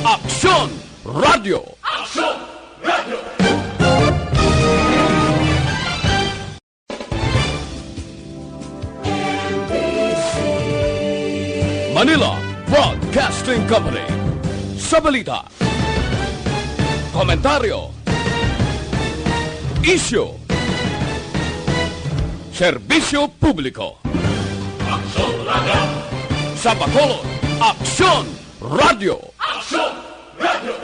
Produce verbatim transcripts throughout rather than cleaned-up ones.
Aksyon Radio. Aksyon Radio. Manila Broadcasting Company. Sa balita, komentaryo, isyu, serbisyo publiko. Aksyon Radio. Sa Bacolod, Aksyon Radio. Aksyon Radio.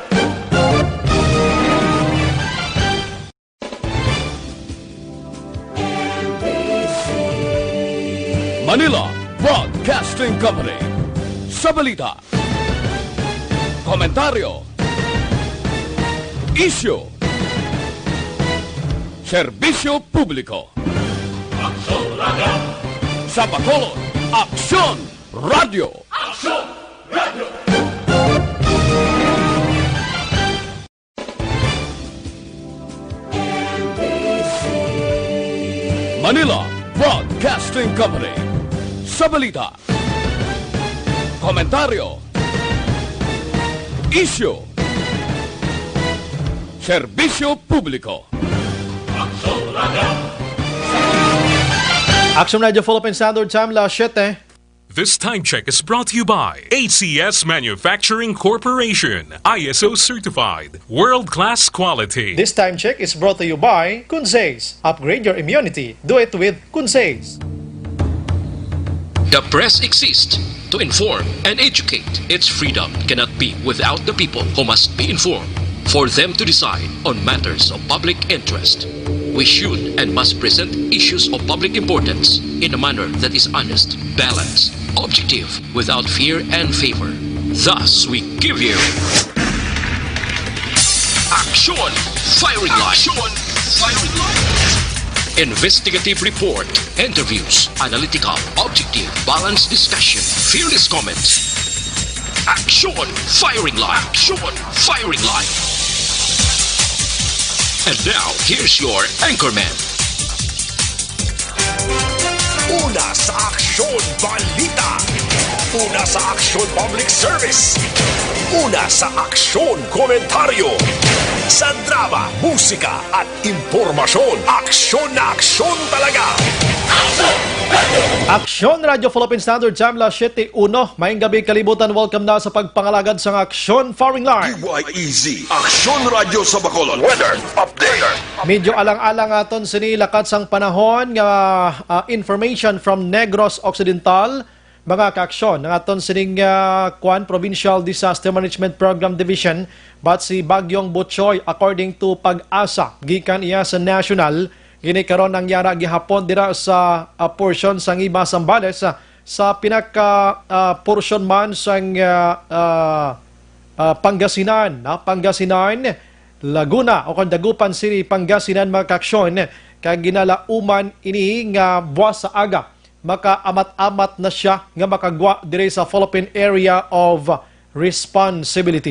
Manila Broadcasting Company. Sa balita, komentaryo, isyu, serbisyo publiko. Aksyon Radio. Sa Bacolod, Aksyon Radio. Aksyon Radio. Manila Broadcasting Company. Sa balita, komentaryo, isyu, serbisyo publiko. Aksyon Radio. Aksyon Radio Philippine Standard Time, las siete. This time check is brought to you by A C S Manufacturing Corporation, I S O certified, world-class quality. This time check is brought to you by Kunsays. Upgrade your immunity. Do it with Kunsays. The press exists to inform and educate. Its freedom cannot be without the people, who must be informed for them to decide on matters of public interest. We should and must present issues of public importance in a manner that is honest, balanced, objective, without fear and favor. Thus, we give you Aksyon Firing Line. Aksyon Firing Line. Investigative report, interviews, analytical, objective, balanced discussion, fearless comments. Aksyon Firing Line. Aksyon Firing Line. And now, here's your anchorman. Una sa aksyon, balita. Una sa aksyon, public service. Una sa aksyon, komentaryo. Sa drama, musika, at impormasyon, aksyon na aksyon talaga. Aksyon Radio Philippine Standard Time, las siete uno. Maayong gabi, kalibutan. Welcome na sa pagpangalagad sang Aksyon Firing Line. D Y E Z, Aksyon Radio sa Bacolod. Weather update. Medyo alang-alang aton sini lakat sang panahon nga, ah, information from Negros Occidental. Mga kaaksyon, ang aton sining, ah, kuan, Provincial Disaster Management Program Division, but si Bagyong Butchoy, according to PAGASA, gikan iya sa national, gini karon ang yara gihapon dira sa, ah, portion sa Ngiba, Zambales, ah, sa pinaka, ah, portion man sang, ah, ah, ah, Pangasinan, na Pangasinan, Laguna, o kung Dagupan City, Pangasinan, mga kaaksyon, kag ginalauman ini nga buwas sa aga makaamat-amat na sia nga makagwa diri sa Philippine Area of Responsibility.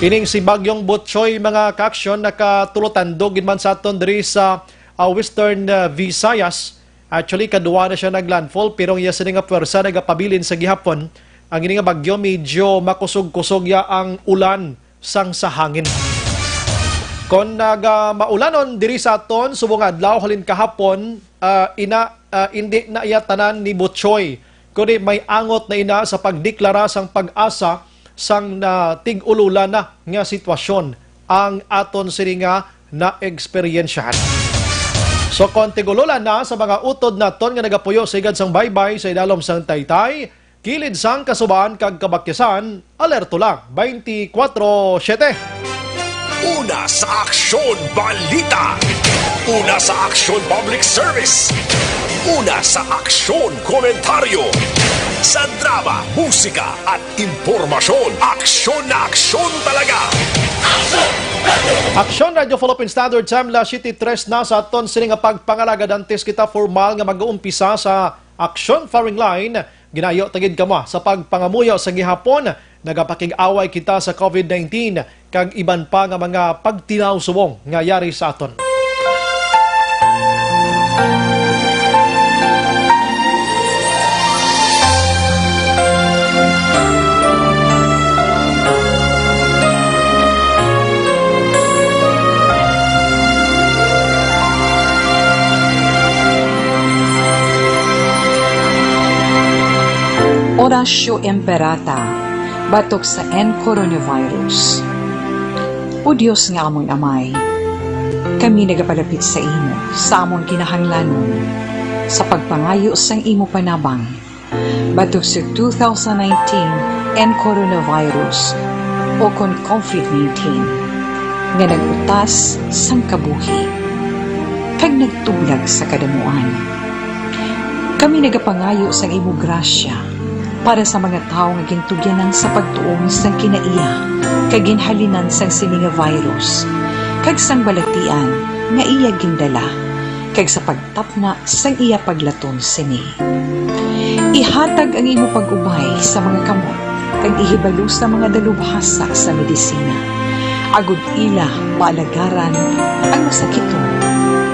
Ining si Bagyong Butchoy, mga kaaksyon, nakatulotandog gid man sa aton diri sa, ah, Western, ah, Visayas. Actually, kadua na sia naglandfall, pero ang iya sini nga pwersa nagapabilin sa gihapon. Ang ini nga bagyo, medyo makusog-kusog ya ang ulan sang sa hangin. Kon naga maulanon diri sa aton subong adlaw halin kahapon, ah, ina, ah, indi na iya tanan ni Butchoy, kundi may angot na ina sa pagdeklara sang PAGASA sang na tig-ululan na nga sitwasyon ang aton sini nga naeksperyensyahan. So, kon tig-ululan na sa mga utod naton nga nagapuyo sa higad sang baybay sa idalom sang Taytay, kilid sang Kasuban kag Kabakyasan, alerto lang, twenty-four seven. Una sa aksyon, balita. Una sa aksyon, public service. Una sa aksyon, komentaryo. Sa drama, musika, at impormasyon, aksyon na aksyon talaga. Aksyon Radio Philippine Standard Time, las siete tres na sa aton sini nga pagpangalagad. Antes kita formal nga mag-uumpisa sa Aksyon Firing Line, ginayo ta gid kamo sa pagpangamuyo sa gihapon. Nagapakig-away kita sa COVID nineteen kag iban pa nga mga pagtilaw subong nga yari sa aton. Ignacio Imperata, batok sa N coronavirus. O Dios nga amon Amay, kami nagapalapit sa imo sa amon kinahanglanon sa pagpangayo sang imo panabang batok sa two thousand nineteen N coronavirus o kon COVID nineteen nga nag-utas sang kabuhi kag nagtublag sa kadamuan. Kami nagapangayo sang imo grasya para sa mga tawo nga gintugyanan sa pagtuon sang kinaiya kag ginhalinan sang sini nga virus, kag sang balatian nga iya gindala, kag sa pagtapna sang iya paglaton sini. Ihatag ang imo pag-ubay sa mga kamot kag ihibalo sa mga dalubhasa sa medisina, agod ila paalagaran ang masakiton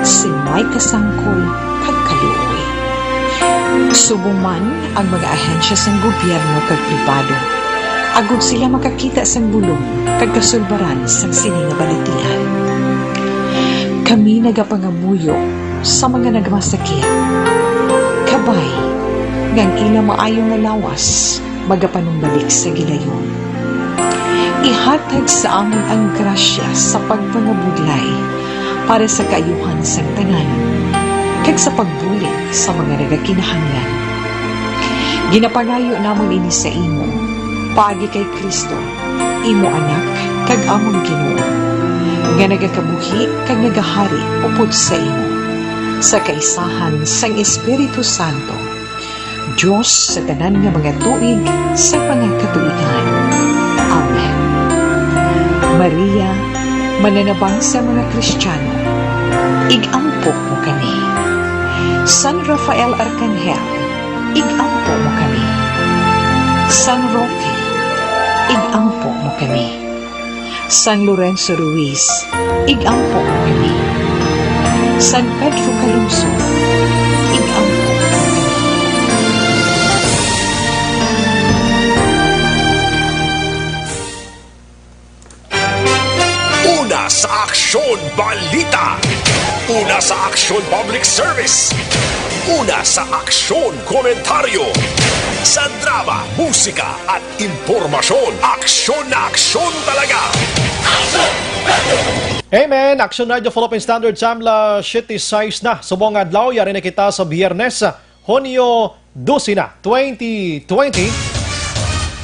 sing may kasangkol kag kaluoy. Subong man ang mga ahensya sang gobyerno kag pribado, agod sila makakita sang bulong kag kasulbaran sang sini nga balatian. Kami nagapangamuyo sa mga nagmasakit, kabay nga ang ila maayo nga lawas magapanumbalik sa gilayon. Ihatag sa amon ang grasya sa pagpangabudlay para sa kaayuhan sang tanan, kag sa pagbulig sa mga nagakinahanglan. Ginapangayo namon ini sa imo, paagi kay Cristo, imo Anak, kag amon Ginoo, nga nagakabuhi kag nagahari upod sa imo, sa kaisahan sang Espiritu Santo, Dios sa tanan nga mga tuig sa mga katuigan. Amen. Maria, mananabang sa mga Kristiyano, ig-ampo mo kami. San Rafael Arcangel, ig-ampo mo kami. San Roque, ig-ampo mo kami. San Lorenzo Ruiz, ig-ampo mo kami. San Pedro Calungsod, ig-ampo mo kami. Una sa Aksyon Balita. Una sa Aksyon Public Service. Una sa Aksyon Komentaryo. Sa drama, musika, at impormasyon. Aksyon na aksyon talaga. Amen! Aksyon Radio Philippine Standard Time, alas siyete sais na. Subong adlaw, yari na kita sa Biyernes, Hunyo dose na, twenty twenty.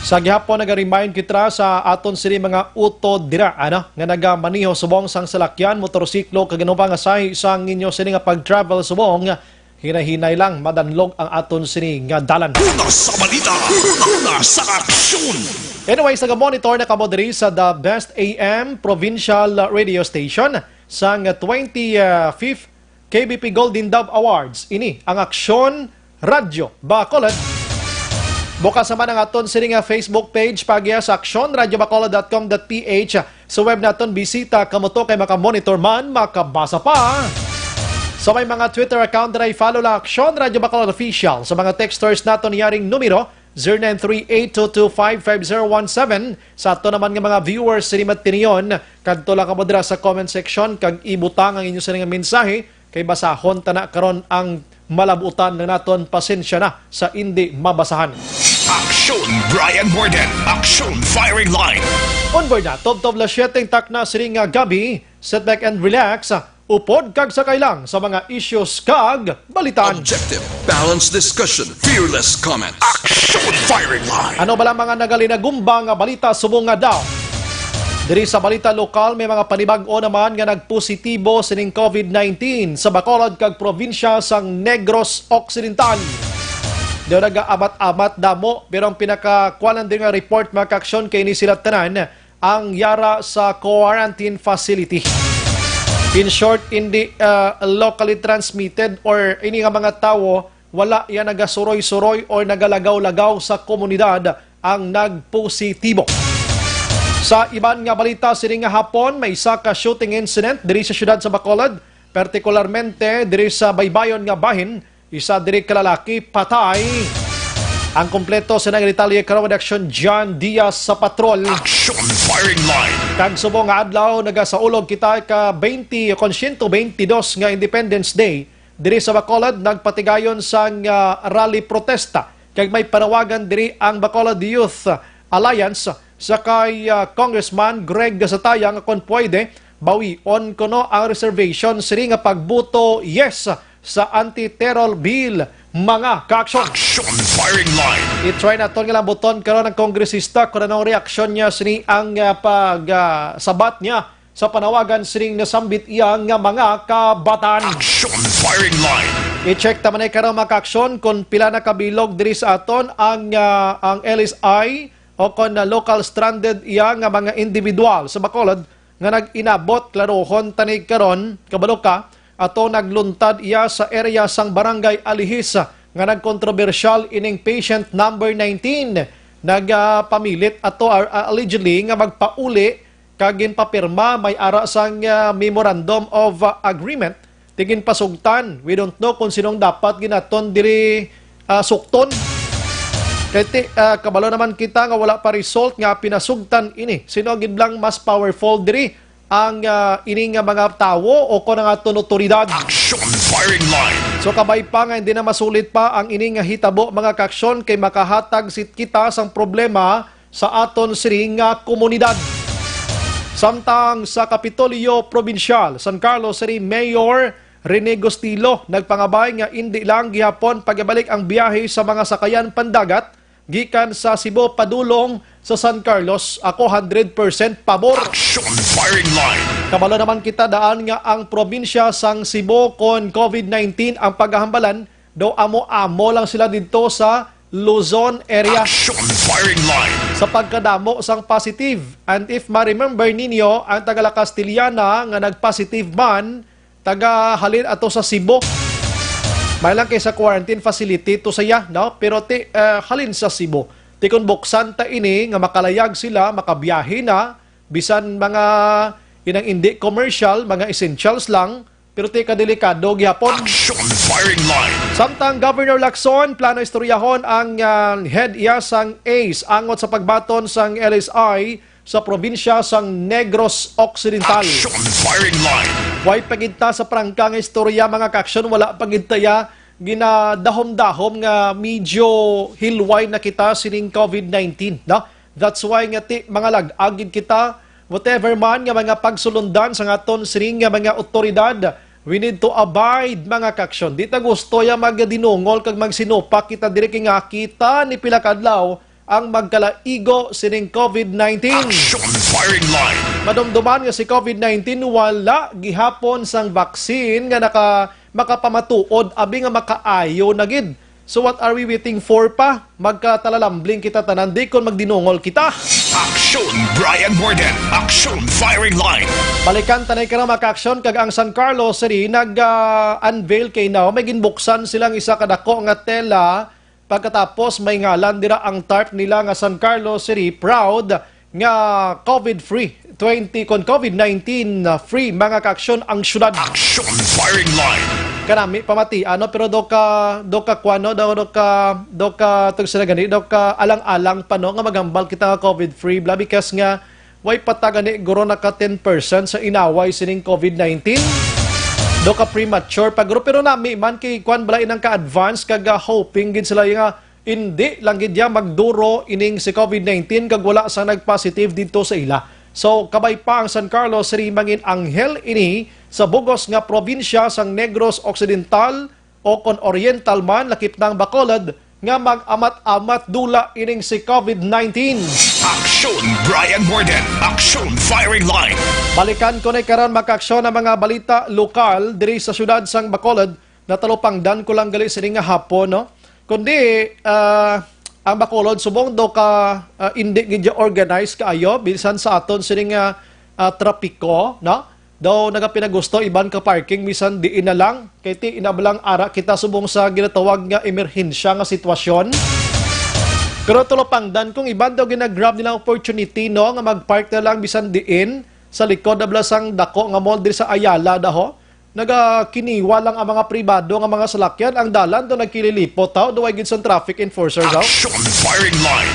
Sa gihapon, naga-remind kita sa aton sini mga utod dira, ano, nga nagamaneho subong sang salakyan, motorsiklo, kag ano pa nga sahi sang inyo sini nga pag-travel subong. Hinay-hinay lang, madanlog ang aton sini nga dalan. Una sa balita, una sa aksyon. Anyways, naga-monitor na kamo diri sa The Best A M Provincial Radio Station sang twenty-fifth K B P Golden Dove Awards. Ini ang Aksyon Radyo Bacolod. Bukas naman ang aton sini nga Facebook page, paagiha sa aksyon radyo bacolod dot com dot P H. Sa web naton, bisita kamo to kay makamonitor man, makabasa pa. Sa may mga Twitter account, dira i-follow lang Aksyon Radyo Bacolod Official. Sa mga texters naton, yaring numero, zero nine three eight two two five five zero one seven. Sa ato naman nga mga viewers, sini matinion, kadto lang kamo dira sa comment section kag ibutang ang inyo sini nga mensahe, kay basahon ta na karon ang malabutan na naton. Pasensya na sa indi mabasahan. Aksyon Brian Morgan, Aksyon Firing Line. Onward na, tubtob alas siyete ang takna sini nga gabi. Sit back and relax. Upod kag sakay lang sa mga issues kag balitaan. Objective, balanced discussion, fearless comment. Aksyon Firing Line. Ano bala mga nagalinagumba nga balita subong nga daw? Diri sa balita lokal, may mga panibag-o naman nga nagpositibo sining COVID nineteen sa Bacolod kag probinsya sang Negros Occidental. Daw nagaamat-amat damo, pero ang pinakakuanan din nga report, mga kaaksyon, kay ini sila tanan ang yara sa quarantine facility. In short, hindi, uh, locally transmitted or ini nga mga tawo wala ya nagasuroy-suroy or nagalagaw-lagaw sa komunidad ang nagpositibo. Sa iban nga balita, sining nga hapon, may isa ka shooting incident diri sa siyudad sa Bacolod, partikularmente diri sa baybayon nga bahin. Isa diri ka lalaki patay. Ang kompleto sa nang detalye karon, Aksyon John Diaz sa patrol. Action Firing Line. Kag subong nga adlaw, nagasaulog kita ka twenty o kon siyento twenty-dos nga Independence Day. Diri sa Bacolod, nagpatigayon sang, ah, rally protesta Kag may panawagan diri ang Bacolod Youth Alliance sa kay, ah, Congressman Greg Gataya nga kon pwede, bawion kuno ang reservation sini nga pagbuto yes sa anti-terror bill, mga kaaksyon. Action Firing Line. I-try naton nga lambuton karon ang kongresista kung anong reaksyon niya sini ang, ah, pag, ah, sabat niya sa panawagan sining nasambit iya nga mga kabataan. Action Firing Line. I-check ta man ay karon, mga kaaksyon, kung pila na kabilog diri sa aton ang, ah, ang L S I o kon na local stranded iya nga mga individual sa Bacolod nga nag-inabot. Klarohon tani karon, kabalo ka, ato nagluntad iya sa area sang Barangay Alihis nga nagkontrobersyal ining patient number nineteen. Nagapamilit ato, ah, allegedly nga magpauli kag ginpapirma may ara sang, ah, Memorandum of, ah, Agreement. Ti ginpasugtan, we don't know kung sinong dapat ginaton diri, ah, sukton. Kay ti, ah, kabalo naman kita nga wala pa result nga pinasugtan ini. Sino gid lang mas powerful diri, ang, ah, ini nga mga tawo o kon ang aton otoridad? Action Firing Line. So, kabay pa nga hindi na masulit pa ang ini nga hitabo, mga kaaksyon, kay makahatag sit kita sang problema sa aton sini nga komunidad. Samtang sa Kapitolyo Probinsyal, San Carlos City Mayor Rene Gustilo nagpangabay nga indi lang gihapon pagabalik ang biyahe sa mga sakayan pandagat gikan sa Cebu padulong sa San Carlos. Ako hundred percent pabor. Action Firing Line. Kabalo naman kita daan nga ang probinsya sang Cebu kon COVID nineteen ang paghahambalan, daw amo-amo lang sila didto sa Luzon area. Action Firing Line. Sa pagkadamo sang positive, and if ma-remember ninyo, ang taga La Castellana nga nag-positive man, taga halin ato sa Cebu. May lang kay sa quarantine facility to siya, no? Pero ti, eh, halin sa Cebu. Ti kung buksan ta ini nga makalayag sila, makabiyahe na, bisan mga inang indi commercial, mga essentials lang, pero ti kadelikado gihapon. Action Firing Line. Samtang Governor Lacson, plano istoryahon ang, ah, head iya sang ace angot sa pagbaton sang L S I sa probinsya sang Negros Occidental. Action Firing Line. Way pa gid ta sa prangka nga istorya, mga kaaksyon, wala pa gid ta ya ginadahom-dahom nga medyo hilway na kita sining COVID nineteen, no? That's why nga ti, mga lag-ag gid kita, whatever man nga mga pagsulundan sa aton sining nga mga otoridad, we need to abide, mga kaaksyon. Di ta gusto ya magdinungol kag magsinupak kita diri kay nga kita ni pila ka adlaw ang magkalaigo sining COVID nineteen. Action Firing Line. Madumduman nga si COVID nineteen wala gihapon sang vaccine nga naka, makapamatuod abi nga makaayo na gid. So what are we waiting for pa? Magkatalalambling kita tanan di kon magdinungol kita. Action Brian Morden. Action Firing Line. Balikan tanay ka na, mga kaaksyon, kag ang San Carlos City nag, ah, unveil kay now. May ginbuksan silang isa ka dako nga tela. Pagkatapos may ngalan dira ang tarp nila nga San Carlos City Proud nga COVID free twenty kon COVID nineteen free, mga kaaksyon, ang syudad. Action Firing Line. Kanami pamati ano, pero do ka, do ka kwano, do, do ka, do ka tug sila gani, do ka alang-alang pa, no, nga maghambal kita nga COVID free bla, because nga way pa ta gani guro naka ten percent sa inaway sining COVID nineteen. Do ka premature pa guro, pero nami man kay kwan bala inang ka-advance kag, ah, hoping gid sila nga hindi lang gid ya magduro ining si COVID nineteen kag wala sa nagpositive didto sa ila. So, kabay pa ang San Carlos City mangin anghel ini sa bugos nga probinsya sang Negros Occidental o kon Oriental man, lakip na ang Bacolod, nga mag-amat-amat dula ining si COVID nineteen. Action Brian Morden. Action Firing Line. Balikan ko na karon, mga kaaksyon, ang mga balita lokal diri sa siyudad sang Bacolod. Natalupangdan ko lang gali sini nga hapon, no? Kundi, ah, ang Bacolod subong do ka, ah, indi gid ya organized kaayo bisan sa aton sini nga, ah, trapiko, no? Daw nagapinagusto iban ka parking bisan diin na lang. Kay ti inablang ara kita subong sa ginatawag nga emerhensya nga sitwasyon. Pero talupangdan kung iban daw ginagrab nilang opportunity, no, nga mag-park na lang bisan diin sa likod na bala sang dako nga mall diri sa Ayala daho. Nagakiniwa lang ang mga pribado nga mga salakyan. Ang dalan do nagkililipot, ha? Duway gid sang traffic enforcers, ha? Action Firing Line.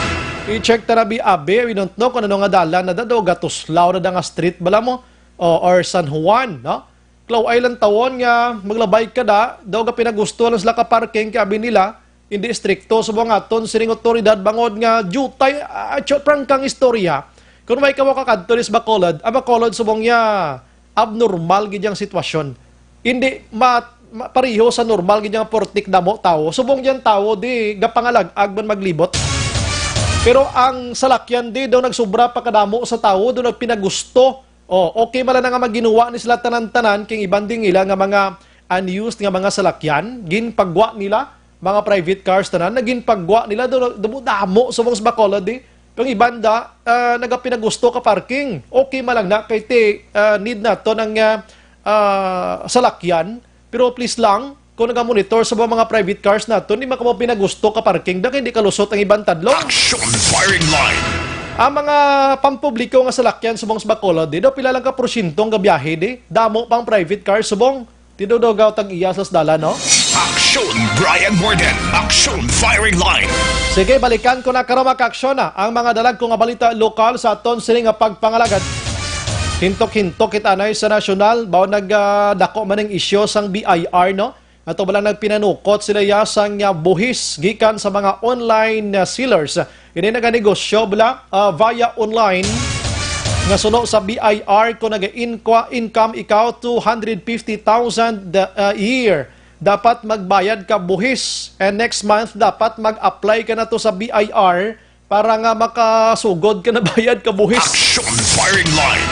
I-check ta na bi abi, we don't know kung ano nga dalan na do gatuslaw na da nga street bala mo, o, or San Juan, no? Klaw ay lang tawon nga maglabay ka da, daw ga pinagusto lang sila ka parking kay abi nila, Hindi estrikto subong aton sining awtoridad bangod nga diutay, ah, tyo, prangkang istorya. Kung may kamo kakadto dis Bacolod, ang Bacolod subong niya abnormal gid yang sitwasyon. Hindi ma, ma, pareho sa normal gid yang portik damo tawo. Subong yang tawo di gapangalag-ag man maglibot. Pero ang salakyan di daw nagsubra pa kadamo sa tawo, daw nagpinagusto. Oh, okay man lang nga maginuwa ni sila tanan-tanan, kay iban din nila nga mga unused nga mga salakyan, ginpagwa nila, mga private cars tanan, na ginpagwa nila, do, damo, damo subong sa Bacolod, di. Kang iban da, ah, nagapinagusto ka parking. Okay man lang na, kay ti, ah, need nato ng, ah, ah, salakyan. Pero please lang, kung nagamonitor sa mga private cars nato, di man kamo pinagusto ka parking, da kay di kalusot ang iban tadlong. Action firing line. Ang mga pampubliko nga salakyan subong sa Bacolod, di daw pila lang ka porsyento ang gabiyahe, di? Damo pang private car subong. Ti daw daw gaw tag iya sa dalan, no? Action Brian Morden. Action firing line. Sige, balikan ko na karon, mga kaaksyon, ah, ang mga dalagko nga balita lokal sa aton sini nga pagpangalagad. Hintok-hintok kita anay sa nasyonal, baw nag, ah, dako man ang isyu sang B I R, no? Ato bala nagpinanukot sila ya sang, ah, buhis gikan sa mga online, ah, sellers. Ini naganegosyo bala, ah, via online nga suno sa B I R, kung naga-income ikaw two hundred fifty thousand a year, dapat magbayad ka buhis. And next month, dapat mag-apply ka na to sa B I R para nga makasugod ka na bayad ka buhis. Action firing line.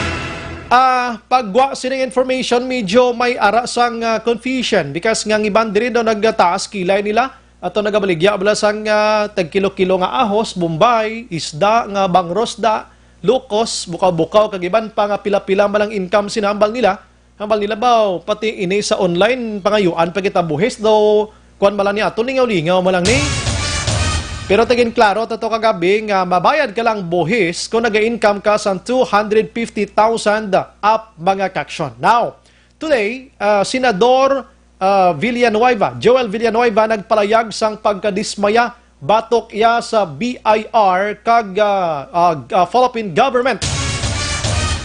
Ah, pagwa sining information, medyo may ara sang, ah, confusion because nga ang iban diri daw nagtaas kilay nila. Ato nagabaligya bala sang, ah, tagkilo-kilo nga ahos, bombay, isda nga bangrosda, lukos, bukaw-bukaw, kag iban pa nga pila-pila man ang income sinambal nila. Hambal nila ba, pati ini sa online, pangayuan pa kita buhis, daw, kuwan man lang ni ato, lingaw-lingaw man lang ni. Pero tigin klaro, tato kagabi, nga mabayad ka lang buhis kung naga-income ka sa two hundred fifty thousand up, mga kaaksyon. Now, today, ah, Senador, ah, Villanueva, Joel Villanueva, nagpalayag sang pagkadismaya batok iya sa B I R kag, ah, ah, ah, Philippine government.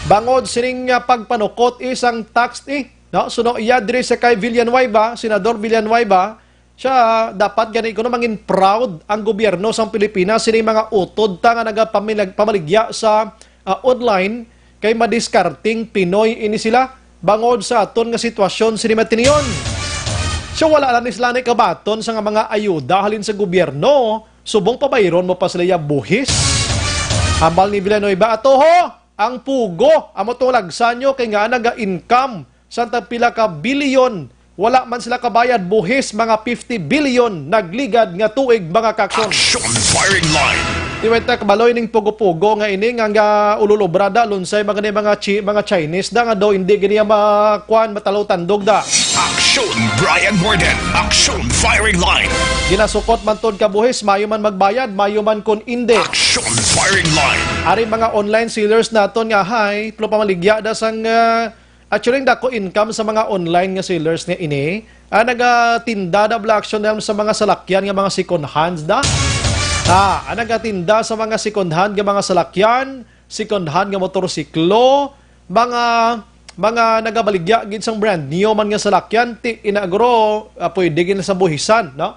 Bangod sining, ah, pagpanukot isang tax, eh, no? Suno iya diri sa kay Villanueva, Senador Villanueva, siya dapat gani kuno mangin proud ang gobyerno sang Pilipinas sining mga utod ta nga nagapamilag-, pamaligya sa, ah, online, kay madiskarting Pinoy ini sila bangod sa aton nga sitwasyon sini matinion. So, wala lang ni sila ni kabaton sa nga mga ayuda halin sa gobyerno, subong pabayron mo pa sila ya buhis. Hambal ni Villanueva, "Ato ho, ang pugo, amo tong lagsa nyo kay nga naga-income sa tag pila ka bilyon, wala man sila kabayad buhis, mga fifty billion nagligad nga tuig, mga kaaksyon." Action firing line. Di ba ta kabaloy ning pugo-pugo nga ini nga, nga ululubra da, lunsay mga ni mga Chi-, mga Chinese da nga daw hindi gani makuan, matalaw tandog da. Action Brian Morden. Action firing line. Ginasukot man tod ka buhis, mayo man magbayad, mayo man kun indi. Action firing line. Ari mga online sellers naton nga hay, pero pamaligya da sang, ah, actually, dako income sa mga online nga sellers nga ini. Ah, nagatinda da bala, action, sa mga salakyan nga mga second hands da. Ah, ah, nagatinda sa mga second hand nga mga salakyan, second hand nga motorsiklo, mga, mga nagabaligya gid sang brand new man nga salakyan, ti inagro, ah, pwede gid sa buhisan, no?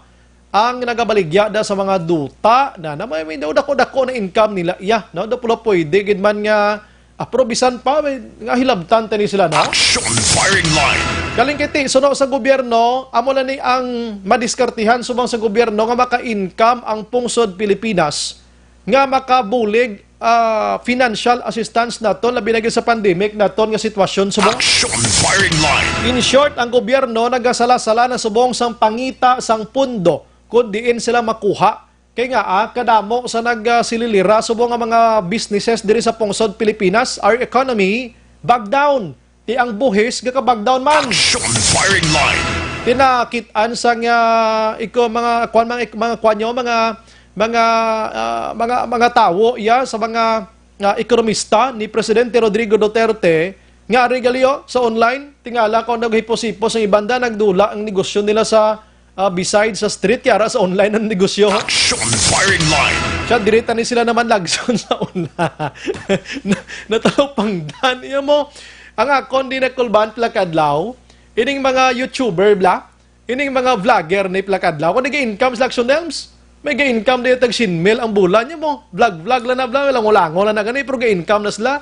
Ang nagabaligya da sa mga duta na, na may, may dako-dako na income nila, iya, no? Da pula pwede gid man nga, ah, pero bisan pa, may, nga hilabtan tani sila, no? Action firing line. Galing kay ti, suno sa gobyerno, amo na ni ang madiskartihan subong sa gobyerno nga maka-income ang pungsod Pilipinas nga makabulig, ah, financial assistance naton, labi na gid sa pandemic naton nga sitwasyon subong. Action firing line. In short, ang gobyerno nagasala-sala na subong sang pangita sang pundo kun diin sila makuha. Kay nga, ah, kadamo sa nagsililira subong nga mga businesses diri sa pungsod Pilipinas, our economy bag down. Ti ang buhis gakabag down man. Action firing line. Tinakit-an sa nga iko mga kwan, mga, mga kwan nyo, mga, mga, ah, mga, mga tawo, iya, sa mga, ah, ekonomista ni Presidente Rodrigo Duterte, nga ari gali, oh, sa online, tingala ko naghipo-sipos ang ibanda, nagdula ang negosyo nila sa, ah, beside sa street, yara sa online ang negosyo. Action firing line. Siya, diri tani sila naman lagson sa online. Na-, natalupangdan. Iya mo, ang akon di nakulban pila kadlaw, ining mga YouTuber, bla, Ining mga vlogger ni pila ka adlaw, kung nag-income sila, Action Elms, may ga-income na yung tag singil ang bulan niya mo. Vlog-vlog lang na vlog, lango-lango lang na gani, pero ga-income na sila.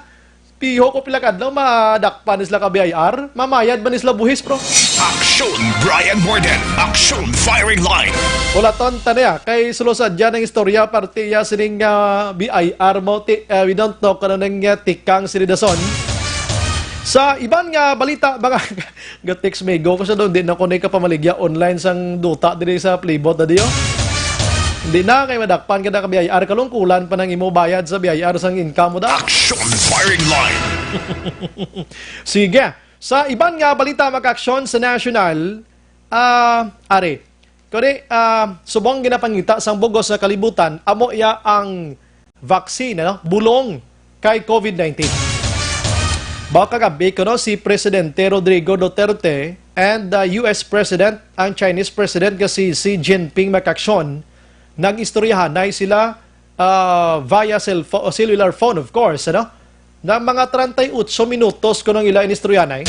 Piho ko pila ka adlaw, madakpan ni sila ka B I R, mamayad ba ni sila buhis, bro? Action Brian Morden, Action Firing Line. Wala ton, tani ah, kay sulo sa dyan ang istorya, parte ya sining ah, B I R mo, ti, ah, we don't know kung ano nang ah, tikang sinidason. Sa iban nga balita, mga Ga-text may go ko sa doon, di na ko na ikapamaligya online sang duta diri sa Playbot na diyo. Hindi na, kay madakpan ka na ka B I R, kalungkulan pa nang imo bayad sa B I R sang income mo da. Action Firing Line. Sige. Sa iban nga balita, mga aksyon sa national, ah, ari. Kani, ah, subong ginapangita sang bugos nga kalibutan, amo iya ang vaccine, ano, bulong kay COVID nineteen. Bago kagabi, kuno si Presidente Rodrigo Duterte and the U S President, ang Chinese President nga si Xi Jinping, mga kaaksyon, nag-istoryahanay sila ah, via cellphone, cellular phone, of course, ano? Na mga treinta y ocho minutos kuno ang ila inistoryahanay.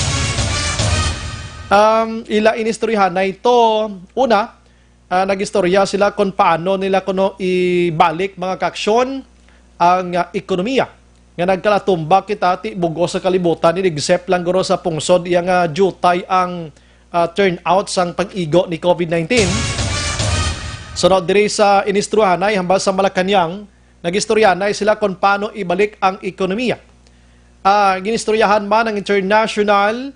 Um, ila inistoryahanay to, una, ah, nag-istorya sila kung paano nila kuno ibalik, mga kaaksyon, ang ah, ekonomiya nga nagkalatumba kita ti bugos sa kalibutan, except lang guro sa pungsod iya nga diutay ang ah, turnout sang pag-igo ni COVID nineteen. Sunod diri sa inistoryahanay hambal sa Malacañang, nag-istoryahanay sila kung paano ibalik ang ekonomiya. Ah, ginistoryahan man ang international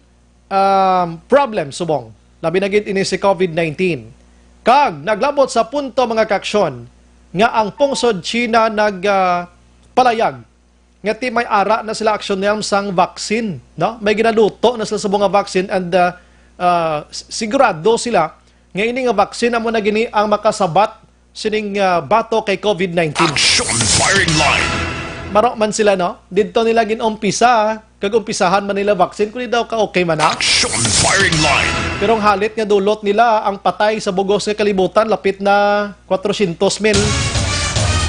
um, problem subong, labi na gid ini si COVID nineteen. Kag naglabot sa punto, mga kaaksyon, nga ang pungsod China nag ah, palayag nga ti may ara na sila, Action Nelm, sang vaccine, no? May ginaluto na sila sa mga vaccine and uh, uh, s- sigurado sila nga ini nga vaccine amo na gini ang makasabat sining uh, bato kay COVID nineteen. Action Firing Line. Maro man sila, no? Didto nila gin-umpisa, kag umpisahan man nila vaccine, kung di daw ka okay man na. Action Firing Line. Pero ang halit nga dulot nila, ang patay sa bugos nga kalibutan, lapit na kwatrocientos mil.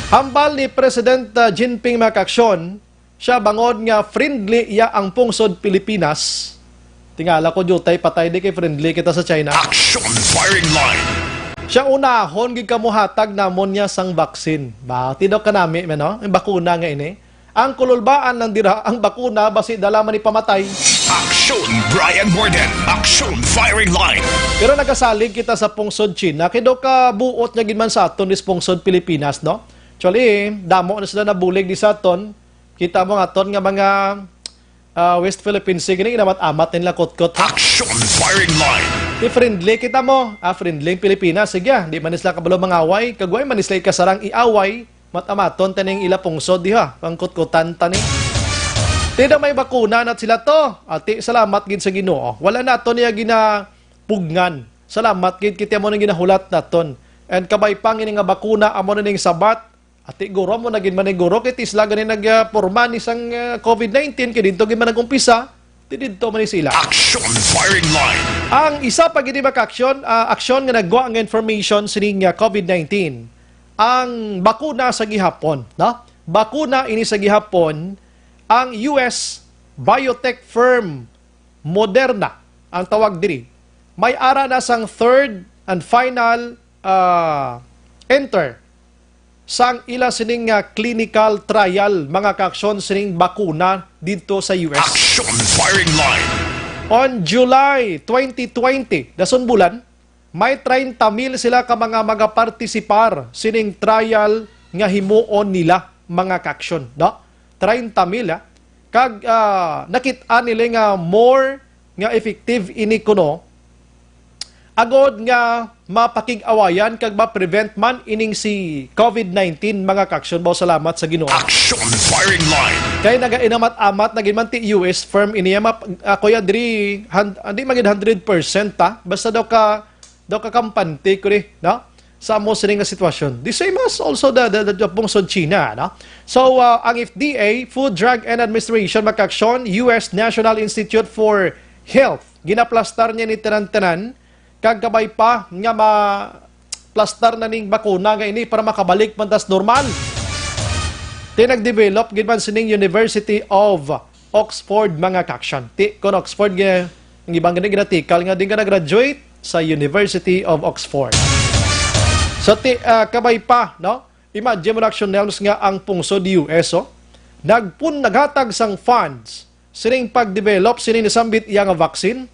Hambal ni President uh, Jinping, mga kaaksyon, siya bangod nga friendly iya ang pungsod Pilipinas. Tingala ko, diutay patay di kay friendly kita sa China. Action Firing Line. Siya unahon gid kamo hatag namon niya sang vaccine. Ba, tidaw kanami man, no? Ang bakuna nga ini. Ang kululbaan lang dira, ang bakuna, basi dala man ni pamatay. Action Brian Morden. Action Firing Line. Pero nagasalig kita sa pungsod China, kay daw ka buot niya gid man sa aton is pungsod Pilipinas, no? Actually, damo na sila nabulig di sa aton. Kita mo nga aton nga mga ah, West Philippine Sea, gini ginamat-amat nila kutkot. Action Firing Line. Di friendly kita mo. Ah, friendly ang Pilipinas. Sige, ah, di man sila kabalo mangaway. Kagway man sila ikasarang iaway. Matamaton taning ila pungsod diha. Pangkutkutan tani. Ti daw may bakuna na sila to. Ati, salamat gid sa Ginoo. Wala nato niya ginapugngan. Salamat gid, kita mo nang ginahulat naton. And kabay pa, ini nga bakuna, amo na ning sabat. Ati guro mo na gid man ni guro, kay ti sila gani nagporma ni sang ah, COVID nineteen, kay didto gid man nag-umpisa, ti didto man ni sila. Action Firing Line. Ang isa pa gid ni maka-aksyon, ah, aksyon nga nagwa nga information sining ah, COVID nineteen, ang bakuna sa gihapon, no? Bakuna ini sa gihapon, ang U S biotech firm Moderna ang tawag diri. May ara na sang third and final ah, enter sang ila sining nga clinical trial, mga kaaksyon, sining bakuna didto sa U S. Action Firing Line. On July twenty twenty, dason bulan, may treinta mil sila ka mga magapartisipar sining trial nga himuon nila, mga kaaksyon, no? Treinta mil, ah. Kag ah, nakit-an nila nga more nga effective ini kuno agod nga mapakig-awayan kag ma-prevent man ining si COVID nineteen, mga kaaksyon. Baw, salamat sa Ginoo. Action Firing Line. Kay nagainamat-amat na gid man ti U S firm ini, ah, map-, ako ya diri, han-, hindi magid hundred percent, ta. Basta daw ka, daw ka kampante ko ni, no? Sa amo sini nga sitwasyon. The same as also the, the, the, the pungsod China, no? So, uh, ang F D A, Food, Drug and Administration, maka-aksyon, U S National Institute for Health, ginaplastar niya ni tanan-tanan, kag kabay pa nga ma-plastar na ning bakuna nga ini para makabalik man tas normal. Ti nag-develop gid man sining University of Oxford, mga kaaksyon. Ti kon Oxford nga, ang ibang gani ginatikal nga din ka nag-graduate, sa University of Oxford. Sa ti, ah, kabay pa, no? Imagine mo na, Action Nelms, nga ang pungsod U S, oh, nagpun-, naghatag sang funds sining pag-develop sining nasambit iya nga vaccine,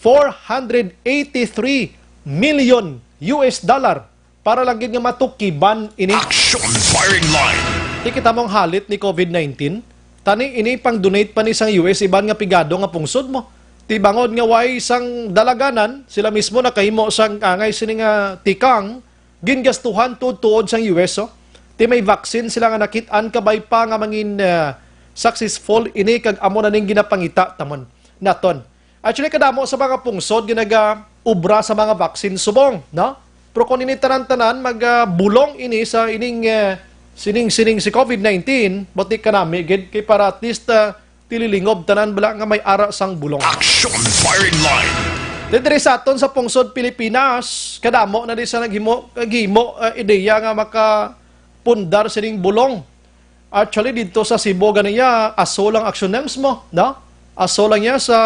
four hundred eighty-three million U S dollar para lang gid nga matukiban ini. Action Firing Line. Di kita mong halit ni COVID nineteen. Tani ini pang-donate pa ni sang U S iban nga pigado nga pungsod mo. Ti bangod nga way sang dalaganan, sila mismo nakahimo sang angay sini nga tikang gingastuhan tuod-tuod sang U S, oh. Ti may vaccine sila nga nakit-an kabay pa nga mangin, ah, successful ini kag amo na ning ginapangita tamon naton. Actually, kadamo sa mga pungsod nga naga-ubra sa mga vaccine subong, no? Pero kung ini tanan-tanan, mag, ah, bulong ini sa ining, ah, sining, sining si COVID nineteen, buti kanami gid kay para at least, ah, tililingob tanan bala nga may ara sang bulong. Action Firing Line. Diri sa aton sa pungsod Pilipinas, kadamo na di sa naghimo, naghimo, ah, ideya nga makapundar sining bulong. Actually, dito sa Cebu, ganiya, aso lang, Action Nelms, mo, no? Aso lang niya sa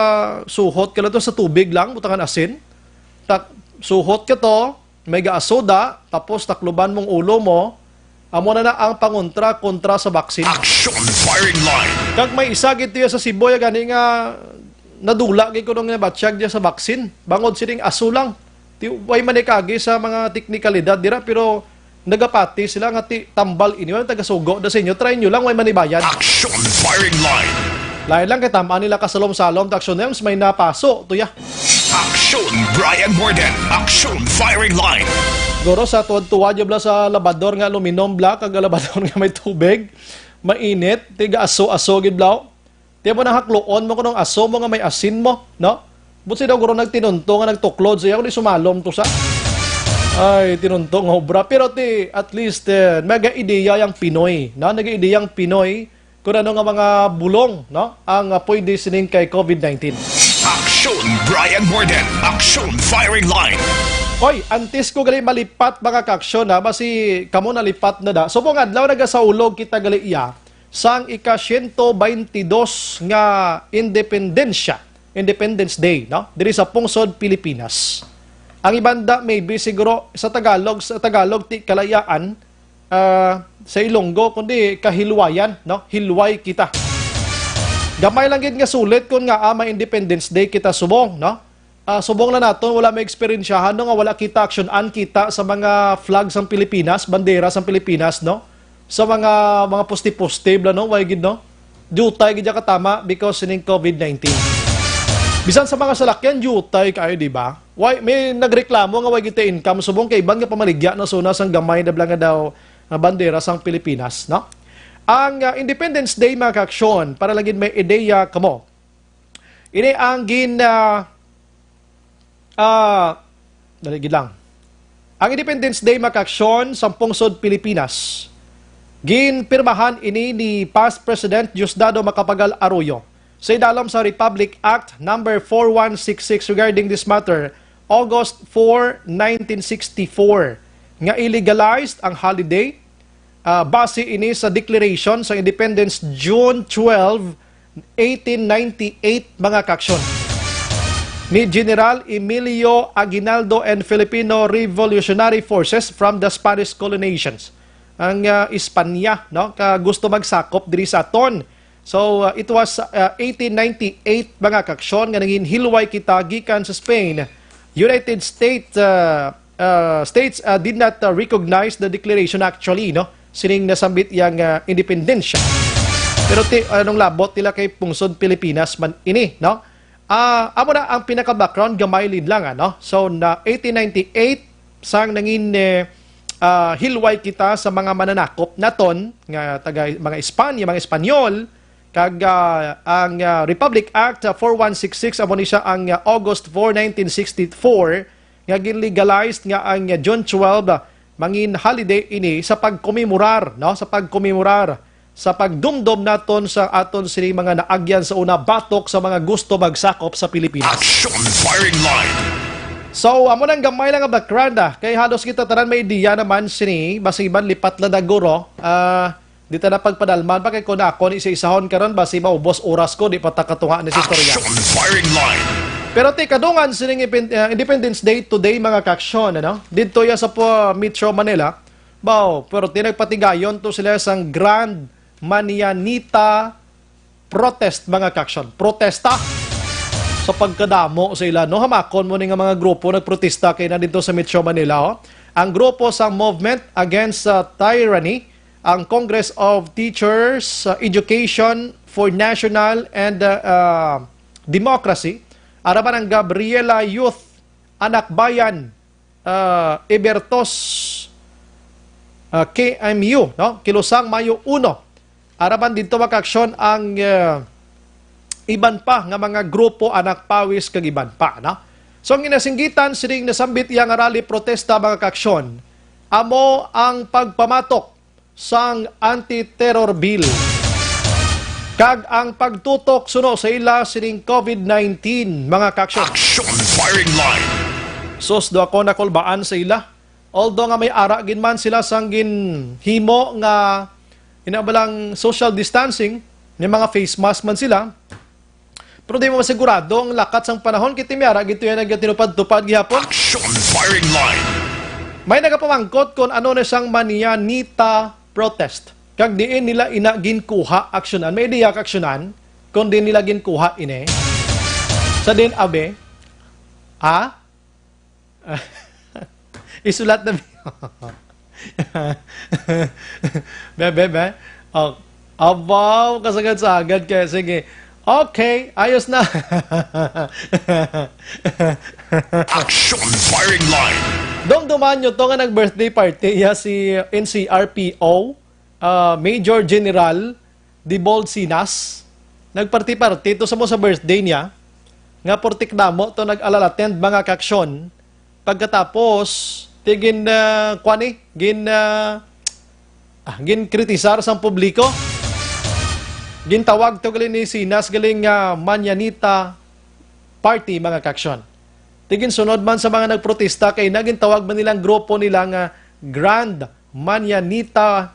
suhot ka lang to sa tubig lang, butangan asin. Tak, suhot ka to, may gaasoda, tapos takluban mong ulo mo, amo na na ang pangontra kontra sa vaccine. Action Firing Line. Kag may isa gid iya sa Cebu ya gani nga nadula gid kuno nga nabatyag diya sa vaccine. Bangod sining aso lang. Ti, way man ni kagi sa mga teknikalidad dira, pero nagapati sila nga ti tambal ini. Wala tagasugo da sa inyo. Try nyo lang, way man ni bayad. Action Firing Line. Lain lang kay tamaan nila kasalom-salom, ta Action Nelms, may napaso, tuya. Action Brian Morden. Action Firing Line. Guro, sa tuwad-tuwad, yun bala sa labador nga aluminum bala, kag labador nga may tubig, mainit, tiga aso-aso gid bala. Ti mo nang hakluon mo kunong aso mo nga may asin mo, no? Buot siya daw guro nagtinunto nga nagtuklod sa iya, kundi sumalom to sa. Ay, tinunto nga obra. Pero ti, at least, eh, nag-ideya yang Pinoy, no? Nag-ideya yang Pinoy kung ano nga mga bulong, no? Ang, ah, pwede sining kay COVID nineteen. Action Brian Morden. Action Firing Line. Oy, antes ko gali malipat, mga kaaksyon, ha, basi kamo nalipat na da. Subong adlaw nagasaulog kita gali iya sang ika-siyento baynte dos nga independensya, Independence Day, no? Diri sa pungsod Pilipinas. Ang iban da, maybe siguro sa Tagalog, sa Tagalog, ti kalayaan, ah, sa Ilonggo, kundi kahilwayan, no? Hilway kita. Gamay lang gid nga sulit kun nga, ah, may Independence Day kita subong, no? Ah, subong lang naton, wala may eksperyensyahan, no, nga wala kita aksyon-an kita sa mga flag sang Pilipinas, bandera sang Pilipinas, no? Sa mga, mga poste-poste, bala, no? Way gid, no? Diutay gid ya katama because sining COVID nineteen. Bisan sa mga salakyan, diutay kayo, di ba? Way, may nagreklamo nga way gid tay income subong kay iban nga pamaligya na suna sang gamay na bala nga daw, ah, bandera sang Pilipinas, no? Ang, ah, Independence Day, mga kaaksyon, para lang gid may ideya kamo. Ini ang gin, ah, ah, dali gid lang. Ang Independence Day, mga kaaksyon, sa pungsod Pilipinas. Ginpirmahan ini ni past President Diosdado Macapagal Arroyo sa idalom sa Republic Act number four one six six regarding this matter, August four, nineteen sixty-four, nga i-legalized ang holiday. Ah, base ini sa declaration sa Independence, June twelve, eighteen ninety-eight, mga kaaksyon, ni General Emilio Aguinaldo and Filipino Revolutionary Forces from the Spanish colonizations. Ang, ah, Espanya, no, ka gusto magsakop diri sa aton. So, uh, it was, uh, eighteen ninety-eight, mga kaaksyon, nga nangin hilway kita gikan sa Spain. United States, uh, uh, States, uh, did not, uh, recognize the declaration actually, no? Sining nasambit yang, uh, independensya. Pero ti, anong labot nila kay pungsod Pilipinas man ini, no? Ah, amo na ang pinaka-background, gamay lin lang, ano? So, na eighteen ninety-eight, sang nangin, eh, ah, hilway kita sa mga mananakop naton nga taga mga Espanya, mga Espanyol, kag, ah, ang, ah, Republic Act, ah, four one six six, amo ni siya ang, ah, August four, nineteen sixty-four, nga gin-legalized nga ang, ah, June twelve, ah, mangin holiday ini sa pagkomemorar, no? Sa pagkomemorar sa pagdumdom naton sa aton sini mga naagyan sa una batok sa mga gusto magsakop sa Pilipinas. Action Firing Line. So, amo nang gamay lang nga background, ah. Kay halos kita tanan may ideya naman sini, basi iban lipat lang na guro. Ah, di ta na pagpadalman pa kay kung ako ni isa-isahon karon, basi maubos oras ko, di pa ta katunga ni sa istorya. Action Firing Line. Pero ti kadungan sining Ipen-, ah, Independence Day today, mga kaaksyon, ano? Didto ya sa po, Metro Manila. Baw, pero ti nagpatigayon to sila sang Grand Mañanita Protest, mga kaaksyon. Protesta sa pagkadamo sa ila, no? Hamakon mo ni nga mga grupo nagprotesta kay na dito sa Metro Manila, oh. Ang grupo sa Movement Against, uh, Tyranny, ang Congress of Teachers, uh, Education for National and, uh, uh, Democracy, araman ang Gabriela Youth Anak Bayan, uh, Ebertos, uh, K M U, no? Kilusang Mayo uno. Araman dito, mga kaaksyon, ang, uh, iban pa nga mga grupo, Anak Pawis kag iban pa, no? So, ang ginasinggitan sining nasambit iya nga rally protesta, mga kaaksyon, amo ang pagpamatok sang anti-terror bill kag ang pagtutok suno sa ila sining COVID nineteen, mga kaaksyon. Action Firing Line. Sus, do ako nakulbaan sa ila. Although nga may ara gid man sila sang ginhimo nga inabalang social distancing, may mga face mask man sila, pero di mo masigurado ang lakat sang panahon, kay ti may ara gid to yan nagatinupad-tupad gihapon. Action Firing Line. May nagapamangkot kung ano na siyang Mañanita protest, kag diin nila ina ginkuha aksyonan. May ideya ka aksyonan kung diin nila ginkuha ini? Sa din, abe? Ha? Isulat na. Be, be, be. Oh. Abaw, kasagad-sagad kay. Sige. Okay, ayos na. Action Firing Line. Dumduman nyo to nga nag-birthday party ya si N C R P O, ah, Major General Dibold Sinas. Nagparty-party to sa mo sa birthday niya, nga portik damo to nag-alalattend, mga kaaksyon. Pagkatapos, ti gin, ah, kuwan eh, gin, ah, ah, gin kritisar sang publiko. Gintawag to gali ni Sinas galing nga Mañanita Party, mga kaaksyon. Ti ginsunod man sa mga nagprotesta kay nagintawag man nilang grupo nila nga Grand Mañanita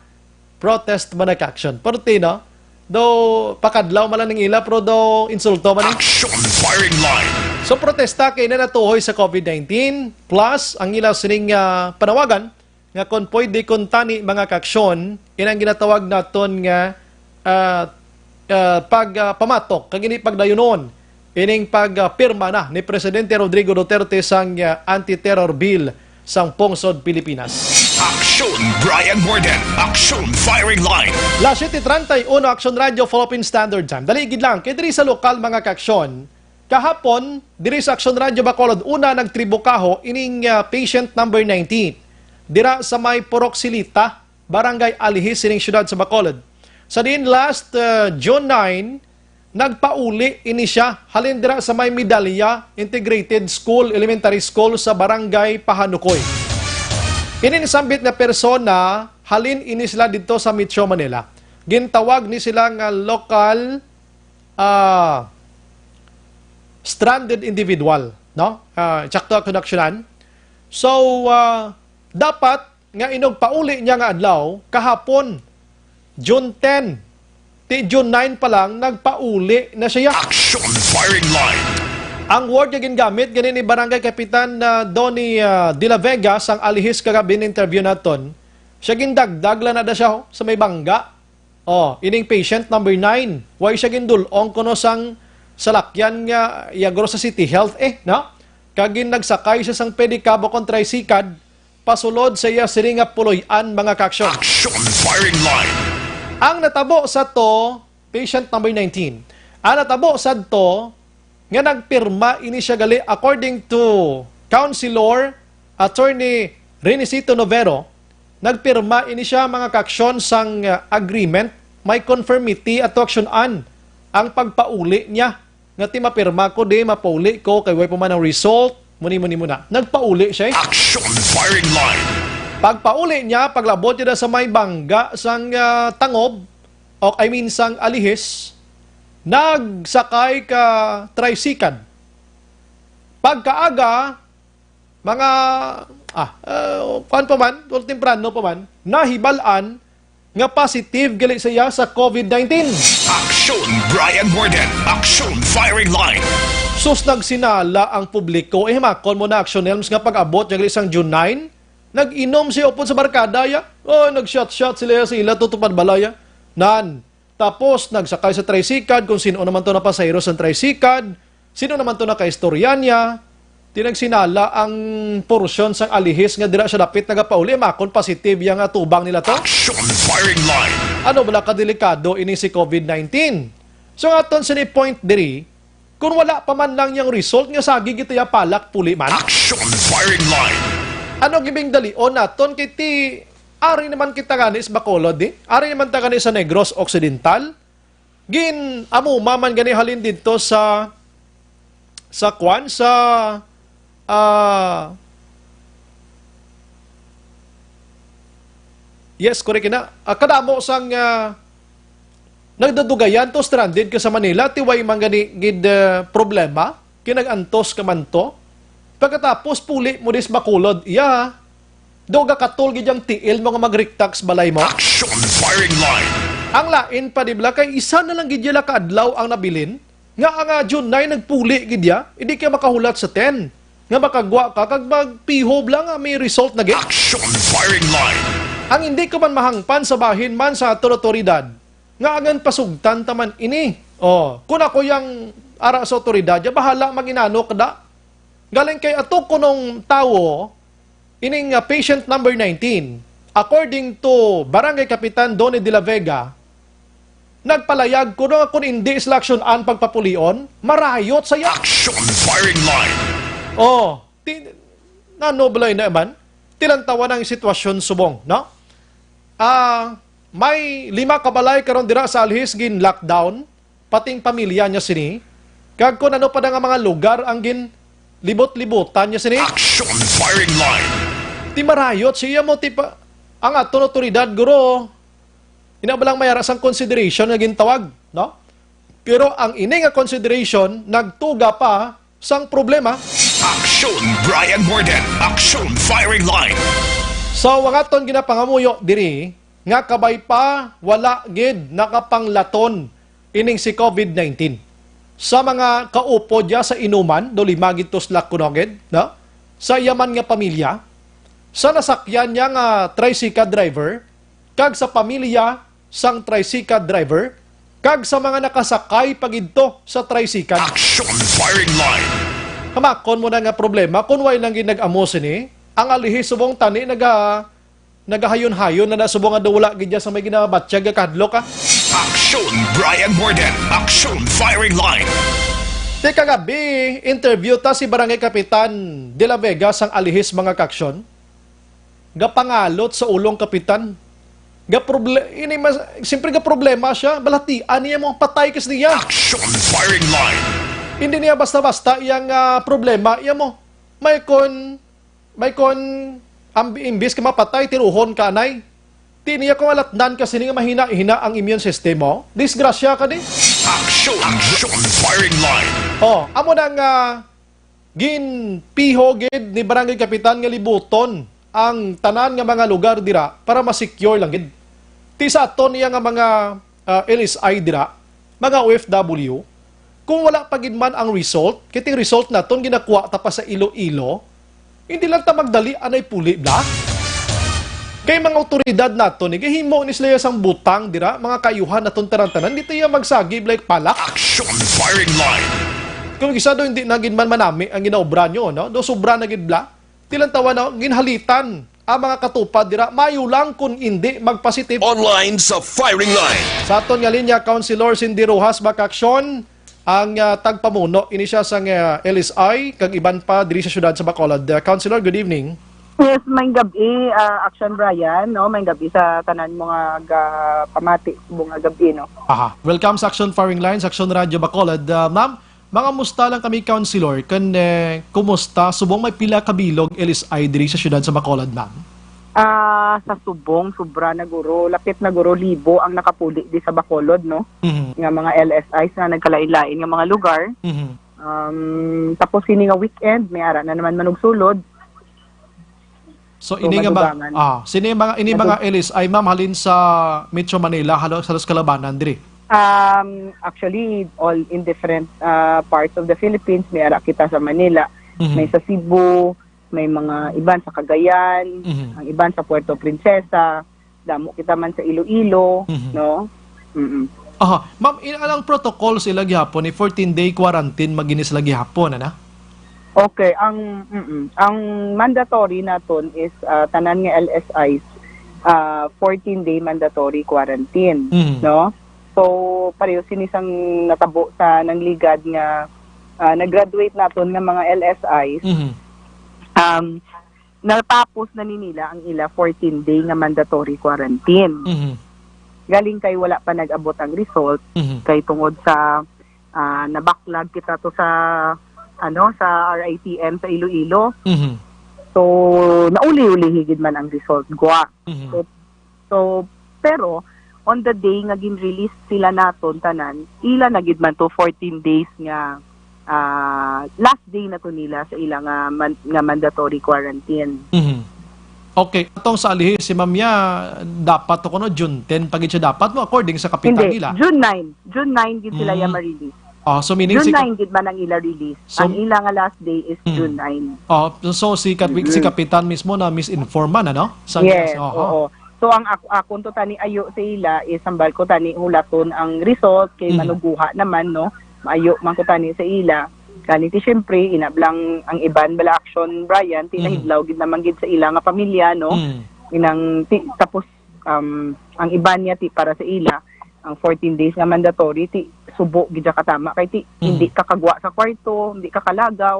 Protest, mga kaaksyon. Pero ti, no? Daw pakadlaw man lang ning ila, pero daw insulto man eh. Action Firing Line. So, protesta kay na natuhoy sa COVID nineteen, plus ang ila sining, ah, panawagan nga kon pwede, kon tani, mga kaaksyon, inang ginatawag naton nga, ah, ah, pag, ah, pamatok kag ini pagdayunon ining pagpirma na ni Presidente Rodrigo Duterte sang, ah, anti-terror bill sang pungsod Pilipinas. Action Brian Warden. Action Firing Line. Las siete treinta y uno, Action Radio, Philippine Standard Time. Dali gid lang, kay diri sa lokal, mga kaaksyon, kahapon, diri sa Action Radio Bacolod, una nagtribukaho ining, ah, patient number nineteen, dira sa may Purok Silita, Barangay Alihis, sining siyudad sa Bacolod. Sa diin last, ah, June nine, nagpauli ini siya halin dira sa may Medalla Integrated School, Elementary School sa Barangay Pahanukoy. Ini nasambit nga persona, halin ini sila didto sa Metro Manila. Gintawag ni sila nga local, ah, stranded individual, no? Ah, sakto ako naksyonan. So, ah, dapat nga inugpauli niya nga adlaw, kahapon, June ten, ti June nine pa lang, nagpauli na siya. Action Firing Line. Ang word nga gingamit gani ni Barangay Kapitan, ah, Donny, ah, de la Vega sang Alihis kagabi, in-interview naton. Siya, gindagdag lang na da siya, oh, sa may bangga. Oh, ining patient number nine, way siya gindul-ong kuno sang salakyan nga yagro sa City Health, eh, no? Kag gin-, nagsakay siya sang pedicab o kon tricycad, pasulod sa iya sini nga puloy-an, mga kaaksyon. Action Firing Line. Ang natabo sa to, patient number nineteen. Ang natabo sa to, nga nagpirma ini siya gali, according to Councilor Attorney Renicito Novero, nagpirma ini siya, mga kaaksyon, sang, uh, agreement, may conformity ato aksyonan ang pagpauli niya, nga ti mapirma ko di, mapauli ko, kay way pa man ang result, muni, muni, muna. Nagpauli siya, eh. Action Firing Line. Pagpauli niya, paglabot niya sa may bangga sang, uh, tangob, o, I mean, sang Alihis, nagsakay ka tricycle. Pagkaaga, mga, ah, uh, kuan pa man, well, temprano pa man, nahibalaan nga positive gali siya sa COVID nineteen. Action Brian Morden, Action Firing Line. Sus, nagsinala ang publiko. Eh, himakon mo na, Action Elms, nga pag-abot niya gali sang June nine, nag-inom siya upod sa barkada, ya. Oh, nag-shot-shot sila, sila, tutupad balay, ya. Nan, tapos, nagsakay sa tricycad, kung sino naman to na pasahero sa tricycad, sino naman to nakaistorya niya, ti nagsinala ang porsyon sang alihis nga dira siya dapit nagapauli, makon positive yang, ah, tubang nila to. Action Firing Line. Ano bala kadelikado ini si COVID nineteen? So, nga aton sini point diri, kung wala pa man lang yang result nga sagi kita ya palak puli man. Action Firing Line. Ano gibing dalion naton kay ti ari naman kita gani sa Bacolod, di? Ari naman ta gani sa Negros Occidental. Gin-amuma man gani halin didto sa, sa kwan, sa, ah, yes, correct na. Ah, kadamo sang, ah, nagdudugayan to, stranded ka sa Manila, ti way man gani gid, ah, problema, kinag-antos ka man to. Pagkatapos, puli mo dis Bacolod, iya, do gakatol gid ang tiil mo nga magriktak sa balay mo. Action Firing Line. Ang lain pa, di bala, kay isa na lang gid yala ka adlaw ang nabilin, nga ang, ah, June nine nagpuli gid ya, hindi ka makahulat sa ten, nga makagwa ka, kag magpihog lang nga may result na gid. Action Firing Line. Ang hindi ko man mahangpan sa bahin man sa aton otoridad, nga angan pasugtan ta man ini. Oh, kung ako yang ara sa otoridad, ya bahala mag-inano kada. Galing kay ato kunong tawo, ining, ah, patient number nineteen, according to Barangay Kapitan Donny de la Vega, nagpalayag kuno nga kung hindi sila aksyonan pagpapulion, marayot saya. Action Firing Line. Oh, ti-, nano balay na man? Tilantawan ang sitwasyon subong, no? Ah, may lima ka balay karon dira sa Alhis gin-lockdown, pating pamilya niya sini. Kag kung ano pa na nga mga lugar ang gin-libot-libutan niya sini. Action Firing Line. Ti marayot siya mo, ti pa, ang aton otoridad, guro, ina ba lang may ara sang consideration nga gintawag, no? Pero ang ini nga consideration nagtuga pa sang problema. Action Brian Morden, Action Firing Line. So, ang aton ginapangamuyo diri, nga kabay pa, wala gid nakapanglaton ining si COVID nineteen. Sa mga kaupod ya sa inuman, do lima gid to sila kuno gid, no? Sa iya man nga pamilya, sa nasakyan niya nga tricycle driver, kag sa pamilya sang tricycle driver, kag sa mga nakasakay pa gid to sa tricycle. Action Firing Line. Hamakon mo na nga problema, kung way lang gid nag-amo sini, ang alihi subong tani naga-, nagahayon-hayon na na subong nga wala gid ya sa may ginabatyag nga kahadlok, ah. Action Brian Morden, Action Firing Line. Ti kagabi, interview ta si Barangay Kapitan de la Vega sang Alihis, mga kaaksyon. Gapangalot sa ulong kapitan. Ga proble-, ini mas, siyempre ga problema siya, balatian niya mo, patay kas niya. Action Firing Line. Hindi niya basta-basta iyang, ah, problema, iya mo. May kon, may kon, ambi-, imbis ka mapatay, tiruhon ka, anay. Ti niya kung alatnan ka sini nga mahina-hina ang immune system mo. Disgrasya ka ni. Action, Action Firing Line. Oh, amo na nga ginpiho gid ni Barangay Kapitan nga libuton ang tanan nga mga lugar dira para ma-secure lang gid. Ti sa aton iya nga mga, ah, L S I dira, mga O F W, kung wala pa gid man ang result, kay ti result naton ginakuha ta pa sa Iloilo, hindi lang ta magdali anay puli, bla? Kay mga awtoridad naton, eh, gahimo ni sila sang butang dira, mga kaayuhan naton tanan-tanan, di tayo magsagi, bla, palak. Action Firing Line. Kung isa do, hindi na gid man manami ang ginaobra nyo, no? Do sobra na gid, bla? Tilantawan na, ginhalitan ang mga katupad dira, mayo lang kung hindi magpositive. Online sa Firing Line. Sa aton nga linya, Councilor Cindy Rojas, mga kaaksyon, ang, ah, tagpamuno ini siya sang, ah, L S I, kag iban pa diri sa siyudad sa Bacolod. Ah, Councilor, good evening. Yes, maayong gab-i, ah, Action Brian, no? Maayong gab-i sa tanan mo nga ga-, pamati, subong nga gab-i, no? Aha. Welcome sa Action Firing Line, sa Action Radio Bacolod. Ah, ma'am, mangamusta lang kami, Councilor, kun, eh, kumusta? Subong may pila ka bilog L S I diri sa siyudad sa Bacolod, ma'am? Ah, sa subong, sobra na guro, lapit na guro libo ang nakapuli di sa Bacolod, no? Mhm. Nga mga L S Is na nagkalain-lain nga mga lugar. Mhm. Um, tapos sini nga weekend, may ara na naman manugsulod. So, So, ini nga mga, madugangan. ah, sini mga, ini Madug- mga L S I, ma'am, halin sa Metro Manila, halos, halos kalabanan diri. Um, actually, all in different, ah, parts of the Philippines. May ara kita sa Manila, Mhm. may sa Cebu, may mga iban sa Cagayan, Mhm. ang iban sa Puerto Princesa, damo kita man sa Iloilo, Mhm. no? Mm-mm. Aha. Ma'am, in, anong protocol sila gihapon? Ni fourteen-day quarantine magini sila gihapon, ana? Okay, ang, mm-mm. Ang mandatory naton is, ah, tanan nga L S Is, ah, fourteen-day mandatory quarantine, Mhm. no? So, pareho sini sang natabo sa nangligad nga, ah, nag-graduate naton nga mga L S Is. Mhm. Um, natapos na ni nila ang ila fourteen-day nga mandatory quarantine. Mhm. Galing kay wala pa nag-abot ang result, Mhm. kay tungod sa, ah, nabaklag kita to sa, ano, sa R I T M sa Iloilo. Mhm. So, nauli-ulihi gid man ang result, gwa. Mhm. So, so, pero on the day nga gin-release sila naton tanan, ila na gid man to fourteen days nga, ah, last day na to nila sa ila nga man-, nga mandatory quarantine. Mhm. Okay, atong sa alihi si Ma'am Ya, dapat to kuno June ten pa gid siya dapat mo, according sa kapitan Hindi, nila. June nine. June nine gid sila Mm. ya ma-release. Oh, so meaning June si Kap- nine gid man ang ila release. So Ang ila nga last day is Mm. June nine. Oh, so si Kap-, Mm-mm. si Kapitan mismo na misinform man, ano? Sa Yes, Yes, oho. oo. So ang ak-, akon to tani ayo sa ila is hambal ko tani hulaton ang result kay Mhm. manuguha naman, no? Maayo man ko tani sa ila. Gani ti syempre, ina bala ang iban bala action, Brian, ti Mm. nahidlaw gid naman gid sa ila nga pamilya, no? Mm. Inang ti, tapos, um, ang iban niya ti para sa ila, ang fourteen days nga mandatory, ti subo gid siya katama kay ti Mm. hindi ka kagwa sa kwarto, hindi ka kalagaw,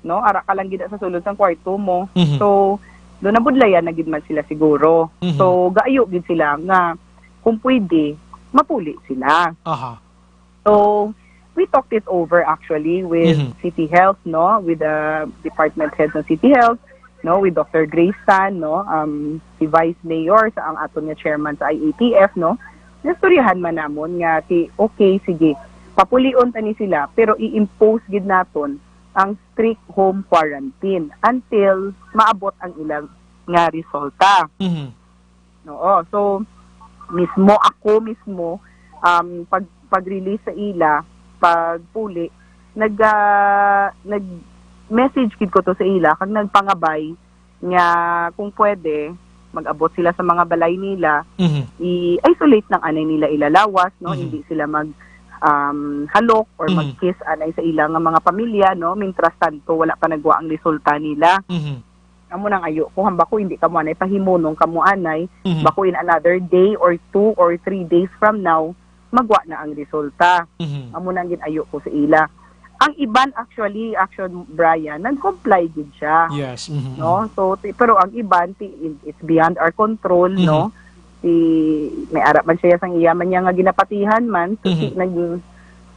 no? Ara ka lang gid sa sulod sang kwarto mo. Mhm. So, do nabudlayan na gid man sila siguro. Mhm. So, gaayo gid sila nga kung pwede, mapuli sila. Aha. So, we talked it over actually with Mhm. City Health, no, with the department head ng City Health, no, with Doctor Grace Tan, no, um, si Vice Mayor sa ang aton nga chairman sa I A T F, no. Nastoryahan man namon nga ti, okay, sige, papulion ta ni sila, pero i-impose gid naton ang strict home quarantine until maabot ang ilang nga resulta. Mhm. Oo. So, mismo ako mismo, um, pag, pag-release sa ila, pagpuli, nag, ah, nag-message gid ko to sa ila, kag nagpangabay nga kung pwede, mag-abot sila sa mga balay nila, Mhm. i-isolate lang anay nila ila lawas, no? Mhm. Hindi sila mag, um, halok or Mhm. mag-kiss anay sa ila nga mga pamilya, no? Mintras tanto, wala pa nagwa ang resulta nila. Mhm. Amo nang ayo ko, hamba ko hindi kamo anay pahimunong kamo anay, Mhm. bako in another day or two or three days from now, magwa na ang resulta. Mhm. Amo nang gin-ayo ko sa ila. Ang iban actually, action Brian, nag-comply gid siya. Yes. Mhm, No? mhm. So, ti-, pero ang iban, ti-, it's beyond our control, Mhm. no? Si, may ara man siya sang iya man niya nga ginapatihan man, so, Mhm. si, nag-,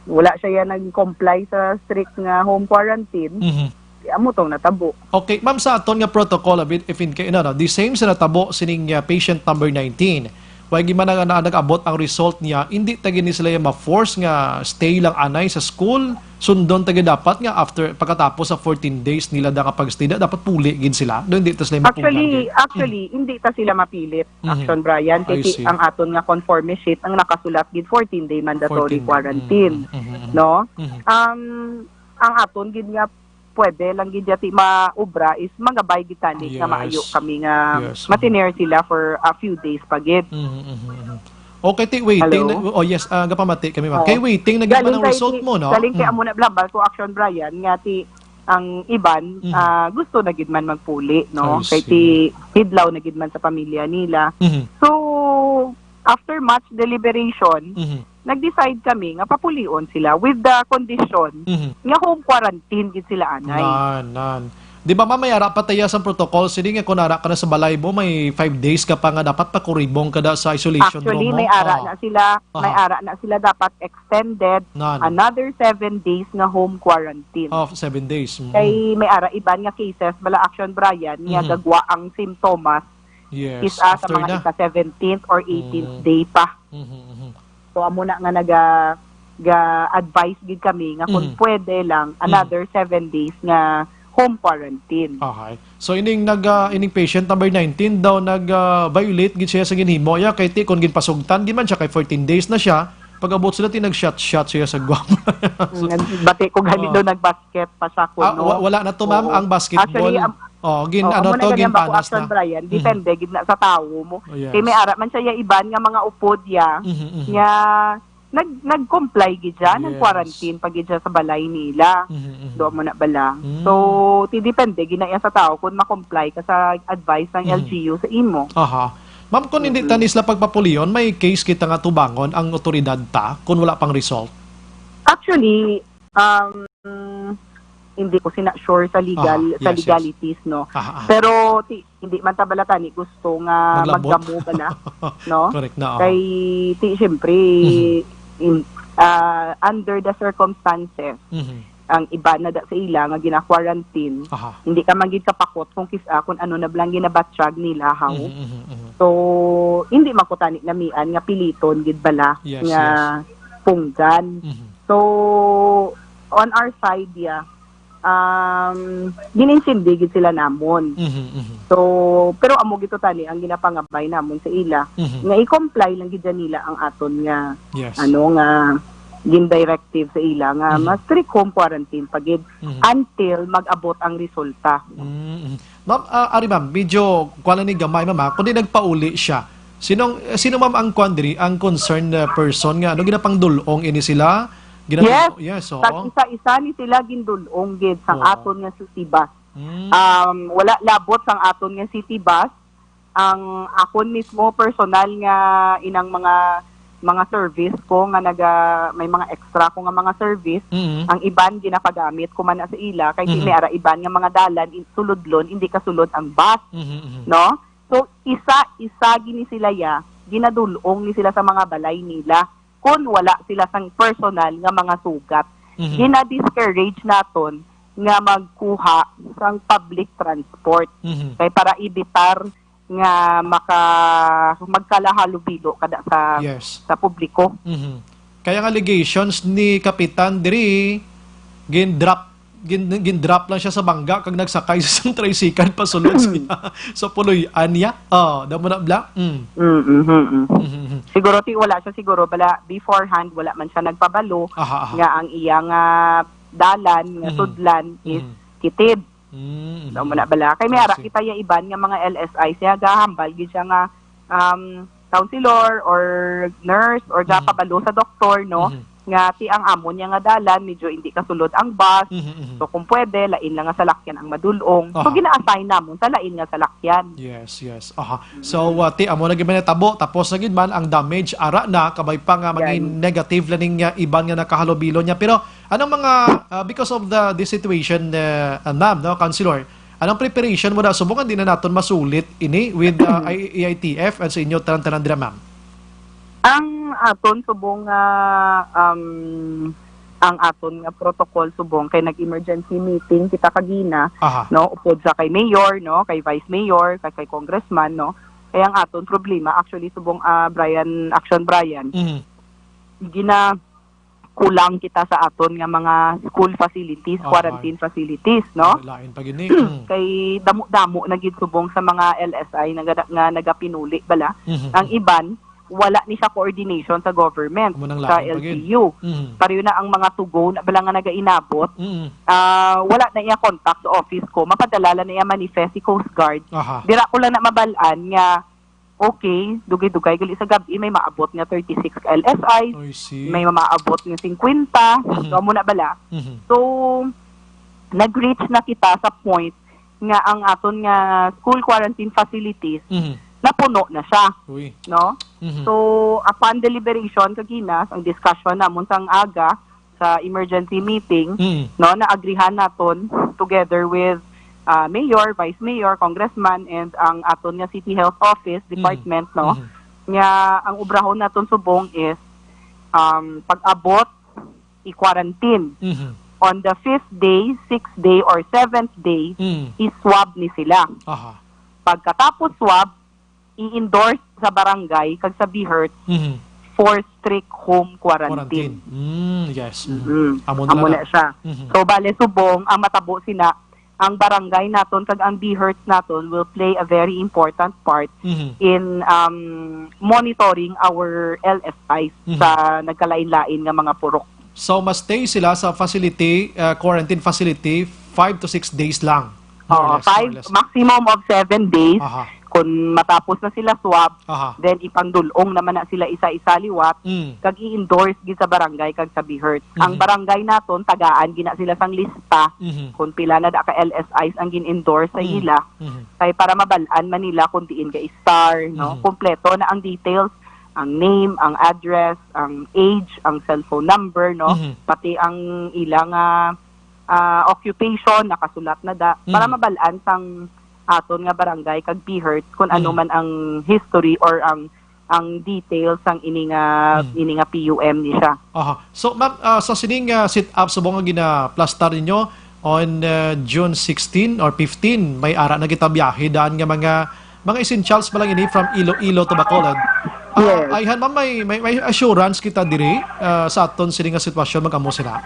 wala siya nag-comply sa strict nga home quarantine. Mhm. Amo tong natabo. Okay, ma'am, sa aton nga protocol, abit, if in, no, no, the same sa natabo sining, uh, patient number nineteen. Way gid man nga na, nag-abot ang result niya, hindi ta gid ni sila ma-force nga stay lang anay sa school. Sundon ta gid dapat nga after, pagkatapos sa fourteen days nila da nga pag-stay da, dapat puli gid sila. Do hindi ta sila mapugngan Actually, gid. actually, hindi ta sila mapilit, Mhm. Action Brian. I Kay ti-, see. ang aton nga conforme sheet ang nakasulat gid fourteen day mandatory Fourteen. quarantine, Mhm, mhm, mhm. no? Mhm. Um, ang aton gid nga pwede lang gid yati maubra is magabay gid tani nga Yes. maayo kami nga Yes, mhm. matiner sila for a few days pa gid. Mhm, mhm, mhm. Okay, ti, waiting Hello? na, oh, yes, ah, gapamati kami, ma'am. Oo. Kay waiting na gid man Galing ang kay result ti-, mo, no? galing kay Mm. amo na blabal ko, Action Brian, nga ti ang iban, Mhm. ah, gusto na gid man magpuli, no? I Kay see. ti hidlaw na gid man sa pamilya nila. Mhm. So, after much deliberation, Mhm. nag-decide kami nga papulion sila with the condition Mhm. nga home quarantine gid sila anay. Nan, nan. Di ba, ma'am, may ara pa tayo sa protocol sini nga kung ara ka na sa balay mo, may five days ka pa nga dapat pakuribong ka da sa isolation Actually, room mo? may ara Oh. na sila, may Aha. ara na sila dapat extended Nan. another seven days nga home quarantine. Oh, seven days. Mhm. Kay may ara iban nga cases, bala, Action Brian, nga Mhm. gagwa ang symptoms Yes, is, ah, sa after mga na. ika-seventeenth or eighteenth Mm. day pa. Mhm, mhm. So, amo na nga naga-, ga-advise gid kami nga kung Mhm. pwede lang, Mhm. another seven days nga home quarantine. Okay. So, ining nag, ah, ining patient number nineteen daw nag, ah, violate gid siya sa ginhimo niya kay ti kon ginpasugtan gid man siya kay fourteen days na siya. Pag-abot sila ti nag-shot-shot siya sa guwapa. So, Nagbati ko gani Oo. daw nagbasket pa siya Ah, kuno. wa-, wala na to, ma'am, Oo. ang basketball. Actually, am-, Oh, gin-, oh, ano amo na to, gani ang ginpanas action, na. Brian. Mhm. Depende gid na sa tawo mo. Oh, yes. Kay may ara man siya ya iban nga mga upod ya, Mhm, mhm. nga nag-, nag-comply gid siya, Yes. nag-quarantine pa gid siya sa balay nila. Mhm, mhm. Do mo na bala. Mm. So, ti depende gid na iya sa tawo kung ma-comply ka sa advice ng Mhm. L G U sa imo. Aha. Ma'am, kung hindi Mm-mm. tani sila pagpapulion, may case kita nga tubangon ang otoridad ta kung wala pang result? Actually, um, hindi ko sina sure sa legal, Aha, sa yes, yes. legalities, no? Aha, aha. Pero ti-, hindi man ta bala tani gusto nga Maglabot. magdamo bala, no? Correct na, aha. Kay ti, siyempre, Mhm. in, ah, under the circumstances, Mhm. ang iba na da sa ila nga gina-quarantine, Aha. hindi ka man gid kapakot kung kis-, ah, kung ano na bala ang ginabatyag nila, haw? Mhm, mhm, mhm. So, hindi man ko tani namian nga piliton gid bala Yes, nga yes. punggan. Mhm. So, on our side, yeah, um, gin-insindi gid sila namon. Mhm, mhm. So, pero amo gid to tani ang ginapangabay namon sa ila, Mhm. nga i-comply lang gid nila ang aton nga, Yes. ano, nga gin-directive sa ila nga Mhm. mas strict home quarantine pa gid Mhm. until mag-abot ang resulta. Mm, mhm. Ma'am, ah, ari ma'am, medyo kuwan lang ni gamay, ma'am, ha? Kundi nagpauli siya. Sinong, eh, sino, ma'am, ang kuwan diri, ang concerned, uh, person nga, ano, ginapangdul-ong ini sila? Ginapang-, Yes. yes, oo. Tag-isa-isa ni sila gindul-ong gid sang Oo. aton nga city bus. Mm. Um, wala labot sang aton nga city bus. Ang akon mismo personal nga inang mga, mga service ko nga naga-, may mga extra ko nga mga service, Mm. ang iban ginapagamit ko man na sa ila, kay Mhm. may ara iban nga mga dalan, in-, sulodlon, hindi kasulod ang bus, Mhm, mhm. no? So, isa-isa gini sila ya, ginadul-ong ni sila sa mga balay nila. Kun wala sila sang personal nga mga sugat, Mhm. gina-discourage naton nga magkuha sang public transport. Mhm. Kay para ibitar nga maka-, magkalahalubilo kada sa, Yes. sa publiko. Mhm. Kaya ang allegations ni Kapitan diri, gin-drop, gin-, gin-drop lang siya sa bangga kag nagsakay sa isang tricycle pasulod siya sa puloy-an niya. Oh, damo na bla. Mm. Mm, mm, mm. Mhm, mhm. Siguro ti wala siya siguro bala beforehand, wala man siya nagpabalo Aha, aha. nga ang iya nga dalan, nga Mhm. sudlan is Mhm. kitid. Mm, Daw mo mhm. na bala. Kay may I ara see. kita ya iban nga mga L S I siya, gahambal gid siya nga, um, counselor or nurse or Mhm. gapabalo sa doktor, no? Mhm. Nga ti ang amo niya nga dalan, medyo hindi kasulod ang bus. Mhm, mhm. So, kung pwede, lain lang nga salakyan ang madulong. So, Aha. gina-assign namon sa lain nga salakyan. Yes, yes. Aha. Mm. So, uh, ti amo na gid man natabo, tapos na gid man ang damage, ara na, kabay pa nga maging Yan. negative lang ning, uh, iban nga nakahalubilo niya. Pero anong mga, uh, because of the, the situation, uh, uh, ma'am, no, Councilor, anong preparation mo na subong nga di na naton masulit ini with, uh, I-, A I T F and sa inyo tanan-tanan dira, ma'am? Ang aton subong nga, um, ang aton nga protocol subong kay nag-emergency meeting kita kagina, Aha. no, upod sa kay mayor, no, kay vice mayor, kay, kay congressman, no. Kay ang aton problema actually subong, ah, Brian, Action Brian, Mhm. gina-, kulang kita sa aton nga mga school facilities, Ah, quarantine facilities, no? Lain pa gini. Mm. Kay damo-damo na gid subong sa mga L S I nga, nga nagapinuli bala. Mhm. Ang iban, wala ni sa coordination sa government, Amo nang sa lain pa gid. L G U. Mhm. Pareho na ang mga tugo na bala nga nagainabot, Mhm. ah, wala na iya contact sa office ko. Mapadala lang na iya manifest si Coast Guard. Aha. Dira ko lang na mabal-an nga okay, dugay-dugay gali sa gab-i, may maabot nga thirty-six ka L S I, I see. may maabot nga fifty, Mhm. so, amo na bala. Mhm. So, nag-reach na kita sa point nga ang aton nga school quarantine facilities, Mhm. napuno na siya, Uy. no? Mhm. So, upon deliberation, kaginas, ang discussion namon sang aga, sa emergency meeting, Mm. no, naagrihan naton together with, ah, mayor, vice mayor, congressman, and ang aton nga City Health Office Mm. department, no, Mm. nga ang obrahon naton subong is, um, pag-abot, i-quarantine. Mhm. On the fifth day, sixth day, or seventh day, Mm. i-swab ni sila. Aha. Pagkatapos swab, i-endorse sa barangay kag sa BHERT Mhm. for strict home quarantine. Quarantine. Mm, yes. Mhm. Mhm. Amo na Amo na na. siya. Mhm. So, bale, subong, ang matabo sina, ang barangay naton kag ang BHERTs naton will play a very important part Mhm. in um, monitoring our L S Is Mhm. sa nagkalain-lain nga mga purok. So, ma-stay sila sa facility, uh, quarantine facility, five to six days lang. More or Oo, less, more five, or less. maximum of seven days. Aha. Kung matapos na sila swab, Aha. then ipangdulong naman na sila isa-isa liwat, Mm. kag i-endorse gid sa barangay kag sa BHERT. Ang Mhm. barangay naton, tagaan gina sila sang lista Mhm. kung pila na da ka L S Is ang gin-endorse sa Mm. ila. Mhm. Kay para mabal-an man nila kung diin ga-star, no? Mhm. Kompleto na ang details, ang name, ang address, ang age, ang cellphone number, no? Mhm. Pati ang ila nga ah, occupation, nakasulat na da, para Mhm. mabal-an sang aton nga barangay kag BHERT kung ano Mhm. man ang history or ang ang details sang ini nga Mhm. ini nga PUM ni siya. Aha. So, ma'am, ah, sa sining ah, sit-up subong nga ginaplastar ninyo on ah, June sixteen or fifteen, may ara na kita biyahe daan nga mga mga essentials pa lang ini from Iloilo to Bacolod. Ah, Yes. Ayhan, ma'am, may, may, may assurance kita diri ah, sa aton sini nga sitwasyon, mag-amo sila.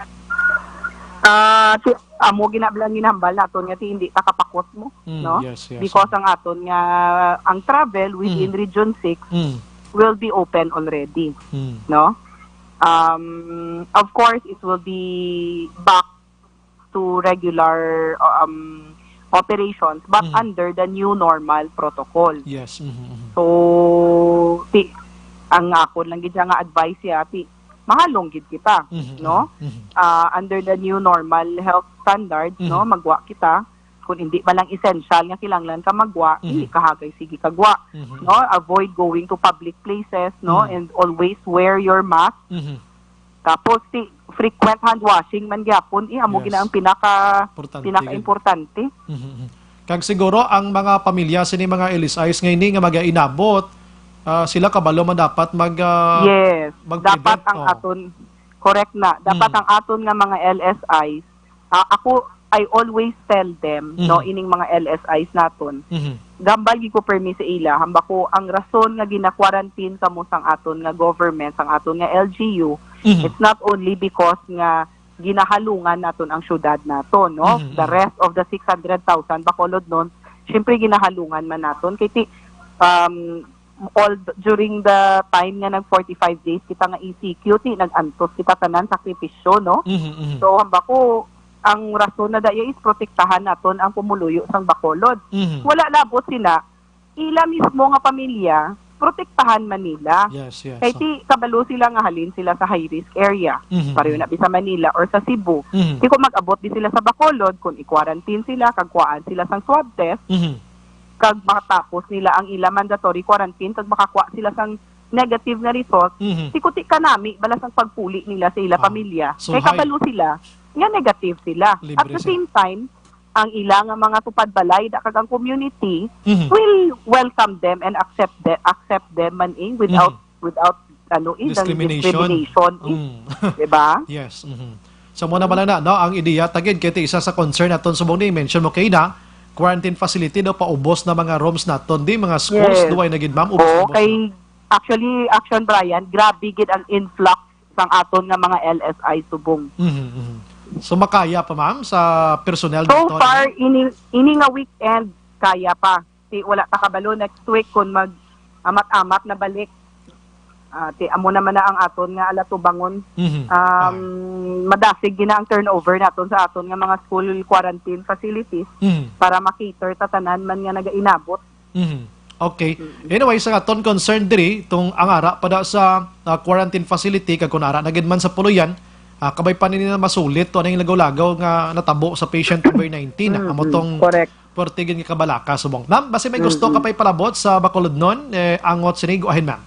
Ah, ti, amo gina lang ginhambal naton nga ti hindi ta kapakot mo, Mm, no? yes, yes. Because ang aton nga ang travel within Mm. Region six Mm, will be open already, mm, no? Um, of course, it will be back to regular um, operations, but Mm. under the new normal protocol. yes. Mhm, mhm. So, ti, ang ako lang gid siya nga advice siya, ti, mahalong gid kita, Mhm, no? mhm, mhm. Ah, under the new normal health standards, no, Mhm. magwa kita. Kung hindi pa lang essential nga kinahanglan ka magwa, Mhm. hindi ka hagay sige kagwa, Mhm. no? Avoid going to public places, no? Mhm. And always wear your mask. Mhm. Tapos si frequent hand washing man gyapon, eh, amo Yes. gina ang pinaka Importante pinaka-importante. Mhm, mhm. Kag siguro ang mga pamilya sini mga L S Is nga ini nga magainabot, ah, sila kabalo man dapat mag ah, Yes, mag-prevent, dapat ang oh. aton, correct na, dapat Mm. ang aton nga mga L S Is, ah, ako, I always tell them, Mhm. no, ining mga L S Is naton, Mhm. gambal gid ko permi sa ila, hamba ko ang rason nga gina-quarantine kamo sang aton nga government, sang aton nga L G U, Mhm. it's not only because nga ginahalungan naton ang syudad naton, no? Mhm, The mhm. rest of the six hundred thousand Bacolodnon, syempre ginahalungan man naton. Kay ti, um, all during the time nga nag forty-five days kita nga E C Q, ti nag-antos kita tanan sakripisyo, no? Mhm, mhm. So, hamba ko, ang rason na daya is protektahan naton ang pumuluyo sang Bacolod. Mhm. Wala labot sina, ila mismo nga pamilya, protektahan man nila. Yes, yes. Kay ti kabalo sila nga halin sila sa high risk area. Mhm, Pareho mhm. na bi sa Manila or sa Cebu. Mhm. Di ko mag-abot di sila sa Bacolod, kung i-quarantine sila, kag kuhaan sila sang swab test, Mhm. kag matapos nila ang ila mandatory quarantine, kag makakuha sila sang negative nga result, Mhm. ti kuti kanami bala sang pagpuli nila sa ila Ah, pamilya. so Kay high. Kabalo sila nga negative sila. Libre At the sila. Same time, ang ila nga mga tupad balay, da kag ang community, Mhm. will welcome them and accept them, accept them man eh, without, Mhm. without, ano eh, ng Discrimination. Discrimination eh. Mm. Diba? Yes. Mhm. So, muna pala na, no, ang ideya, tagid, kay ti isa sa concern naton subong ni mention mo kay na, quarantine facility, no, paubos na mga rooms naton, di, mga schools, Yes. duway na gid, ma'am, ubos, Oo, ubos kay na. Actually, Action Brian, grabe gid ang influx sang aton nga mga L S I subong. Mhm, mhm. So, makaya pa, ma'am, sa personnel So naton, far, no? ini, ini nga weekend, kaya pa. Ti wala ta kabalo next week kung mag amat-amat na balik. Ah, ti amo naman na ang aton nga alatubangon. Mhm. Um, madasig gina ang turnover naton sa aton nga mga school quarantine facilities Mhm. para ma-cater ta tanan man nga nagainabot. Mhm. Okay. Anyway, sa aton concern diri, itong ang ara pa da sa ah, quarantine facility, kag kung ara na gid man sa puloy-an, ah, kabay pa nila masulit to aning lagaw-lagaw nga natabo sa patient number nineteen. Ah, amo Mm, tong correct. Puwerte gid nga kabalaka subong. Ma'am, basi may gusto ka Mm-mm. pa'y palabot sa Bacolodnon, eh, angot sini, go ahead, ma'am.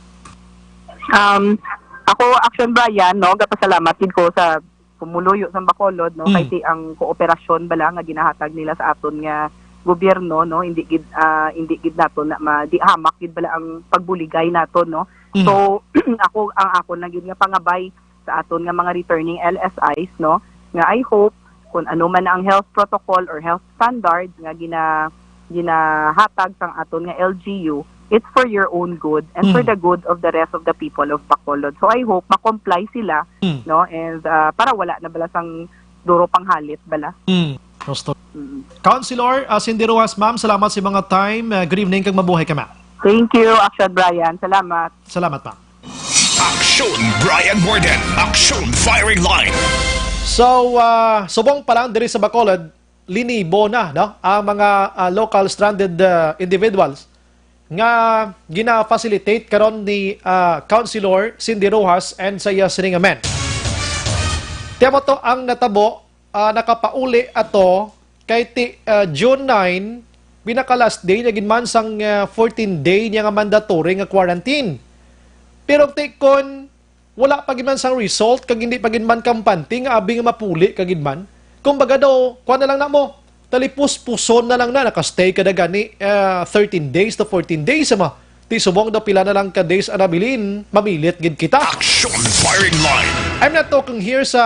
Um, ako, Action Brian, no, gapasalamat gid ko sa pumuluyo sa Bacolod, no, Mm. kay ti ang kooperasyon bala nga ginahatag nila sa aton nga gobyerno, no, hindi gid, ah, hindi gid nato na ma, di hamak gid bala ang pagbuligay nato, no. Mm. So, ako, ang ako na gid nga pangabay sa aton nga mga returning L S Is, no, nga I hope kung ano man ang health protocol or health standard nga gina, ginahatag sang aton nga L G U, it's for your own good and for Mm. the good of the rest of the people of Bacolod. So I hope ma-comply sila, Mm. no, and ah, para wala na bala sang duro panghalit bala. Mm. Gusto. Mm. Councilor, ah, Cindy Rojas, ma'am, salamat sa mga time. Ah, good evening, kag mabuhay ka, ma'am. Thank you, Action Brian. Salamat. Salamat, ma'am. Action Brian Morden. Action Firing Line. So, ah, subong pa lang diri sa Bacolod, linibo na, no, ang mga, ah, local stranded, ah, individuals nga gina-facilitate karon ni, ah, Councilor Cindy Rojas and sa iya sining amen. Tiamo to ang natabo, ah, nakapauli ato kay ti, ah, June nine, pinaka last day niya gid man sang, ah, fourteen day niya nga mandatory nga quarantine. Pero ti kon wala pa gid man sang result, kag hindi pa gid man kampante nga abi nga mapuli ka gid man. Kumbaga daw, kuan na lang na mo, talipuspuson na lang na, nakastay ka na gani, ah, thirteen days to fourteen days, ama. Ti subong daw pila na lang ka days ang nabilin, mamilit gid kita. Action Firing Line. I'm not talking here sa,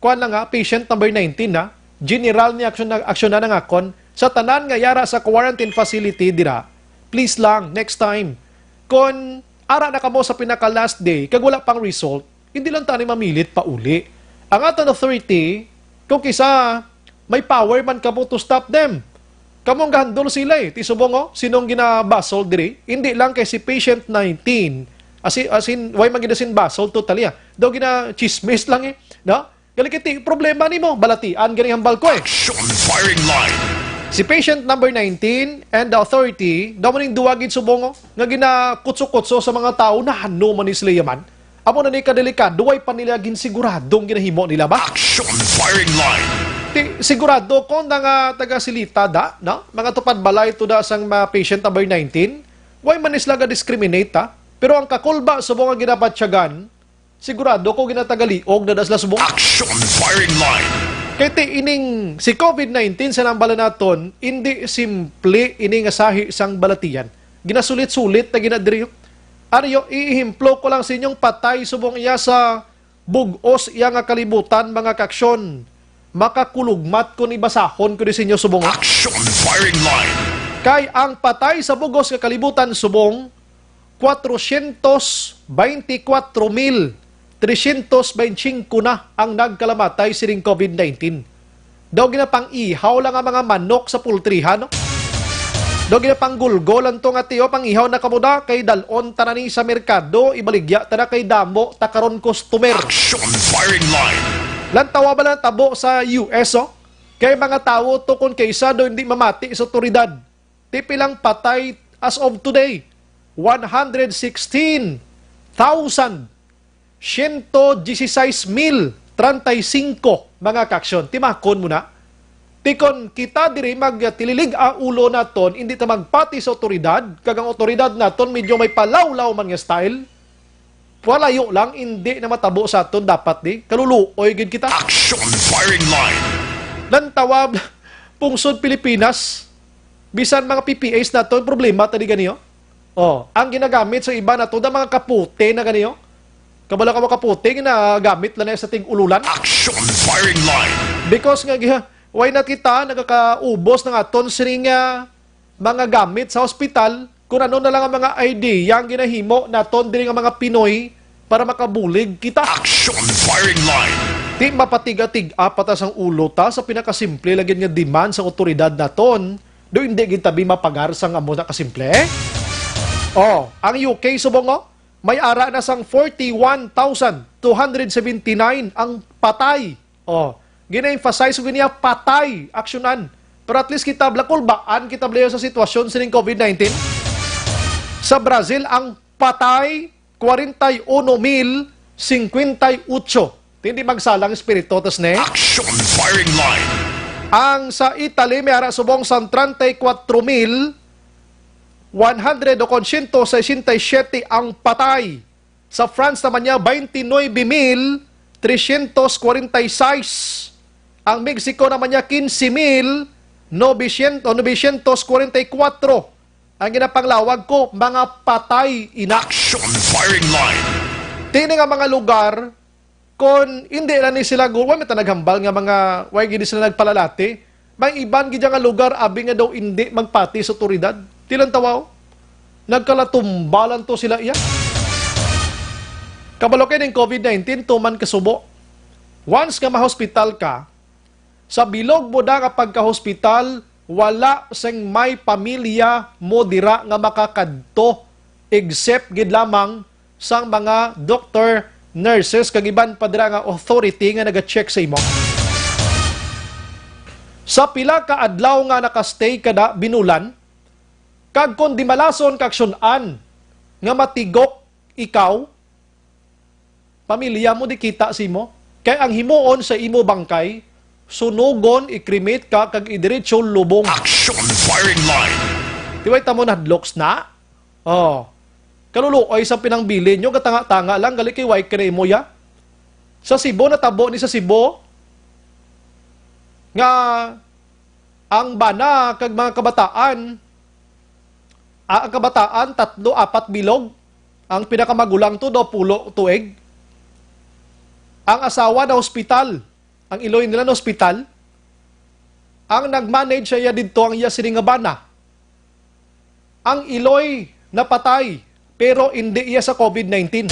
kuan lang nga, patient number nineteen, na. General ni aksyon na, aksyon na nangakon sa tanan nga yara sa quarantine facility dira. Please lang, next time, kon ara na kamo sa pinaka last day kag wala pang result, hindi lang tani mamilit pauli. Ang aton authority, kung kisa may power man kamo to stop them. Kamo ang gahandol sila, eh. Ti subong, oh, sinong ginabasol diri? Hindi lang kay si patient nineteen. As in, as in, why man gid sin basol totally, ah? Daw gina-chismis lang, eh. No? Gali kay ti problema nimo, balatian gani hambal ko, eh. Action Firing Line. Si patient number nineteen and the authority, daw maning duwa gid subong, oh, nga ginakutso-kutso sa mga tawo, na ano man ni sila yaman? Amo na ni kadelikado, way pa nila ginsigurado ang ginahimo nila ba? Action Firing Line. Ti, sigurado ko na nga taga Silita da, no? Mga tupad balay to da sang mga patient number nineteen, way man ni sila ga-discriminate, ha? Pero ang kakulba subong nga ginabatyagan, sigurado ko ginatagaliog na da sila subong. Action Firing Line. Kay ti ining si COVID nineteen sa nang bala naton, hindi simple ini nga sahi sang balatian. Ginasulit-sulit na gina diri. Ariyo, iehemplo ko lang sa inyong patay subong iya sa bug-os iya nga kalibutan, mga kaaksyon. Makakulugmat kon ibasahon ko ni sa inyo subong. Action Firing Line. Kay ang patay sa bug-os nga kalibutan subong, cuatrocientos veinticuatro mil trescientos veinticinco na ang nagkalamatay sining COVID nineteen. Daw ginapang-ihaw lang ang mga manok sa pultrihan, no? Daw ginapanggulgol lang to nga tiyo, pang-ihaw na kamo da, kay dal-on ta na ni sa merkado, ibaligya ta na kay damo ta karon customer. Action Firing Line. Lantawa ba lang tabo sa U S, oh? Kay mga tawo to kon kay isa daw hindi mamati sa otoridad. Ti pilang patay as of today? One hundred sixteen thousand, siyento disisais mil treinta y cinco, mga kaaksyon. Timakon mo na. Ti kon kita diri magtililig ang ulo naton, hindi ta magpati sa otoridad, kag ang otoridad naton medyo may palawlaw man nga style, palayo lang, hindi na matabo sa aton dapat di. Kaluluoy gid kita. Action Firing Line. Lantawa, pungsod Pilipinas, bisan mga P P As naton, problema ta di gani, oh. Oh, ang ginagamit sa iba naton, ang mga kapote na gani, oh. Kabalo ka mo kapote, ginagamit lang na sa ting ululan. Action Firing Line. Because nga, giha-, why not kita nagakaubos ng aton sining, ah, mga gamit sa hospital, kung ano na lang ang mga idea ang ginahimo naton diri nga mga Pinoy para makabulig kita. Action Firing Line. Ti mapatiga-tiga pa ta sang ulo ta sa pinakasimple lagi nga demand sang otoridad naton, do hindi gid tabi mapagar sang amo na kasimple? Oh, ang U K subong, oh, may ara na sang forty-one thousand two hundred seventy-nine ang patay. Oh, gina-emphasize ko niya, patay, aksyonan. Pero at least kita, blakulbaan kita, Blair, sa sitwasyon sining COVID nineteen. Sa Brazil, ang patay, kwarenta y uno mil singkwenta y otso. Hindi magsalang espiritu, tas ne? Action Firing Line. Ang sa Italy, may ara subong sang treinta y cuatro mil one hundred o kon siyento sesenta y siyete ang patay. Sa France naman niya, veintinuebe mil trescientos cuarenta y seis. Ang Mexico naman niya, quince mil novecientos, novecientos cuarenta y cuatro. Ang ginapanglawag ko, mga patay ina. Action Firing Line. Tini nga mga lugar, kon hindi lang ni sila gu-, wa man ta naghambal nga mga, way gid sila nagpalalati. May iban gid nga lugar, abi nga daw hindi magpati sa otoridad. Tilang tawaw, nagkalatumbalan to sila iya. Kabalo kay ning COVID nineteen, tuman kasubo. Once nga ma-hospital ka, Sa bilog mo na nga pagkahospital, wala sing may pamilya mo dira nga makakadto, except gid lamang sang mga doktor, nurses, kag iban pa dira nga authority nga naga-check sa imo. Sa pila ka adlaw nga nakastay ka na binulan, kag kon dimalason ka aksyon-an nga matigok ikaw, pamilya mo di kita sa imo. Kay ang himuon sa imo bangkay, sunugon, i-cremate ka, kag idiretso lubong. Action firing line. Di ba ita mo nahadloks na? Oh. Kaluluoy sa pinangbili nyo, gatanga-tanga lang, gali kay way kay imo ya. Sa Cebu, natabo ni sa Cebu, nga ang bana kag mga kabataan, ah, ang kabataan, tatlo, apat bilog, ang pinakamagulang to, daw pulo tuig. Ang asawa na hospital, ang iloy nila na hospital. Ang nag-manage sa iya didto ang iya sini nga bana. Ang iloy napatay, pero indi iya sa COVID nineteen.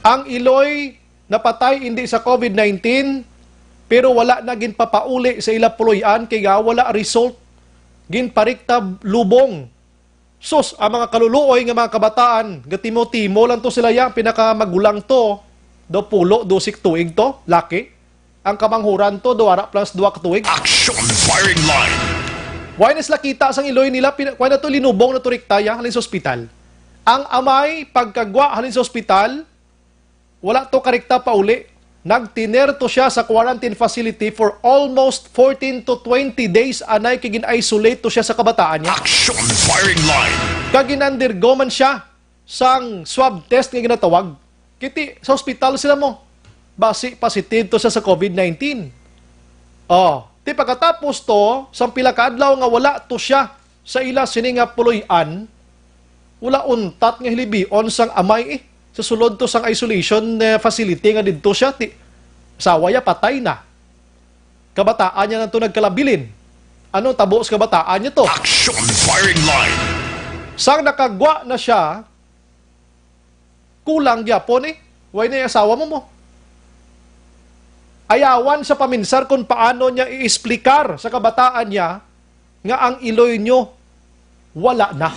Ang iloy napatay indi sa COVID nineteen, pero wala na ginpapauli sa ila puloy-an kay nga wala result. Ginpariktab lubong. Sus, ang mga kaluluoy nga mga kabataan, gatimo-timo lang to sila ya, ang pinakamagulang to, daw pulo, dusik tuig to, laki. Ang kamanghuran to, duwara plus duwa ka tuig. Action firing line. Why na sila kita sang iloy nila? Pina-, why na to linubong na to riktaya halin sa ospital? Ang amay, pagkagwa halin sa ospital, wala to karikta pauli. Nagtiner to siya sa quarantine facility for almost fourteen to twenty days, anay kay gin-isolate to siya sa kabataan niya. Action firing line. Kag gin-undergo man siya sang swab test nga ginatawag. Kiti sa ospital sila mo. Basi positive to siya sa COVID nineteen. Oh, ti pagkatapos to, sang pila ka adlaw nga wala to siya sa ila sini nga puloy-an, wala untat nga hilibion sang amay, eh. Sa sulod to sang isolation, eh, facility nga didto siya, ti asawa ya patay na. Kabataan niya na to nagkalabilin. Anong tabo sa kabataan niya to? Action firing line. Sang nakagwa na siya, kulang gyapon eh. Why na yung asawa mo mo? Ayawan sa paminsar kung paano niya i-explicar sa kabataan niya nga ang iloy nyo wala na.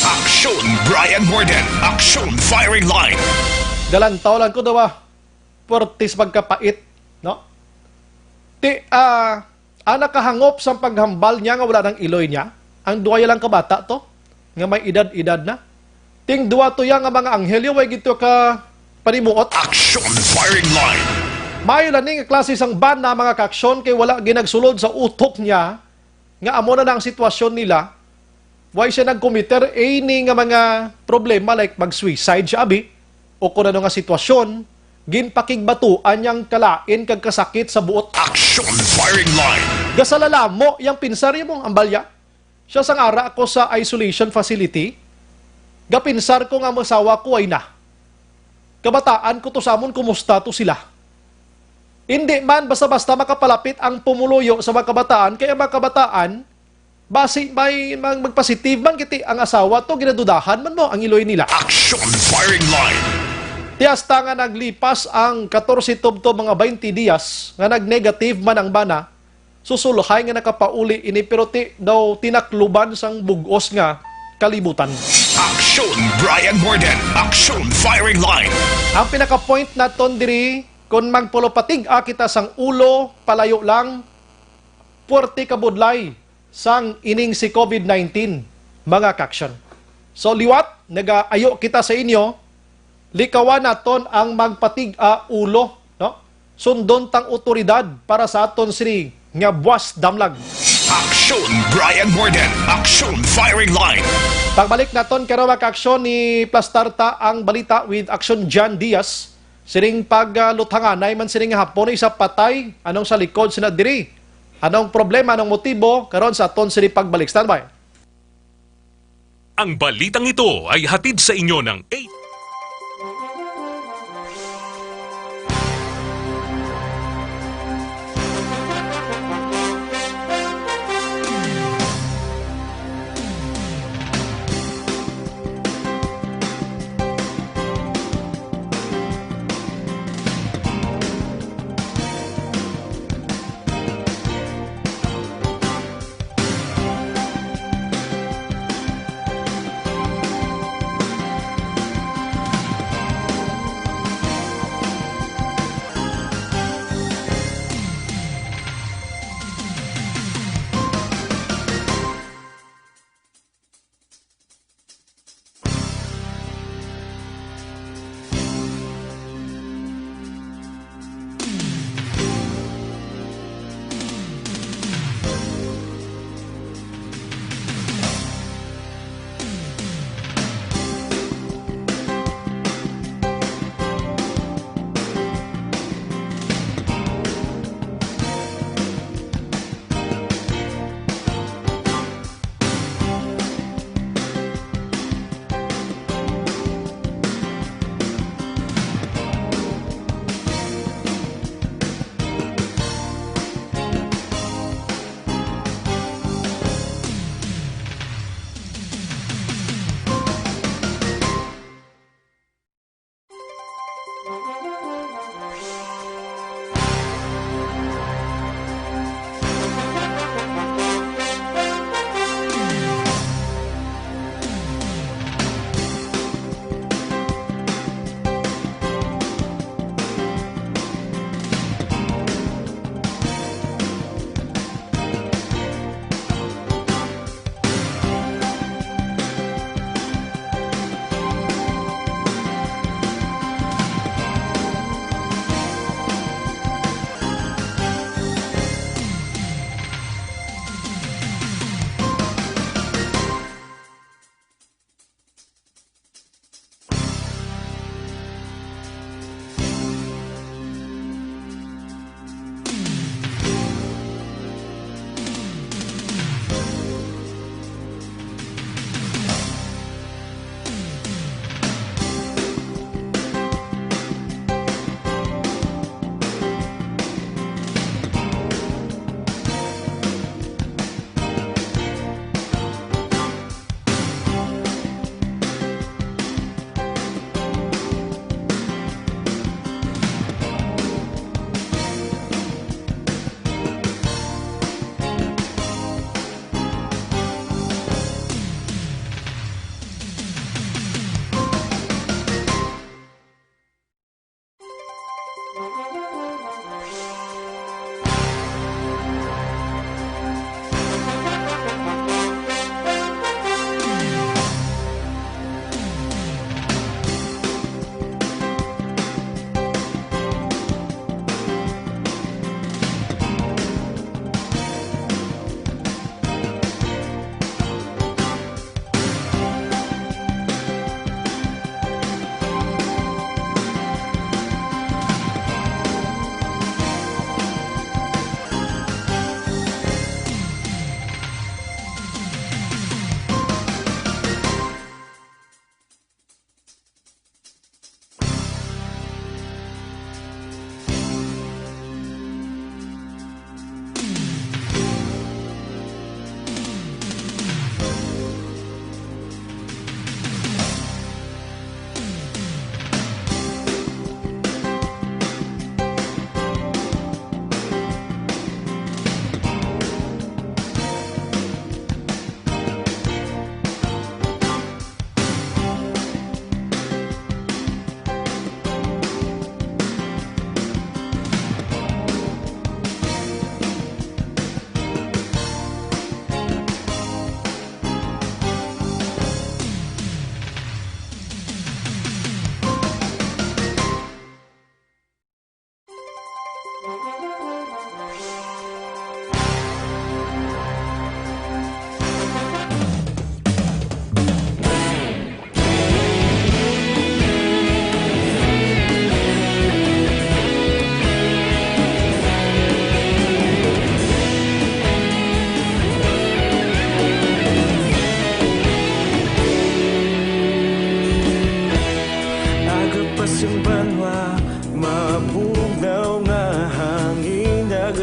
Action Brian Morden. Action firing line. Dalantaw lang ko daw ah. Puwertes pagkapait, no? Ti, ah, ang nakahangop sang paghambal niya nga wala nang iloy niya, ang duwa ya lang ka bata to, nga may edad-edad na. Ting duwa to ya nga mga anghel, ya way gid to ka panimuot. Action firing line. Maayo lang ni nga klase sang bana, mga kaaksyon, kay wala ginagsulod sa utok niya nga amo na na ang sitwasyon nila. Why siya nagkomiter ini nga mga problema, like mag-suicide siya, abi? O kung ano nga sitwasyon, ginpakigbatuan niyang kalain kag kasakit sa buot. Action firing line. Gasalalamo yang pinsar mo, ang balya. Siya sang ara ako sa isolation facility, gapinsar ko nga ang asawa ko ay na. Kabataan ko to sa amon, kumusta to sila? Hindi man basta-basta makapalapit ang pumuluyo sa mga kabataan, kay ang mga kabataan, basi may mag-, magpositive man, kiti ang asawa to, ginadudahan man mo ang iloy nila. Action firing line. Ti hasta nga naglipas ang katorse tubtob mga twenty diyas nga nag-negative man ang bana, susulhay nga nakapauli ini, pero ti daw tinakluban sang bug-os nga kalibutan. Action Brian Morden. Action firing line. Ang pinaka-point naton diri, kung magpulupatig-a kita sang ulo, palayo lang, puwerte ka budlay sang ining si COVID nineteen, mga kaaksyon. So, liwat, nagaayo kita sa inyo, likawan naton ang magpatig-a ulo, no? Sundon tang awtoridad para sa aton sini nga buwas damlag. Action Brian Morden. Action firing line. Pagbalik naton karon, mga kaaksyon, ni plastar ta ang balita with Action John Diaz. Sining pag, ah, luthanganay man sining hapon, isa patay anong sa likod sina diri. Anong problema, anong motibo? Karon sa aton sini pagbalik. Standby. Ang balitang ito ay hatid sa inyo ng eight.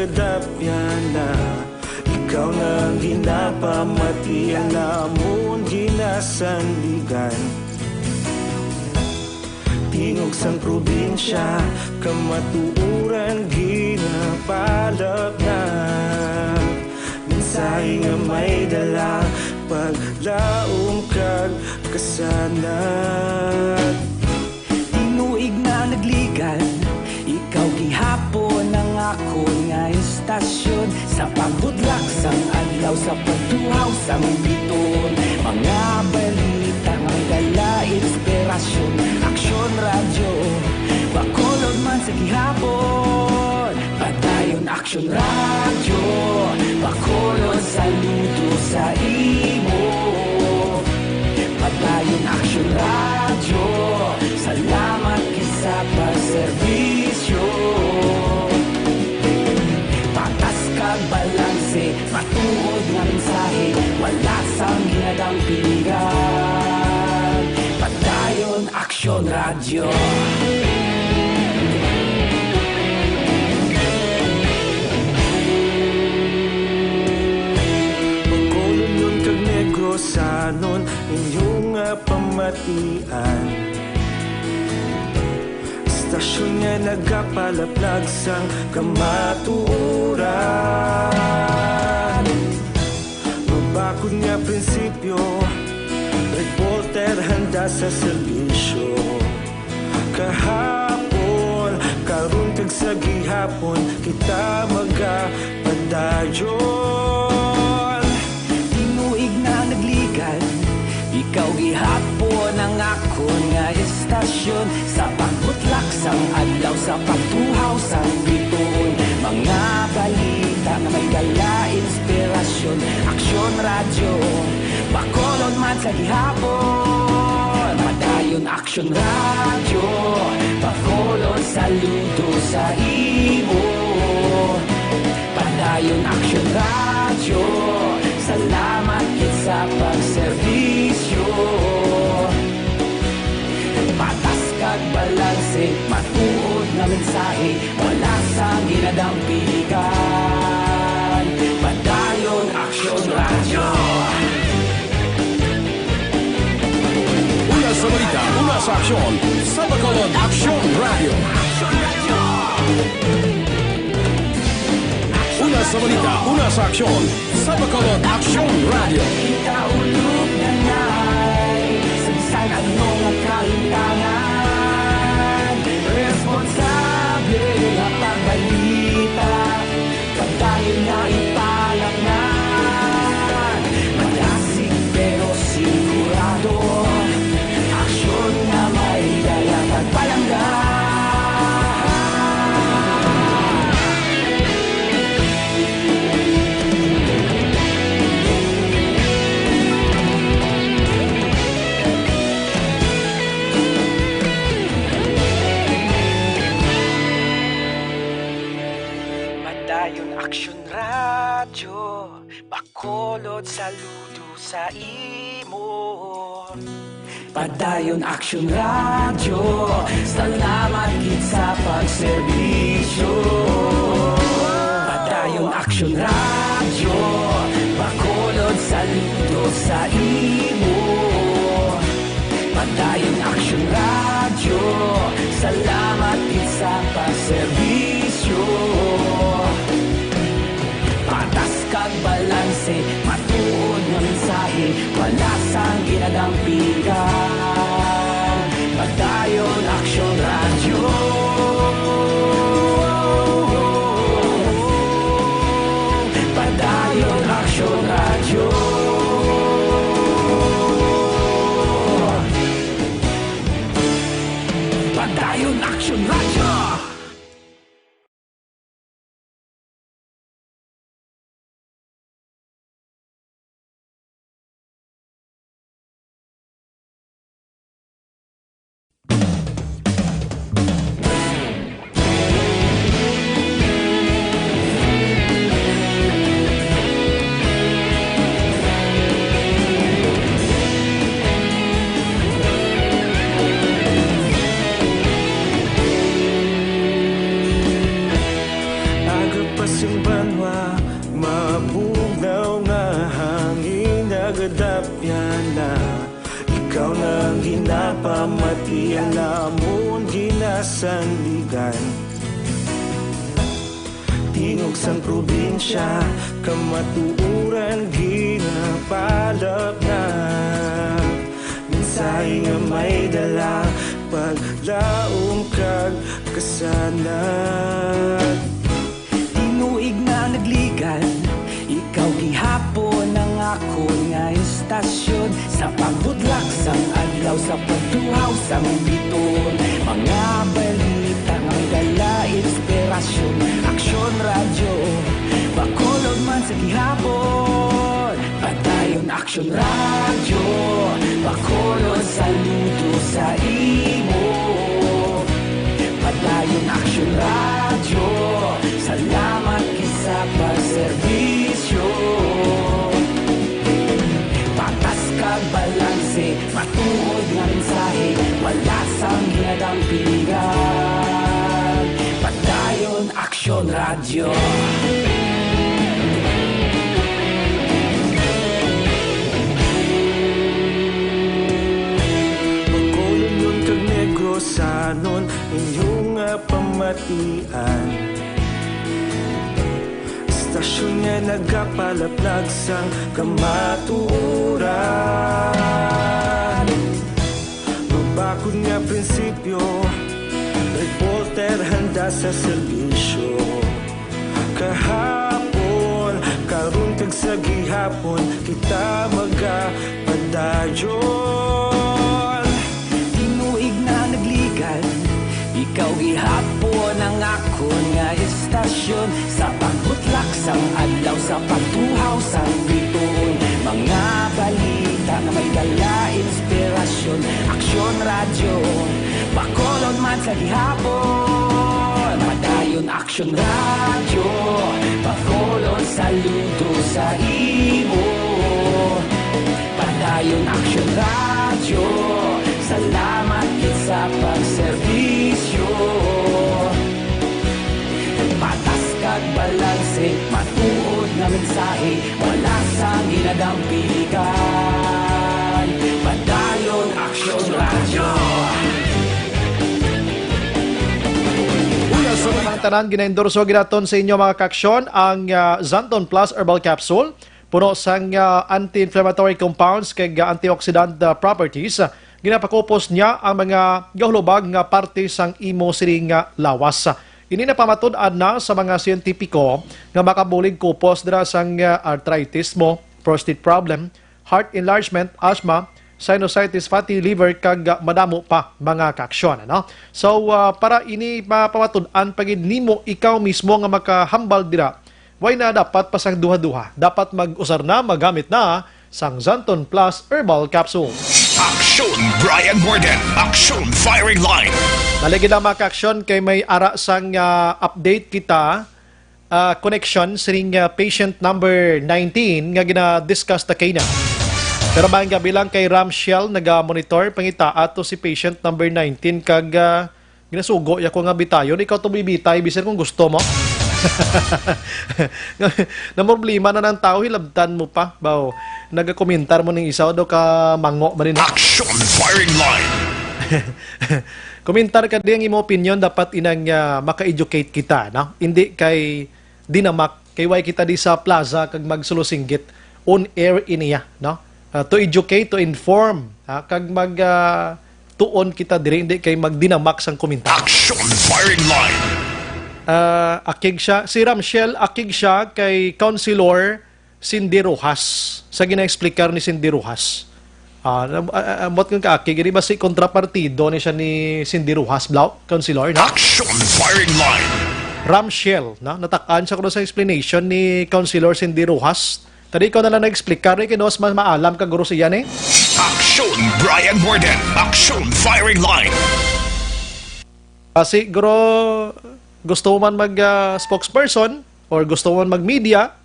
Dapyana, ikaw na ang ginapamatian, amon ginasandigan. Tingog sang probinsya, kamatuoran ginapalapnag. Mensahe nga may dala, paglaom kag kasanag. Tinuig na nagligan, ikaw gihapon ang akon nga istasyon. Sa pagbudlak sang adlaw, sa pagtuhaw sang bituon, mga balita nga may dala inspirasyon. Aksyon Radyo, Bacolod man sa gihapon. Padayon Aksyon Radyo, Bacolod, saludo sa imo. Padayon Aksyon Radyo, salamat gid sa pagserbisyo. Patas kag balanse, matuod nga mensahe, wala sang ginadampingan. Padayon Aksyon Radyo. Bacolodnon kag Negrosanon, inyo nga pamatian. Istasyon nga nagapalaplag sang kamatuoran. Mabakod nga prinsipyo, reporter handa sa serbisyo. Kahapon, karon kag sa gihapon, kita magapadayon. Tinuig na nagligan, ikaw gihapon ang akon nga istasyon. Sa pagbutlak sang adlaw, sa pagtuhaw sang bituon, mga balita nga may dala inspirasyon. Aksyon Radyo, Bacolod man sa gihapon. Padayon Aksyon Radyo, Bacolod, saludo sa imo. Padayon Aksyon Radyo, salamat gid sa pagserbisyo. Patas kag balanse, matuod nga mensahe, wala sang ginadampigan. Padayon Aksyon Radyo. Una sa balita, una sa aksyon, sa Bacolod Aksyon Radyo. Una sa balita, una sa aksyon, sa Bacolod Aksyon Radyo. Kita ulog na ngay, sa bisan ano nga kahintangan, responsable nga pagbalita, padayon na ipalapngan. Madasig pero sigurado, aksyon nga may dala kag palangga. Padayon Aksyon Radyo, Bacolod, saludo sa imo. Padayon Aksyon Radyo, salamat gid sa pagserbisyo. Padayon Aksyon Radyo, Bacolod, saludo sa imo. Padayon Aksyon Radyo, salamat gid sa pagserbisyo. Patas kag balanse, matuod nga mensahe, wala sang ginadampigan. Padayon Aksyon Radyo. Sa banwa, mabugnaw nga hangin nagadapyan na. Ikaw na ang ginapamati, alamon ginasandigan. Tingog sang probinsya, kamatuoran ginapalapnag. Mensahe nga may dala, paglaom kag kasanag. Tinuig na nagligan, ikaw gihapon ang akon nga istasyon. Sa pagbudlak sang adlaw, sa pagtuhaw sang bituon, mga balita nga may dala inspirasyon. Aksyon Radyo, Bacolod man sa gihapon. Padayon Aksyon Radyo, Bacolod, saludo sa imo. Padayon Aksyon Radyo, salamat gid sa pagserbisyo. Patas kag balanse, matuod nga mensahe, wala sang ginadampingan. Padayon Aksyon Radyo. Bacolodnon kag Negrosanon, inyo nga pamatian. Istasyon nga nagapalaplag sang kamatuoran. Mabakod nga prinsipyo, reporter handa sa serbisyo. Kahapon, karon kag sa gihapon, kita magapadayon. Tinuig na nagligan, ikaw gihapon ang akon nga istasyon. Sa pagbutlak sang adlaw, sa pagtuhaw sang bituon, mga balita nga may dala inspirasyon. Aksyon Radyo, Bacolod man sa gihapon. Padayon Aksyon Radyo, Bacolod, saludo sa imo. Padayon Aksyon Radyo, salamat gid sa pagserbisyo. Patas kag balanse, matuod nga mensahe, wala sang ginadampigan. Padayon Aksyon Radyo. Una sa mga tanan, ginaendorso ginaton sa inyo, mga kaaksyon, ang, ah, Xanthone Plus Herbal Capsule. Puno sang, ah, anti-inflammatory compounds kag, ah, antioxidant, ah, properties. Ginapakupos niya ang mga gahulubag nga parte sang imo sining, ah, lawas. Ini napamatud-an na sa mga siyentipiko nga makabulig kupos dira sang, ah, arthritis mo, prostate problem, heart enlargement, asthma, sinusitis, fatty liver, kag, ah, madamo pa, mga kaaksyon, ano? So, ah, para ini mapamatud-an pa gid nimo ikaw mismo nga makahambal dira, way na dapat pa sang duha-duha. Dapat mag-usar na, magamit na sang Xanthone Plus Herbal Capsule. Aksyon Brian Warden, Aksyon Firing Line. Dali gid lang, mga kaaksyon, kay may ara sang, ah, update kita, ah, connection sining, ah, patient number nineteen nga gina-discuss ta kay na. Pero maayong gabi lang kay Ramshell, naga-monitor, pangita ato si patient number nineteen kag, ah, ginasugo ya ko nga bitayon. Ikaw to bibitay, bisan kung gusto mo. Namroblema na ng tao, hilabtan mo pa. Baw, nagakomentar mo ning isa, daw ka mango man din. Action Firing Line. Komentar ka di ang imo opinion, dapat inang, ah, maka-educate kita, no? Hindi kay dinamak, kay way kita di sa plaza kag magsulusinggit. On air iniya, no? Ah, to educate, to inform, ha? Kag mag, ah, tuon kita diri, hindi kay magdinamak sang komentar. Action Firing Line. Ah, akig siya, si Ramshell, akig siya kay Councilor Cindy Rojas, sa gina-explicar ni Cindy Rojas. Ah, am-, ah, ah, ambot nga kaakig, di ba si kontrapartido ni siya ni Cindy Rojas, Blau? Councilor, no? Action Firing Line. Ramshell, no? Natakaan siya kuno sa explanation ni Councilor Cindy Rojas. Tadi ikaw na lang na-explicar, eh, kay mas ma-, maalam ka guro siya ni. Action Brian Warden. Action Firing Line. Ah, siguro gusto mo man mag, ah, spokesperson or gusto mo man mag-media,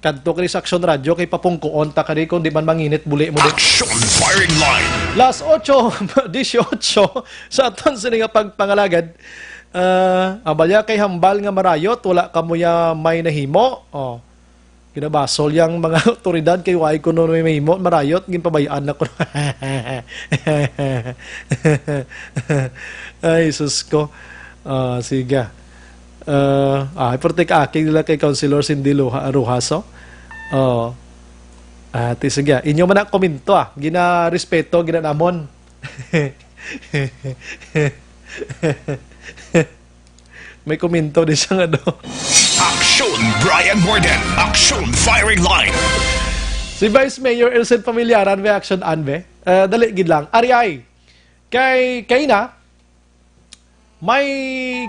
kadto ka sa Aksyon Radyo kay papungkuon ta ka di kung di man manginit buli mo di. Action Firing Line. Las ocho dieciocho sa aton sini nga pagpangalagad. Ah, ang balya kay hambal nga marayot, wala kamo ya may nahimo. Oh. Ginabasol yang mga awtoridad kay wala kuno may mahimo, marayot, ginpabayaan na ko. Ay, sus ko. Ah, sige. Ah, ah, protect aki nila kay Councilor Cindy Luha, Rojas, oh. Oh. Ah, ti, sige. Inyo man ang komento, ah. Ginarespeto, ginanamon. May komento din siya nga daw. Action Brian Morden. Action Firing Line. Si Vice Mayor Elsen Familiaran may action an, be? Eh, dali gid lang. Ari ay. Kay, kay na, may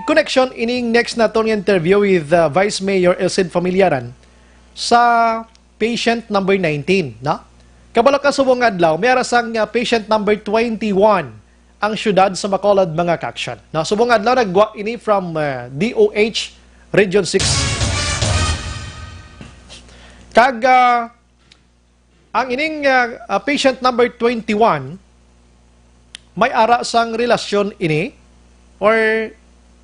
connection ining next naton nga interview with, uh, Vice Mayor Elsen Familiaran sa patient number nineteen, no? Kabalo ka, subong adlaw, may ara sang, uh, patient number twenty-one ang siyudad sa Bacolod, mga ka-action. No, subong adlaw, naggwa ini from, uh, D O H Region six. Kag, uh, ang ining, uh, uh, patient number twenty-one, may ara sang relasyon ini? Or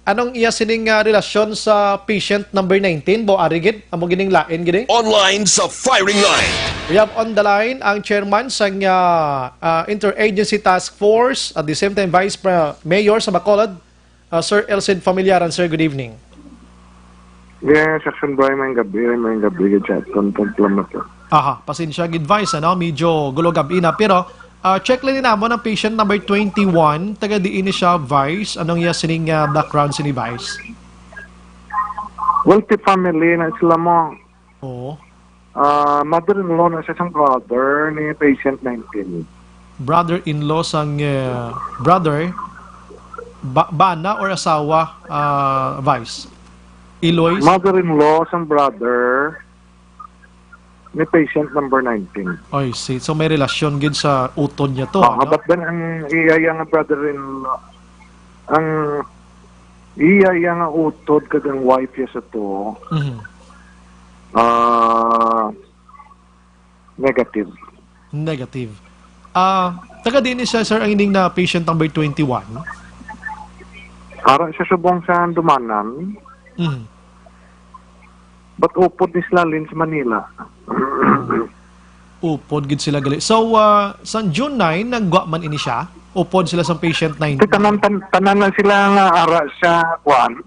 anong iya sining, ah, relasyon sa patient number nineteen? Bo, ari gid? Amo gining lain gid eh? Online sa firing line. We have on the line ang chairman sang, ah, ah, Interagency Task Force, at the same time Vice Pre-, Mayor sa Bacolod, ah, Sir Elcid Familiaran. Sir, good evening. Yes, Action Boy, maayong gabi, maayong gabi gid sa aton pagpalamat. Aha, pasensya gid, Vice, ano, medyo gulo gab-i na, pero, ah, check lang din namo ang patient number twenty-one, taga diin ni siya, Vice? Anong iya sining, ah, background sini, Vice? Wealthy family na sila mo. Oo. Ah, mother-in-law na siya sang brother ni patient nineteen. Brother-in-law sang, eh, brother? Ba-, bana or asawa, ah, Vice? Iloy? Mother-in-law sang brother ni patient number nineteen. Ay, see. So, may relasyon gid sa utod niya to, Ah, ano? But then, ang iya, iya nga brother-in-law, ang iya, iya nga utod kag ang wife niya sa to, Mhm. ah, negative. Negative. Ah, taga diin ni siya, sir, ang ining na patient number twenty-one? Ara siya subong sa Handumanan. Mhm. But upod ni sila, Lin, sa Manila. Upod gid sila gali. So, ah, sang June nine, naggwa man ini siya? Upod sila sa patient nine? Tanan, tan-, tanan na sila nga ara sa, kwan,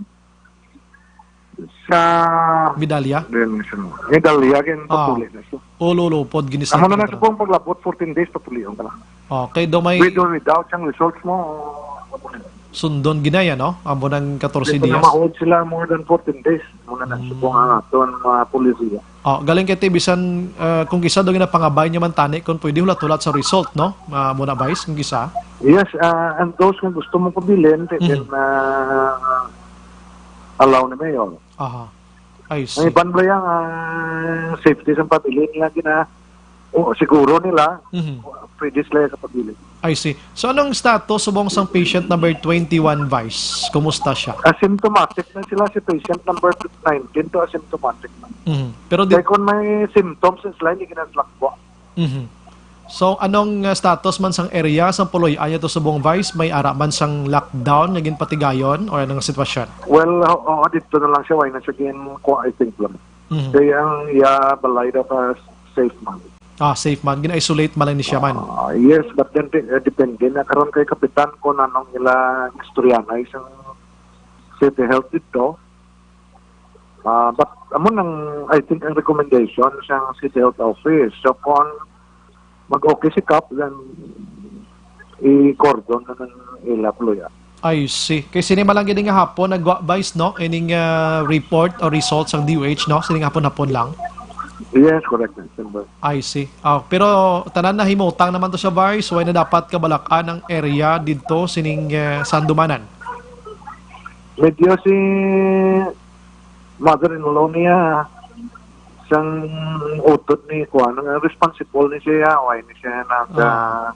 sa Medalya? Then, sa Medalya, gin Ah. papuli na siya. Ulo-ulo, upod gini sa Amo na lang tanan. Subong paglabot, fourteen days, papulion ka na. Okay, daw may With or without, sang results mo, sundon ginaya, no? Amo nang katorse Dito na diyas. Mahold sila more than fourteen days. Muna na, Mm. Subong ang aton mga polisiya. Oh, galing kay ti, bisan, uh, kung kisa daw ginapangabay niya man tani, kung pwede hulat-hulat sa result, no? Ah, muna, Vice, kung kisa. Yes, uh, and those nga gusto mong pabilin, they Mhm. can, uh, allow ni Mayor. Aha. I see. Ang iban bala yang, ah, safety sang pamilya nila gina-, o, siguro nila, Mhm. pwede sila sa pamilya. I see. So, anong status subong sang patient number twenty-one, Vice? Kumusta siya? Asymptomatic na sila si patient number nineteen to asymptomatic na. Mhm. Pero di- Kaya kung may symptoms sila, hindi gina-, Mhm. So, anong, uh, status man sang area sang Puloy-an niya to subong, Vice? May ara man sang lockdown nga ginpatigayon or anong sitwasyon? Well, oo, oo, dito na lang siya. Why na siya gin-, kuha, I think lang. Mhm. Kaya ang iya balay dapat safe man. Ah, safe man. Gin-isolate man lang ni siya man. Ah, yes, but then, de-, eh, depende na karon kay Kapitan kung anong ila istorya na isang city health dito. Ah, but amo nang, I think, ang recommendation sang City Health Office. So, kung mag-okay si Kap, then i-cordon na ng ila Puloy-an. I see. Kay sini man lang gid nga hapon nagwa, Vice, no? Ining, ah, report o results sang D O H, no? Sini nga hapon-hapon lang. Yes, correct, December. I see. Ah, pero tanan na himutang naman to sa Vice, way na dapat kabalak-an ang area didto sining, eh, Sandumanan. Medyo si mother-in-law niya, sang utod ni kuan, nga responsible ni siya, why ni siya nag-, Ah.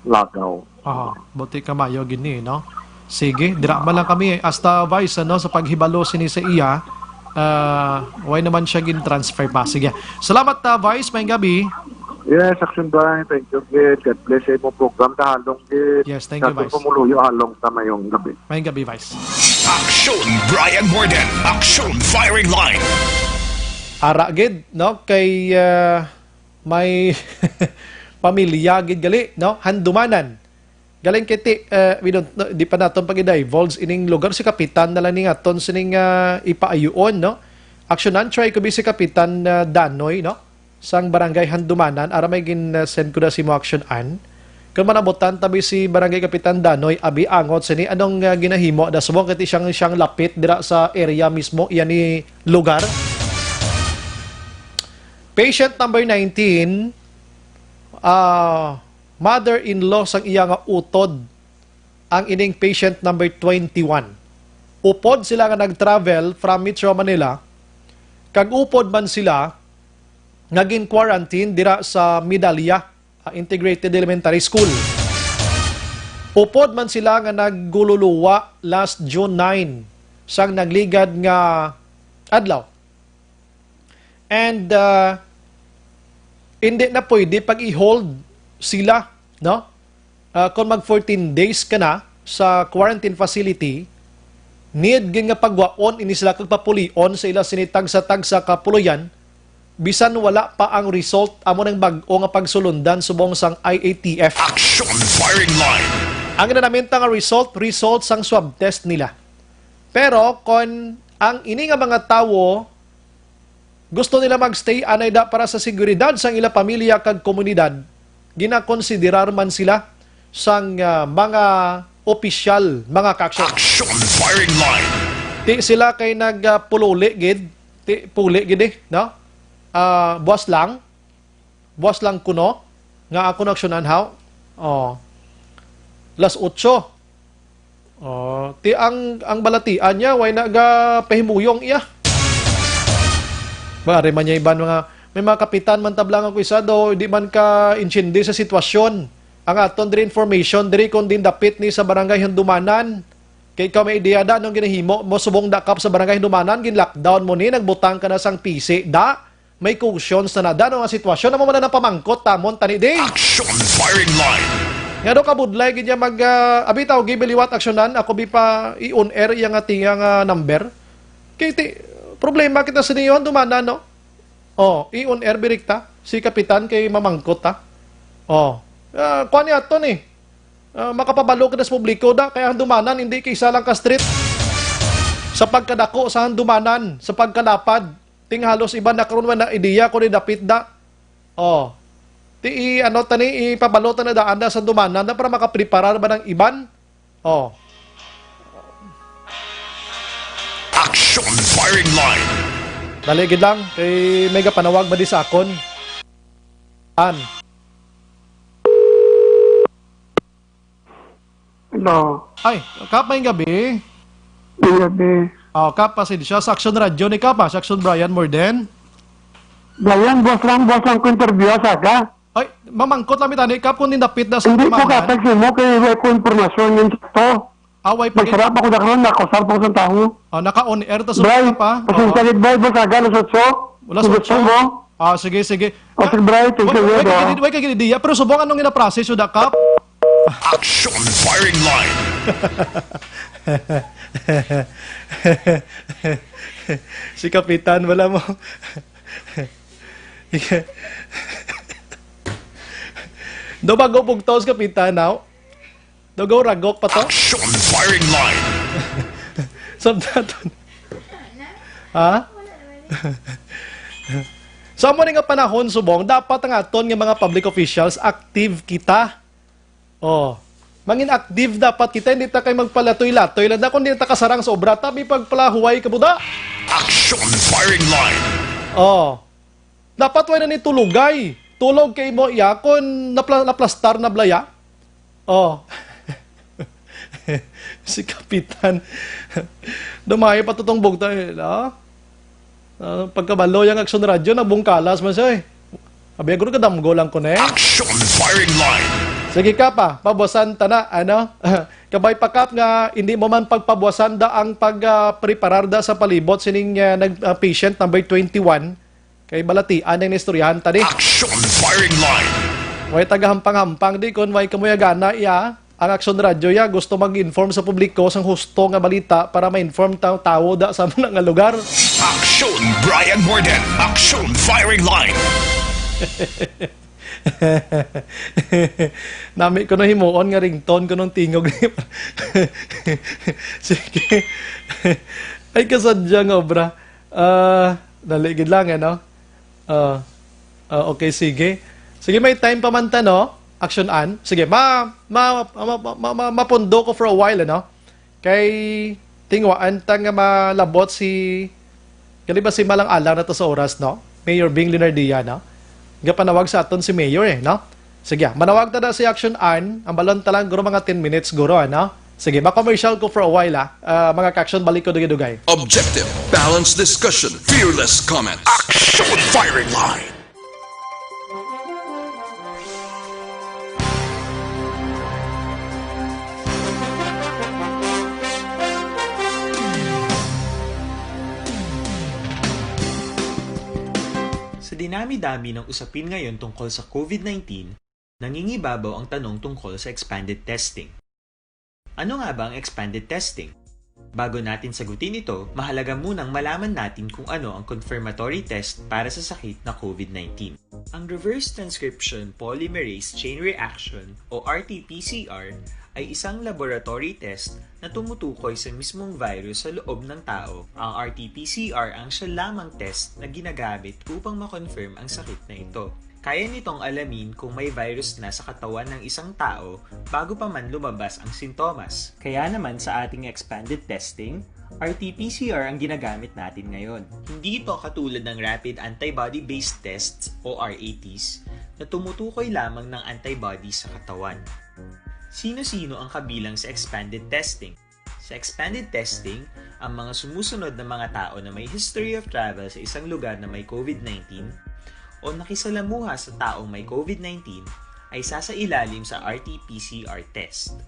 lagaw. Aha, buti ka mayo gini, no? Sige, dira man lang kami, hasta Vice, ano, sa paghibalo sini sa iya, ah, why naman siya gin-transfer pa? Sige. Salamat, ah, Vice, maayong gabi. Yes, Action Brian, thank you gid. God bless sa imong program, tahalong gid. Yes, thank you, Vice. Pumuluyo, halong ta, mayong gabi. Mayong gabi, Vice. Action Brian Morden, Action Firing Line. Ara gid, no, kay, ah, may pamilya gid gali, no, Handumanan. Galing kay ti, eh, we don't, no, di pa naton pag-divulge ining lugar, si Kapitan na lang ning aton sining, ah, ipaayuon, no? Aksyonan, try ko bi si Kapitan, ah, Danoy, no? Sang Barangay Handumanan, ara may gin-, ah, send ko na si mo action an. Kung manabutan tabi si Barangay Kapitan Danoy, abi angot sini, anong, ah, ginahimo da subong kay ti siyang, siyang lapit dira sa area mismo, iya ni lugar. Patient number nineteen, ah, mother-in-law sang iya nga utod ang ining patient number twenty-one. Upod sila nga nag-travel from Metro Manila, kag upod man sila nga gin-quarantine dira sa Medalla, ah, Integrated Elementary School. Upod man sila nga naggululuwa last June nine sang nagligad nga adlaw. And, uh, hindi na pwede pag-i-hold sila, no? Uh, kung mag fourteen days ka na sa quarantine facility, need gid nga pagwaon ini sila kag papulion sa ila sini tagsa-tagsa ka puloy-an, bisan wala pa ang result amo nang bag-o nga pagsulundan subong sang I A T F. Action Firing Line. Ang ginanamita nga result, result sang swab test nila. Pero kon ang ini nga mga tawo gusto nila mag-stay anay da para sa seguridad sang ila pamilya kag komunidad, ginakonsiderar man sila sang, ah, mga opisyal, mga kaaksyon. Action Firing Line. Ti sila kay nag, ah, pululi gid, ti puli gid eh, no? Ah, buwas lang. Buwas lang kuno nga ako naaksyonan, haw? Oh. Las otso. Oh, ti ang, ang balatian niya, way na ga pahimuyong iya. Ba, ari man niya iban mga, may mga kapitan man tablang ako isa do, di man ka intindi sa sitwasyon. Ang aton diri information, diri kung din dapit ni sa barangay Handumanan. Kay ikaw may ideya da, anong ginahimo mo subong dakap sa barangay Handumanan, gin-lockdown mo ni, nagbutang ka na sang P C, da? May cautions na na. Dano nga sitwasyon, amo man na napamangkot tamon tani di. Action Firing Line. Nga daw kabudlay gid niya mag, ah, abi tawgi biliwat aksyonan, ako bi pa i-on air iya nga tiya nga number. Kay ti, problema kita sa niyo, dumana, no? Oh, i-on air birikta si Kapitan kay mamangkot ta. Oh, ah, kuan ni ato ni. Ah, makapabalo kita sa publiko da, kaya Handumanan hindi kay isa lang ka street. Sa pagkadako sa Handumanan, sa pagkalapad, ting halos iban na karon wala na ideya kung dapit da. Oh. Ti i-, ano tani, ipabalo ta na daan da sa Handumanan na para makapreparar ba ng iban? Oh. Action Firing Line. Dali gid lang kay may gapanawag ba di sa akon? An. Hello. Ay, Kap, may gabi. May gabi. Oh, Kap, pasensya. Sa Action Radio ni Kap, ah. Sa Action Brian Morden. Brian, boss lang, boss lang ko interview, saga. Ay, mamangkot lang mi tani, Kap, kung nindapit na sa Hindi ko Tumanan. Katag mo kay wala ko impormasyon yung sakto. Ah, way pa gid. Magsarap ako na karon, nakusar pa ko sa tawo. Oh, naka-on air ta sa Bray, Kap, ah. Pasensya Oo. Gid, Bray, boss, aga, alas otso. Alas Gusto otso? Mo? Ah, sige, sige. O, sige, Bray, thank you, Wait, wait, Bray. Wait, wait, wait, wait, Action Firing Line. Si Kapitan, wala mo. Do bago bugtaw si Kapitan, now? Dugaw ragok pa to? Action Firing Line. Sa daton. Ha? So, amo ni nga panahon, subong, dapat ang aton nga mga public officials active kita. Oh. Mangin active dapat kita, hindi ta kay magpalatoy-latoy lang na kung hindi ta kasarang sa obra, tabi pagpalahuway ka buda. Action Firing Line. Oh. Dapat way na ni tulugay. Tulog kay mo iya kon napla-, naplastar na blaya. Oh. Si Kapitan. Dumay pa tutong bugta, eh, no? Ah, pagkabalo yang Action Radio, nabungkalas man siya, eh. Abi, agro kadamgo lang ko, ne? Action Firing Line. Sige ka pa, pabuwasan ta na, ano? Kabay pa, Kap, nga hindi mo man pagpabuwasan da ang pag, ah, preparar da sa palibot sining, ah, nag-, ah, patient number twenty-one. Kay balatian ang naistoryahan ta ni. Action Firing Line. Way tagahampang-hampang di kon way kamuyagana iya. Ang Action Radio ya gusto mag-inform sa publiko sang husto nga balita para ma-inform ta tawo da sa mga nga lugar. Action Brian Morden. Action Firing Line. Nami ko no himuon nga ringtone ko nung tingog ni. Sige. Ay, kasadya nga obra. Ah, dali gid lang, ano? Ah, ah, okay, sige. Sige, may time pa man ta, no? Action an. Sige, ma, ma, ma, ma, ma, ma, mapundo ko for a while, ano? Kay tingwaan ta nga malabot si, kani ba si Malang Alang na to sa oras, no? Mayor Bing Leonardia, no? Gapanawag sa aton si Mayor, eh, no? Sige, manawag ta na si Action an. Ang balon ta lang, guro, mga ten minutes, guro, ano? Sige, ma-commercial ko for a while, ah. Ah, mga ka-action, balik ko dugay-dugay. Objective, balanced discussion, fearless comment. Action Firing Line. Sa dinami-dami ng usapin ngayon tungkol sa COVID nineteen, nangingibabaw ang tanong tungkol sa expanded testing. Ano nga ba ang expanded testing? Bago natin sagutin ito, mahalaga munang malaman natin kung ano ang confirmatory test para sa sakit na COVID nineteen. Ang reverse transcription polymerase chain reaction o R T P C R ay isang laboratory test na tumutukoy sa mismong virus sa loob ng tao. Ang R T P C R ang siya lamang test na ginagamit upang ma-confirm ang sakit na ito. Kaya nitong alamin kung may virus na sa katawan ng isang tao bago pa man lumabas ang sintomas. Kaya naman sa ating expanded testing, R T P C R ang ginagamit natin ngayon. Hindi ito katulad ng rapid antibody-based tests o R A Ts na tumutukoy lamang ng antibodies sa katawan. Sino-sino ang kabilang sa expanded testing? Sa expanded testing, ang mga sumusunod na mga tao na may history of travel sa isang lugar na may COVID nineteen o nakisalamuha sa taong may COVID nineteen ay sasailalim sa R T P C R test.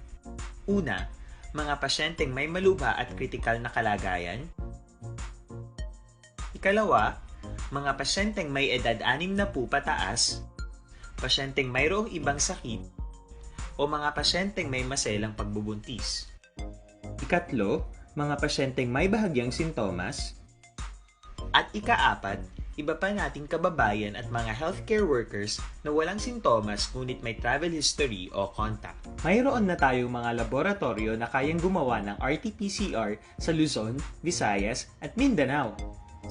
Una, mga pasyenteng may malubha at kritikal na kalagayan. Ikalawa, mga pasyenteng may edad anim na po pataas, pasyenteng mayroong ibang sakit, o mga pasyenteng may maselang pagbubuntis. Ikatlo, mga pasyenteng may bahagyang sintomas. At ikaapat, iba pa nating kababayan at mga healthcare workers na walang sintomas ngunit may travel history o contact. Mayroon na tayong mga laboratoryo na kayang gumawa ng R T P C R sa Luzon, Visayas, at Mindanao.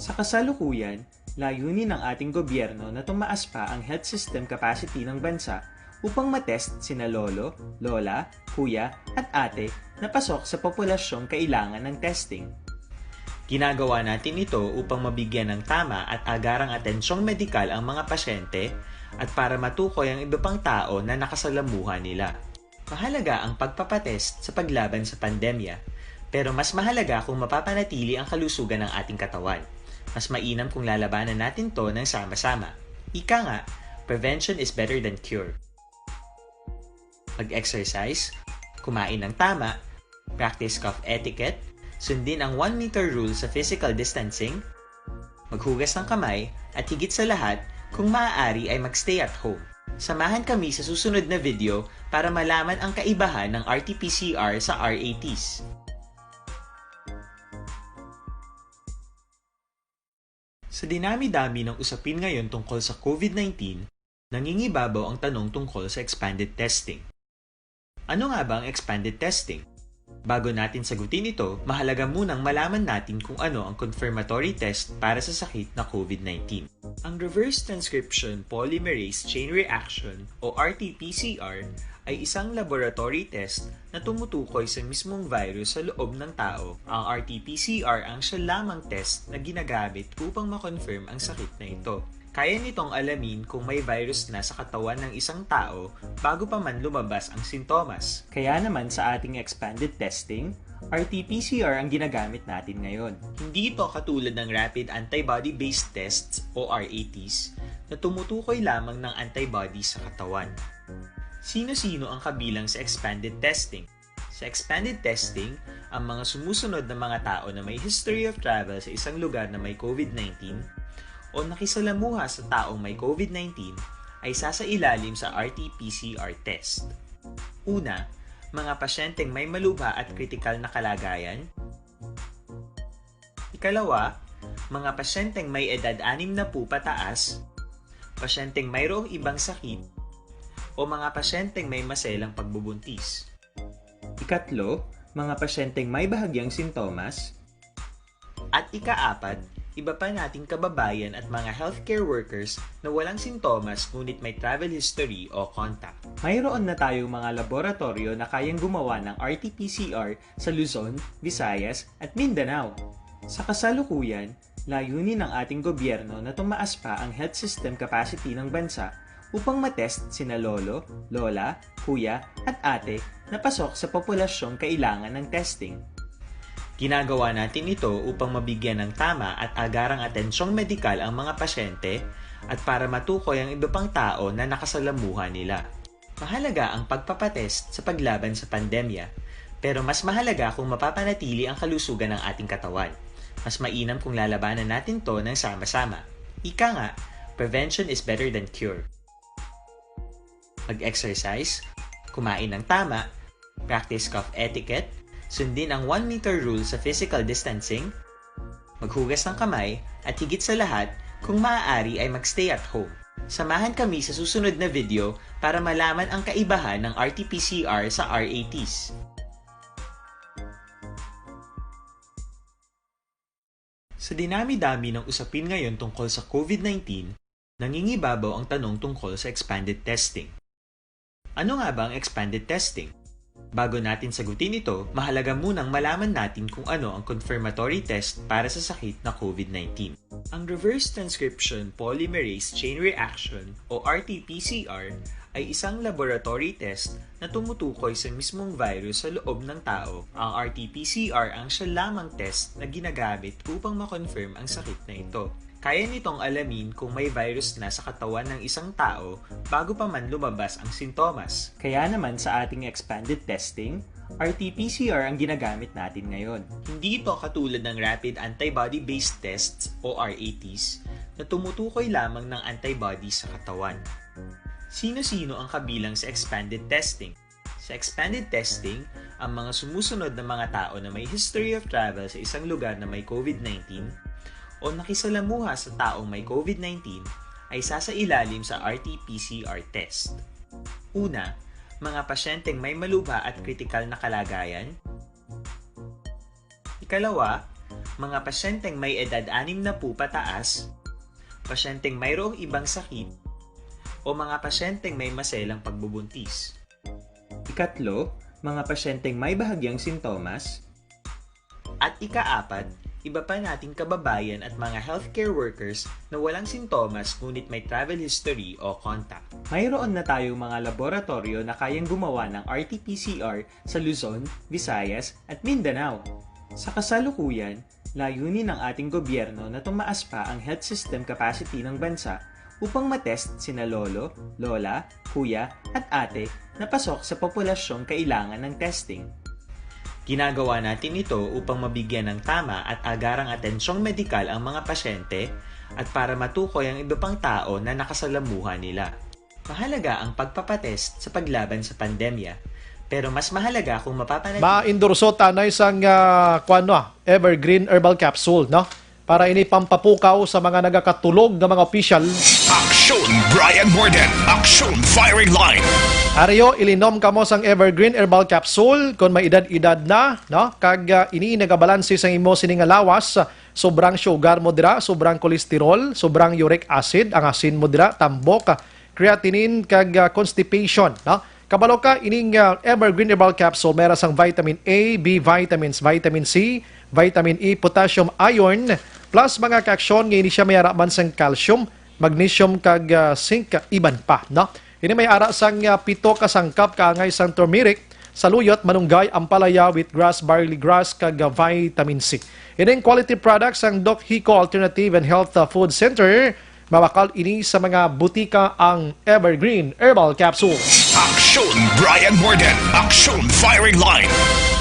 Sa kasalukuyan, layunin ng ating gobyerno na tumaas pa ang health system capacity ng bansa upang matest sina lolo, lola, kuya, at ate na pasok sa populasyong kailangan ng testing. Ginagawa natin ito upang mabigyan ng tama at agarang atensyong medikal ang mga pasyente at para matukoy ang iba pang tao na nakasalamuha nila. Mahalaga ang pagpapatest sa paglaban sa pandemya, pero mas mahalaga kung mapapanatili ang kalusugan ng ating katawan. Mas mainam kung lalabanan natin 'to ng sama-sama. Ika nga, prevention is better than cure. Mag-exercise, kumain ng tama, practice cough etiquette, sundin ang one meter rule sa physical distancing, maghugas ng kamay, at higit sa lahat, kung maaari ay mag-stay at home. Samahan kami sa susunod na video para malaman ang kaibahan ng R T P C R sa R A Ts. Sa dinami-dami ng usapin ngayon tungkol sa COVID nineteen, nangingibabaw ang tanong tungkol sa expanded testing. Ano nga ba ang expanded testing? Bago natin sagutin ito, mahalaga munang malaman natin kung ano ang confirmatory test para sa sakit na COVID nineteen. Ang reverse transcription polymerase chain reaction o R T P C R ay isang laboratory test na tumutukoy sa mismong virus sa loob ng tao. Ang R T P C R ang siya lamang test na ginagamit upang ma-confirm ang sakit na ito. Kaya nitong alamin kung may virus na sa katawan ng isang tao bago pa man lumabas ang sintomas. Kaya naman sa ating expanded testing, R T P C R ang ginagamit natin ngayon. Hindi ito katulad ng rapid antibody-based tests o R A Ts na tumutukoy lamang ng antibodies sa katawan. Sino-sino ang kabilang sa expanded testing? Sa expanded testing, ang mga sumusunod na mga tao na may history of travel sa isang lugar na may COVID nineteen o nakisalamuha sa taong may COVID nineteen ay sasailalim sa R T P C R test. Una, mga pasyenteng may malubha at kritikal na kalagayan. Ikalawa, mga pasyenteng may edad anim na po pataas, pasyenteng mayroong ibang sakit, o mga pasyenteng may maselang pagbubuntis. Ikatlo, mga pasyenteng may bahagyang sintomas. At ikaapat, iba pa nating kababayan at mga healthcare workers na walang sintomas ngunit may travel history o contact. Mayroon na tayong mga laboratoryo na kayang gumawa ng R T P C R sa Luzon, Visayas, at Mindanao. Sa kasalukuyan, layunin ng ating gobyerno na tumaas pa ang health system capacity ng bansa upang matest sina lolo, lola, kuya, at ate na pasok sa populasyong kailangan ng testing. Ginagawa natin ito upang mabigyan ng tama at agarang atensyong medikal ang mga pasyente at para matukoy ang iba pang tao na nakasalamuha nila. Mahalaga ang pagpapatest sa paglaban sa pandemya, pero mas mahalaga kung mapapanatili ang kalusugan ng ating katawan. Mas mainam kung lalabanan natin to ng sama-sama. Ika nga, prevention is better than cure. Mag-exercise, kumain ng tama, practice cough etiquette, sundin ang one meter rule sa physical distancing, maghugas ng kamay, at higit sa lahat, kung maaari ay mag-stay at home. Samahan kami sa susunod na video para malaman ang kaibahan ng R T P C R sa R A Ts. Sa dinami-dami ng usapin ngayon tungkol sa COVID nineteen, nangingibabaw ang tanong tungkol sa expanded testing. Ano nga ba ang expanded testing? Bago natin sagutin ito, mahalaga munang malaman natin kung ano ang confirmatory test para sa sakit na COVID nineteen. Ang reverse transcription polymerase chain reaction o R T P C R ay isang laboratory test na tumutukoy sa mismong virus sa loob ng tao. Ang R T P C R ang siya lamang test na ginagamit upang ma-confirm ang sakit na ito. Kaya nitong alamin kung may virus na sa katawan ng isang tao bago pa man lumabas ang sintomas. Kaya naman sa ating expanded testing, R T P C R ang ginagamit natin ngayon. Hindi ito katulad ng rapid antibody-based tests o R A Ts na tumutukoy lamang ng antibody sa katawan. Sino-sino ang kabilang sa expanded testing? Sa expanded testing, ang mga sumusunod na mga tao na may history of travel sa isang lugar na may COVID nineteen o nakisalamuha sa taong may COVID nineteen ay sasailalim sa R T P C R test. Una, mga pasyenteng may malubha at kritikal na kalagayan. Ikalawa, mga pasyenteng may edad anim na po pataas, pasyenteng mayroong ibang sakit, o mga pasyenteng may maselang pagbubuntis. Ikatlo, mga pasyenteng may bahagyang sintomas. At ikaapat, iba pa nating kababayan at mga healthcare workers na walang sintomas ngunit may travel history o contact. Mayroon na tayong mga laboratorio na kayang gumawa ng R T P C R sa Luzon, Visayas, at Mindanao. Sa kasalukuyan, layunin ng ating gobyerno na tumaas pa ang health system capacity ng bansa upang matest sina lolo, lola, kuya, at ate na pasok sa populasyong kailangan ng testing. Ginagawa natin ito upang mabigyan ng tama at agarang atensyong medikal ang mga pasyente at para matukoy ang iba pang tao na nakasalamuha nila. Mahalaga ang pagpapatest sa paglaban sa pandemya, pero mas mahalaga kung mapapanatili. Maindorso tanay sang, ah, kuwan, no, Evergreen Herbal Capsule, no? Para ini pampapukaw sa mga nagakatulog nga mga opisyal. Aksyon Brian Morden, Aksyon Firing Line. Ariyo, ilinom kamo sang Evergreen Herbal Capsule kon may edad-edad na, no? Kag, ah, ini nagabalanse sa imo sini nga lawas, sobrang sugar mo dira, sobrang cholesterol, sobrang uric acid, ang asin mo dira, tambok, creatinine, kag, ah, constipation, no? Kabalo ka, ining, ah, Evergreen Herbal Capsule may ara sang vitamin A, B vitamins, vitamin C, vitamin E, potassium, iron, plus mga kaaksyon nga ini siya may ara man sang calcium, magnesium, kag, ah, zinc, iban pa, no? Ini may ara sang, ah, pito ka sangkap kaangay sang turmeric, saluyot, malunggay, ampalaya, wheatgrass, barley grass, kag, ah, vitamin C. Ining quality products sang Doc Hico Alternative and Health, ah, Food Center. Mabakal ini sa mga butika ang Evergreen Herbal Capsule. Aksyon Brian Morden, Aksyon Firing Line.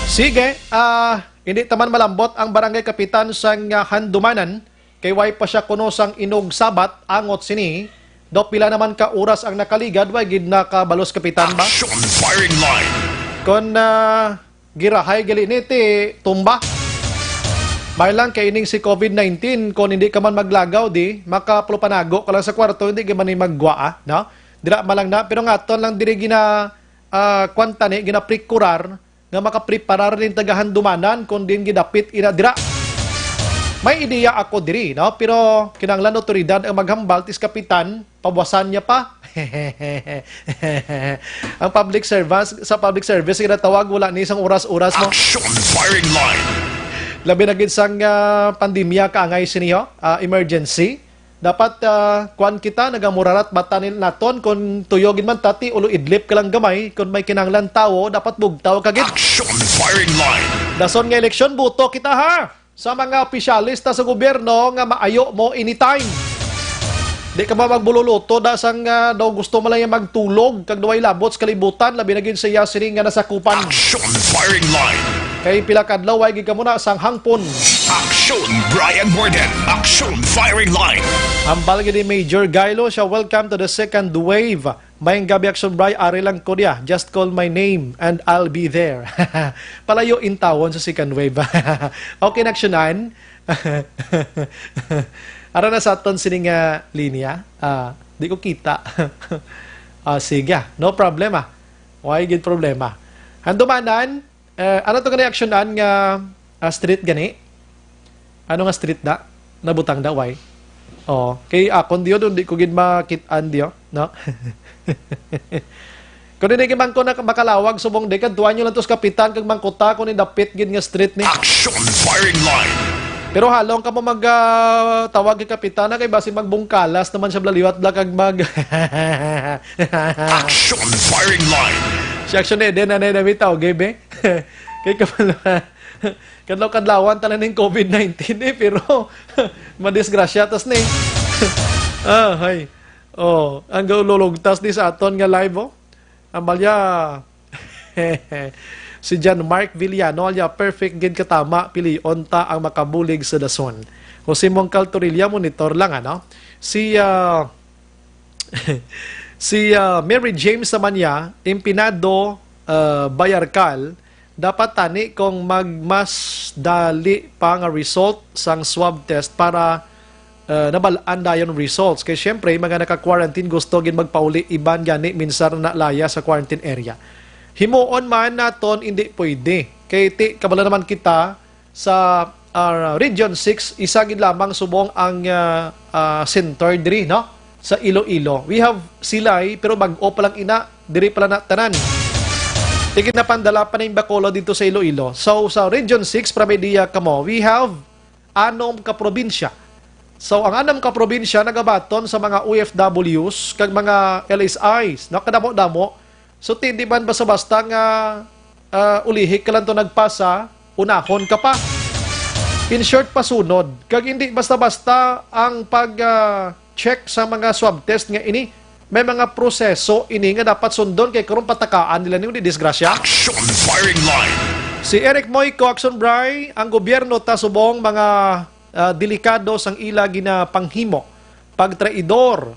Sige, ah, hindi taman malambot ang barangay kapitan sang, ah, Handumanan Kay way pa siya kuno sang inugsabat, angot sini. Daw pila naman ka oras ang nakaligad, way gid nakabalos kapitan ba? Action firing line. Kon, ah, girahay gali ni ti tumba. May lang kay ining si covid nineteen, kon hindi ka man maglagaw di, makapulupanago ka lang sa kwarto, hindi ka man ni maggwa, ah, no? Dira man lang na, pero nga aton lang diri gina, ah, kwan tani, ginaprekurar nga makapreparar ning tagahandumanan kon din gidapit ina dira. May ideya ako diri, no? Pero kinahanglan otoridad ang maghambal, tis kapitan, pabuwasan niya pa. Ang public service, sa public service, ginatawag, wala ni isang oras-oras mo. Action firing line. Labi na gid sang, ah, pandemya, kaangay sini, ho? Ah, emergency. Dapat, ah, kuan kita, nagamurarat bata nil-, naton kon tuyo gid man tati, ulo idlip ka lang gamay, kon may kinahanglan tawo, dapat bugtaw ka gid. Action firing line. Dason nga eleksyon, buto kita, ha? Sa mga opisyalista sa gobyerno nga maayo mo anytime. Di ka ba magbululuto da sang, ah, daw gusto mo lang yung magtulog kag duway labot sa kalibutan, labi na gid sa iya sining nga nasakupan. Action firing line. Kay pila kadlaw, way gid ka muna sang hangpon. Action, Brian Morden. Action firing line. Hambal gid ni Major Gailo siya, "Welcome to the second wave. Mayang gabi, Action Bri, ari lang ko diya. Just call my name and I'll be there." Palayo intawon sa second wave. Okay, na Action Ann. Ara na sa aton sini nga linya. Ah, di ko kita. Ah, sige, ah. No problema. Why gid problema? Handumanan, eh, ano to gani Action Ann nga, ah, street gani? Ano nga street da? Nabutang da, why? Oh, kay akon diyo, di ko gid makit-an diyo, no? Kung hindi man ko na makalawag subong di, kadtuan nyo lang to sa kapitan kag mangkuta kung nindapit gid nga street ni. Action firing line. Pero halong ka mo mag, ah, tawag kay kapitan na kay basi magbungkalas naman siya, blaliwat bla kag mag Action firing line. Si Action Eden, anay na bitaw, game eh. Kay kapal kadlaw-kadlawan tanan ning covid nineteen eh, pero madisgrasya tas ni. Ah, hay. Oh, ang gaululugtas ni sa aton nga live, oh. Ang balya, si John Mark Villano, alya, perfect gid katama, pilion ta ang makabulig sa dason. Jose Mongcal Torilla, monitor lang, ano? Si, ah, si, ah, Mary James naman niya, Empinado, ah, Bayarcal, dapat tani kung mag-, mas dali pa nga result sang swab test para, ah, nabal-an dayon results. Kay siyempre, mga naka-quarantine gusto gid magpauli iban gani minsan na laya sa quarantine area. Himuon man naton, hindi pwede. Kay ti-, kabalo naman kita sa, ah, Region six, isa gid lamang subong ang, ah, ah, center diri, no? Sa Iloilo. We have Silay, pero bag-o pa lang ina, diri pa lang na tanan. Sige, napandala pa na yung Bacolod dito sa Iloilo. So, sa Region six, para may idea kamo, we have anom ka probinsya. So, ang anom ka probinsya nagabaton sa mga O F Ws kag mga L S Is, no? Kadamo-damo. So, ti-, di man basta-basta nga, ah, ulihi ka lang to nagpasa, unahon ka pa. In short, pasunod. Kag hindi basta-basta ang pag, ah, check sa mga swab test nga ini. May mga proseso ini nga dapat sundon kay karon patakaan nila ni, di disgrasya. Action firing line. Si Eric Moico, Action Bri, ang gobyerno ta subong mga, ah, delikado sang ila ginapanghimo, pagtraidor,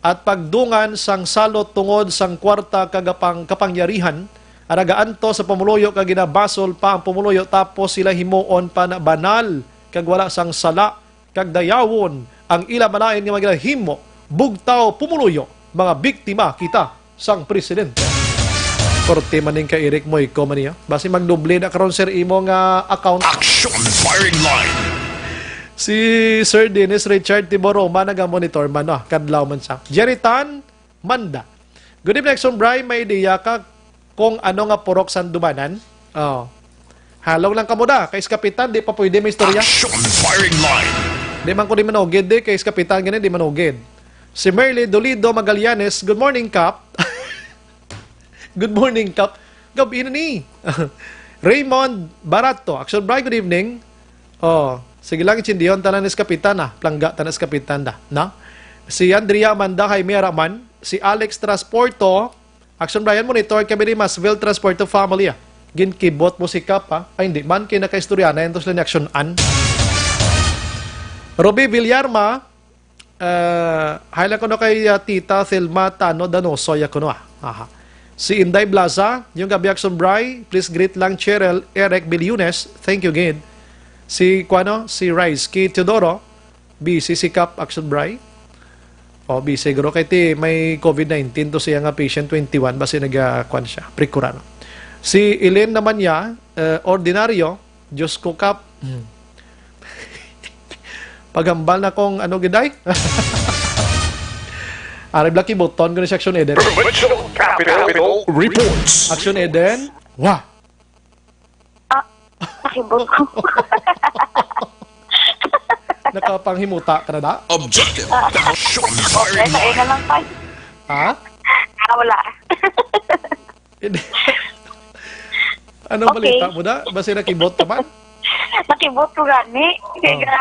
at pagdungan sang salot tungod sang kwarta kag kapang-, kapangyarihan, ang nagaantos sa pumuluyo kag ginabasol pa ang pumuluyo, tapos sila himuon pa na banal kag wala sang sala, kag dayawon ang ila malain nga mga ginahimo. Bugtaw pumuluyo, mga biktima kita sang presidente. Korte man ning kay Eric Moico man niya. Basi magdoble na karon, sir, imo nga account. Action firing line. Si Sir Dennis Richard Tiboroma nagamonitor man, no? Kadlaw man siya. Jerry Tan, Manda. Good evening, Action Bri. May ideya ka kung ano nga purok sa Handumanan? Oh. Halong lang kamo da. Kay si Kapitan, di pa pwede may istorya. Action firing line. Di man ko di manugid, di. Kay si Kapitan, gani, di manugid. Si Merly Dolido Magallanes, "Good morning, Kap." Good morning, Kap. Gabi na ni. Raymond Barato, Action Bri, good evening. Oh, sige lang, intindihan tanan is kapitan, ah. Plangga tanan is kapitan da, no? Si Andrea Amanda Jaime Araman, si Alex Transporto, Action Bri, monitor kami ni Masville Transporto family, ah. Ginkibot mo si Kap, ah. Ay, hindi man, kay nakaistorya na yan to sila ni Action Ann. Ruby Villarma, uh, hi lang kuno kay, uh, Tita Thelma Tano Danoso, ya kuno, ah. Aha. Si Inday Blaza, yung gabi, Action Bri, please greet lang Cheryl Eric Biliunes. Thank you, gid. Si, kuano, si Rizky Teodoro, busy si Kap, Action Bri. O, busy, guro, kay ti may covid nineteen to siya nga patient twenty-one, basi nag, ah, kuan siya, prekura, no? Si Elaine naman niya, eh, ordinaryo, Diyos ko, Kap. Hmm. Paghambal na kong ano, giday? Ari, Blacky Button, guro, si Action Eden. Provincial Capital Reports. Action Eden, wah! Ah, nakibot ko. Nakapanghimuta ka na da? Objective. Action firing line. Ay, na lang, Tay. Ha? Ah, wala. Hindi. Anong Okay. balita mo da? Basi nakibot ka man? Nakibot ko gani. Kaya Oh. ga,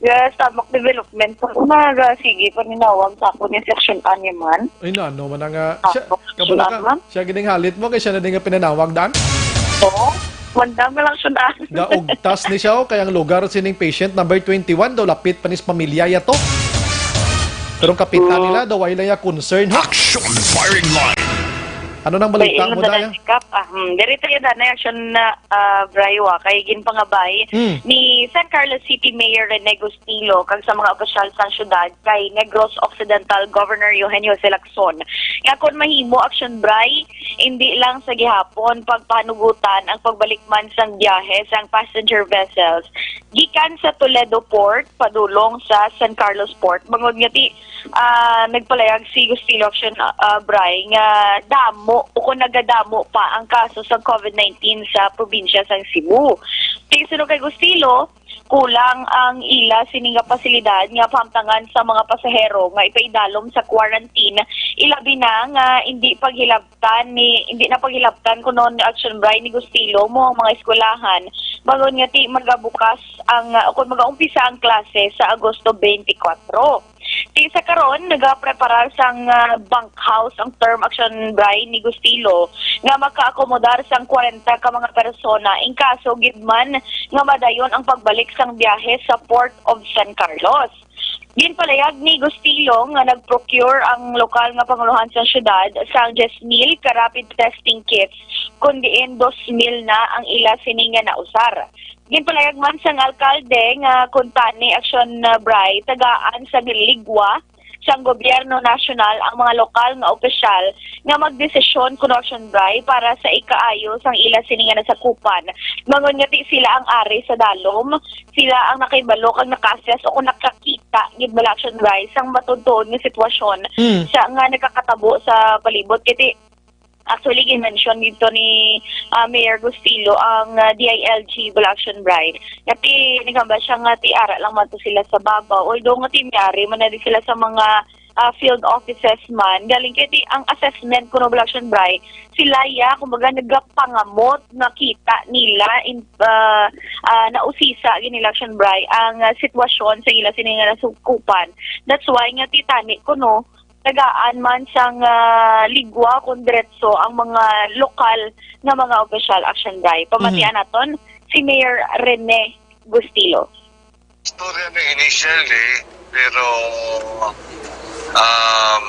ga stomach development. Kung naga, sige, paninawag sa ako ni Section Animan. Ay, na, ano man nga. Siya, Tapos, kabalo ka, sila man? siya gining halit mo, kay siya na din nga pinanawag, Dan? Oo. Wanda mo lang siya na. Gaugtas ni siya, oh, kay ang lugar sining patient number twenty-one daw lapit pa ni sa pamilya ya to. Pero ang kapitan nila daw, wala ya concern, ha? Action firing line. Ano nang balita Kay mo, ino na Daya? lang si Kap, ah, hmm, diri tayo na na action na, ah, Bri, wa, kay ginpangabay Hmm. ni San Carlos City Mayor Rene Gustilo kag sa mga opisyal sa syudad kay Negros Occidental Governor Eugenio Lacson nga kon mahimo, Action Bri, hindi lang sa gihapon pagpanugutan ang pagbalik man sang biyahe sang passenger vessels gikan sa Toledo Port padulong sa San Carlos Port, bangod nga ti, ah, nagpalayag si Gustilo Action, ah, Bri, nga damo o kung nagadamo pa ang kaso sang covid nineteen sa probinsya sang Cebu. Kay suno kay Gustilo, kulang ang ila sini nga pasilidad nga pahamtangan sa mga pasahero nga ipaidalom sa quarantine, ilabi na nga hindi paghilabtan ni, hindi na paghilabtan kuno ni Action Bri ni Gustilo mo ang mga eskwelahan, bangod nga ti magabukas ang, uh, kung magaumpisa ang klase sa Agosto twenty-four. Ti sa karon, nagapreparar sang, ah, bunkhouse ang term Action Bri ni Gustilo nga makaakomodar sang kwarenta ka mga persona in kaso gid man nga madayon ang pagbalik sang biyahe sa Port of San Carlos. Ginpalayag ni Gustilo nga nag-procure ang lokal nga pangulohan sa syudad sang diyes mil ka rapid testing kits, kun diin dos mil na ang ila sini nga nausar. Ginpalayag man sang alkalde nga kuntani Action, uh, Bri, tagaan sa ligwa sang gobyerno nasyonal ang mga lokal nga opisyal nga magdesisyon kuno, Action Bri, para sa ikaayo sang ila sini nga nasakupan. Bangod nga ti sila ang ari sa dalom, sila ang nakahibalo kag naka-assess o kung nakakita gid bala, Action Bri, sang matuod-tuod nga sitwasyon Hmm. sa, nga nagakatabo sa palibot. Kay ti, actually, gin-mention dito ni, ah, Mayor Gustilo ang, ah, D I L G Bala, Action Bri. Nga ti, naghambal siya nga ti ara lang man to sila sa babaw. Although nga ti may ari man na di sila sa mga, ah, field offices man. Galing kay ti ang assessment kuno Bala, Action Bri, sila ya, kumbaga, nagapangamot nga kita nila in, ah, ah, nausisa gid nila, Action Bri, ang, ah, sitwasyon sa ila sini nga nasukupan. That's why nga ti tani kuno tagaan man sang, ah, ligwa kon diretso ang mga lokal nga mga opisyal, Action Bri. Pamatian Mhm. naton si Mayor Rene Gustilo. Istorya na initially, pero, um,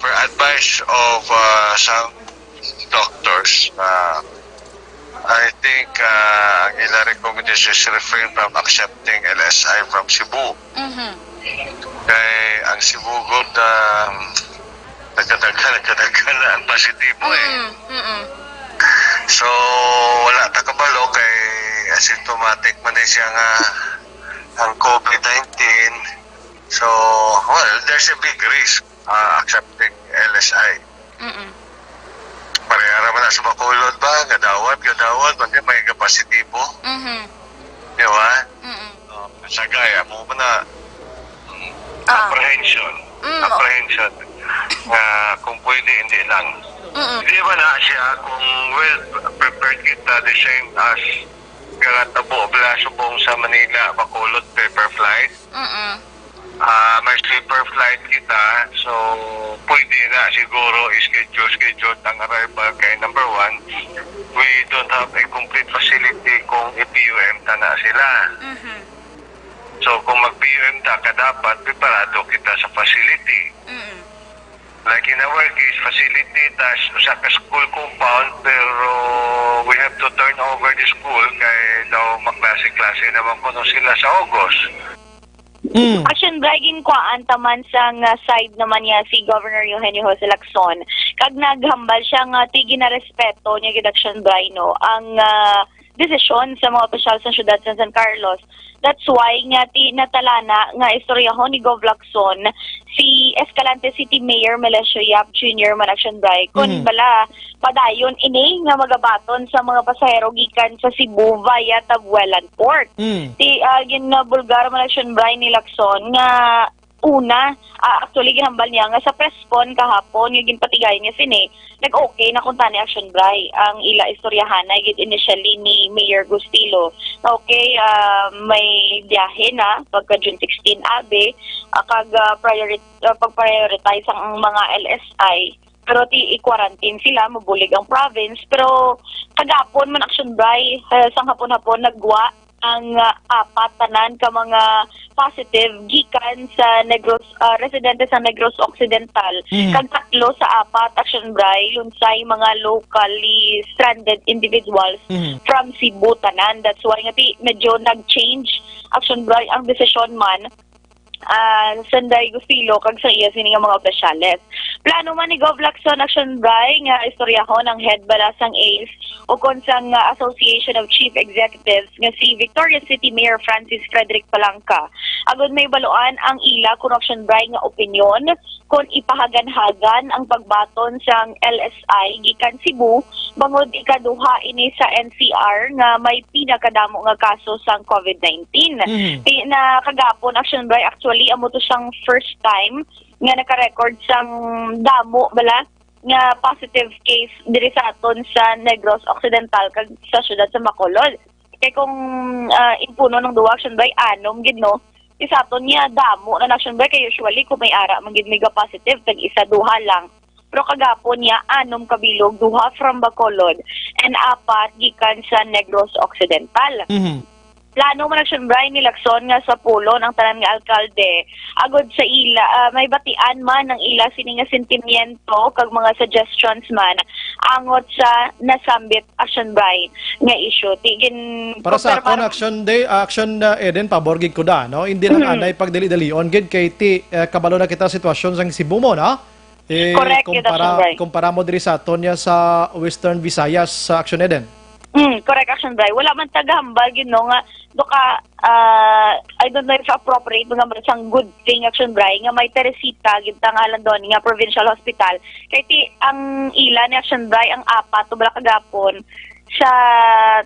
per advice of, uh, some doctors, uh, I think, uh, ang ila recommendation is refrain from accepting L S I from Cebu. Mhm. Kay ang Cebu gud, um, nagkadaghan, nagkadaghan na ang positibo eh. Mm, mm. So, wala ta kabalo kay asymptomatic man ni siya nga ang covid nineteen. So, well, there's a big risk, uh, accepting L S I. Mm-mm. Pareha ra man na sa Bacolod ba? Gadawat, gadawat, kundi may kapasitibo. Mhm. Di ba? Mm-mm. Oh, sagay, amo man na, mm, Ah. apprehension. Mm. Apprehension. Nga kung pwede, hindi lang. Mm-mm. Di ba na siya, kung well prepared kita, the same as Karatabo, Blasubong sa Manila, Bacolod, paper flight. Mm-mm. Ah, may sleeper flight kita, so pwede na siguro i-schedule, schedule ang arrival kay number one, we don't have a complete facility kung i-P U M ta na sila. Mhm. So kung mag-P U M ta ka, dapat preparado kita sa facility. Mm. Like in our case, facility, tas usa ka school compound, pero we have to turn over the school kay daw maklase-klase naman kuno sila sa August. Mm. Action Bray, ginkuhaan ta man sang, ah, side naman niya si Governor Eugenio Jose Lacson, kag naghambal siya nga ti ginarespeto niya gid, Action Bray, no, ang, ah, desisyon sa mga opisyal sa siyudad sa San Carlos. That's why nga ti natalana nga istoryahon ni Gov Lacson si Escalante City Mayor Melesio Yap Junior man, Action Bray, kon Mm. bala padayon ini nga magabaton sa mga pasahero gikan sa Cebu via Tabuelan Port. Mm. Ti, ah, ginabulgar man, Action Bray, ni Lacson nga una, ah, actually, ginhambal niya nga sa press con kahapon nga ginpatigayon niya sini, nag-okay na kuntani, Action Bray, ang ila istoryahanay gid initially ni Mayor Gustilo. Okay, ah, may biyahe na pagka June sixteen, abi, ah, kag, ah, priori-, ah, pag-prioritize ang, ang mga L S I. Pero ti i-quarantine sila, mabulig ang province. Pero kagapon man, Action Bray, eh, sang hapon-hapon, nagwa ang, ah, apat tanan ka mga positive gikan sa Negros, ah, residente sa Negros Occidental. Mhm. Kag tatlo sa apat, Action Bray, lunsay mga locally stranded individuals Mhm. from Cebu tanan. That's why nga ti medyo nag-change, Action Bray, ang desisyon man, ah, Sanday Gustilo kag sa iya sini nga mga opisyales. Plano man ni Gov Lacson, Action Bray, nga istoryahon ang head bala sang ACE o kon sang, ah, Association of Chief Executives nga si Victoria City Mayor Francis Frederick Palanca, agud may baluan ang ila kon, Action Bray, nga opinyon kon ipahaganhagan ang pagbaton sang L S I gikan Cebu, bangod ikaduha ini sa N C R nga may pinakadamo nga kaso sang COVID nineteen. Mhm. Ti na kagapon, Action Bray, actually, amo to siyang first time nga naka-record sang damo bala nga positive case diri sa aton sa Negros Occidental kag sa siyudad sa Bacolod. Kay kung, ah, impuno ng duwa, Action Bray, anom gid, no? Ti sa aton niya, damo na, Action Bray, kay usually kung may ara man gid may ga-positive, tag isa, duha lang. Pero kagapon niya, anom kabilog, duha from Bacolod, and apat gikan sa Negros Occidental. Mhm. Plano man, Action Bray, ni Lacson nga sapulon ang tanan nga alkalde agud sa ila, ah, may batian man ang ila sini nga sentimiento kag mga suggestions man angot sa nasambit, Action Bray, nga issue. Ti gin-, Para sa kumpara akon, man Action Day, Action, uh, Eden, pabor gid ko da, no? Hindi lang Mhm. anay pagdali-dalion gid kay ti, eh, kabalo na kita sa sitwasyon sa Cebu mo, no? Eh, Correct, yun, kumpara, Action Bray. kumpara mo diri sa aton niya sa Western Visayas, sa Action Eden. Mm, correct, Action Bray. Wala man tagahambal gid, no, nga do ka, ah, I don't know if appropriate nga hambal sang good thing, Action Bray, nga may Teresita gid ta nga alandon nga provincial hospital. Kay ti ang ila ni, Action Bray, ang apat to bala kagapon sa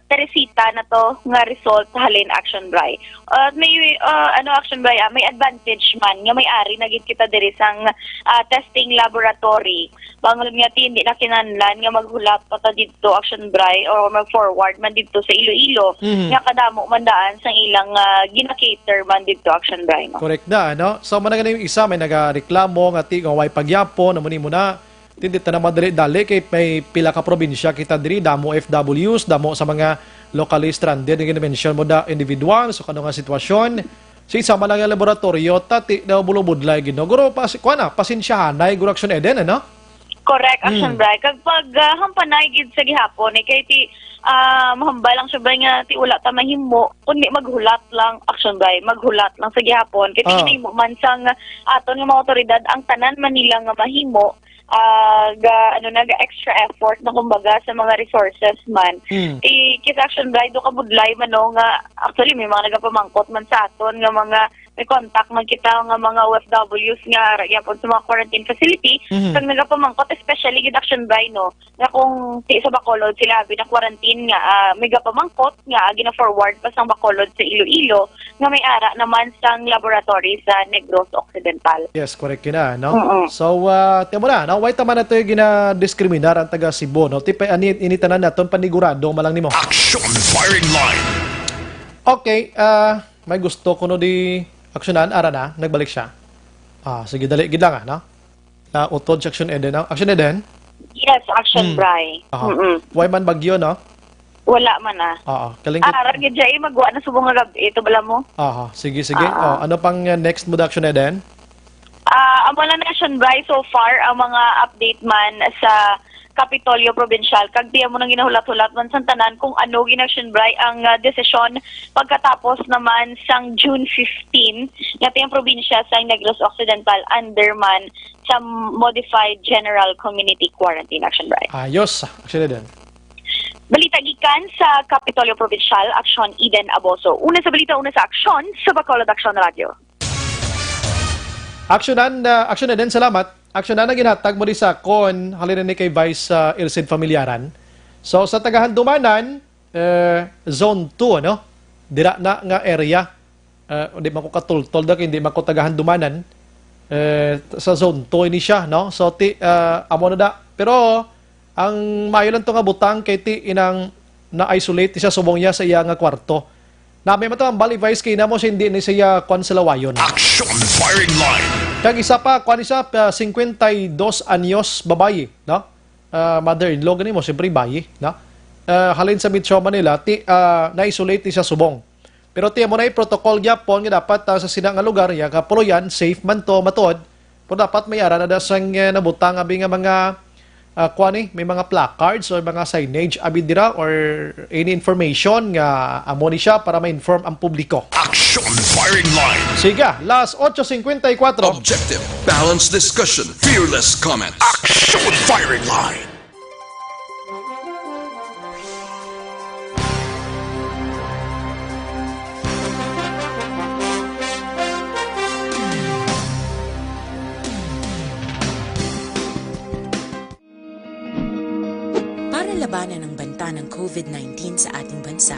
Teresita na to nga result halin, Action Bray. At may, ah, ano, Action Bray, ah, may advantage man nga may ari na gid kita diri sang, ah, testing laboratory. Bangod nga ti hindi na kinahanglan nga maghulat pa ta didto, Action Bray, or mag-forward man didto sa Iloilo, Mhm. nga kadamo man daan sang ilang, ah, gina-cater man didto, Action Bray, no? Correct na, ano? So, man nga yung isa, may nagareklamo nga ti, nga way pagyapon, amo ni mo na, ti hindi ta na madali-dali, kay may pila ka probinsya kita diri, damo O F Ws, damo sa mga locally stranded, nga mention mo da, individual, so kano nga sitwasyon, sa isa man lang nga laboratorio, ta ti daw bulubudlay gid, no? Guro, pas-, kuha na, pasensyahanay, guro, Action Eden, ano? Correct, Action Hmm. Bray. Kag pag, ah, hampanay gid sa gihapon, eh, kay ti, ah, mahambal lang siya, Bray, nga ti wala ta mahimo, kundi maghulat lang, Action Bray, maghulat lang sa gihapon. Kay ti Ah. ginahimo man sang aton nga mga otoridad ang tanan man nila nga mahimo, ah, ga, ano na, ga extra effort na, kumbaga, sa mga resources man. Hmm. Ti, kis Action Bray, do kabudlay man, no, nga actually may mga nagapamangkot man sa aton nga mga may contact man kita nga mga O F Ws nga ara gyapon sa mga quarantine facility, Mhm. kag nagapamangkot, especially gid, Action Bray, no, nga kung ti sa Bacolod sila abi na quarantine nga, ah, may gapamangkot nga, ah, gina-forward pa sang Bacolod sa Iloilo nga may ara naman sang laboratory sa Negros Occidental. Yes, correct yun na, no? Mm-mm. So, ah, tiyan mo na, no? Way taman na ito yung ginadiskriminar ang taga Cebu, no? Ti pa, ani, ini tanan naton panigurado, malang nimo. Action Firing Line. Okay, ah, may gusto ko no di aksyonan, ara na, nagbalik siya. Ah, sige, dali, gid lang, ah, no? Na utod sa Action Eden, no? Action Eden? Yes, Action Hmm. Bray. Aha. Mm-mm. Way man bagyo, no? Wala man, ah. Oo, kaling Ah, ragid siya, eh, magwa na subong nga gab-, ito bala mo. Aha, sige, sige. Ah. Oh, ano pang, uh, next mo, Action Eden? Ah, amo lang, Action Bri, so far ang mga update man sa Kapitolyo Provincial. Kag di amo nang ginahulat-hulat man sang tanan kung ano gin-, Action Bri, ang, ah, desisyon pagkatapos naman sang June fifteen nga ti ang probinsya sa Negros Occidental under man sa modified general community quarantine, Action Bri. Ayos, Action Eden. Balita gikan sa Kapitolyo Provincial, Action Eden Aboso. Una sa balita, una sa aksyon, sa Bacolod Action Radio. Aksyonan, uh, Action Eden, salamat. Aksyonan ang ginhatag mo di sa kon, halin ni kay Vice, uh, Irsid Familiaran. So, sa taga Handumanan, eh, zone two, ano? Dira na nga area. Eh, di man ko katultol da, kay hindi man ko taga Handumanan. Eh, sa zone two ini siya, no? So, ti, eh, amo na da. Pero, ang maayo lang to nga butang kay ti inang na-isolate siya subong niya sa iya nga kwarto. Nami man to ang bali, Vice, kay namo siya hindi ni siya kwan sa lawayon. Action firing line. Kag isa pa, kwan isa, ah, cincuenta y dos anyos, babayi, no? Ah, mother-in-law gani mo, siyempre, bayi, no? Ah, halin sa Metro Manila, ti, ah, na-isolate ni siya subong. Pero ti, amo na yung protocol gyapon nga dapat, ah, sa sina nga lugar, ya ka puloyan, safe man to, matuod. Pero dapat may ara na da sang, eh, nabutang, abi nga mga, ah, kuwan, eh, may mga placards or mga signage, abi dira, or any information nga amo ni siya para ma-inform ang publiko. Action firing line. Sige, las ocho cincuenta y cuatro. Objective, balanced discussion, fearless comments. Action firing line. Para labanan ang banta ng covid nineteen sa ating bansa,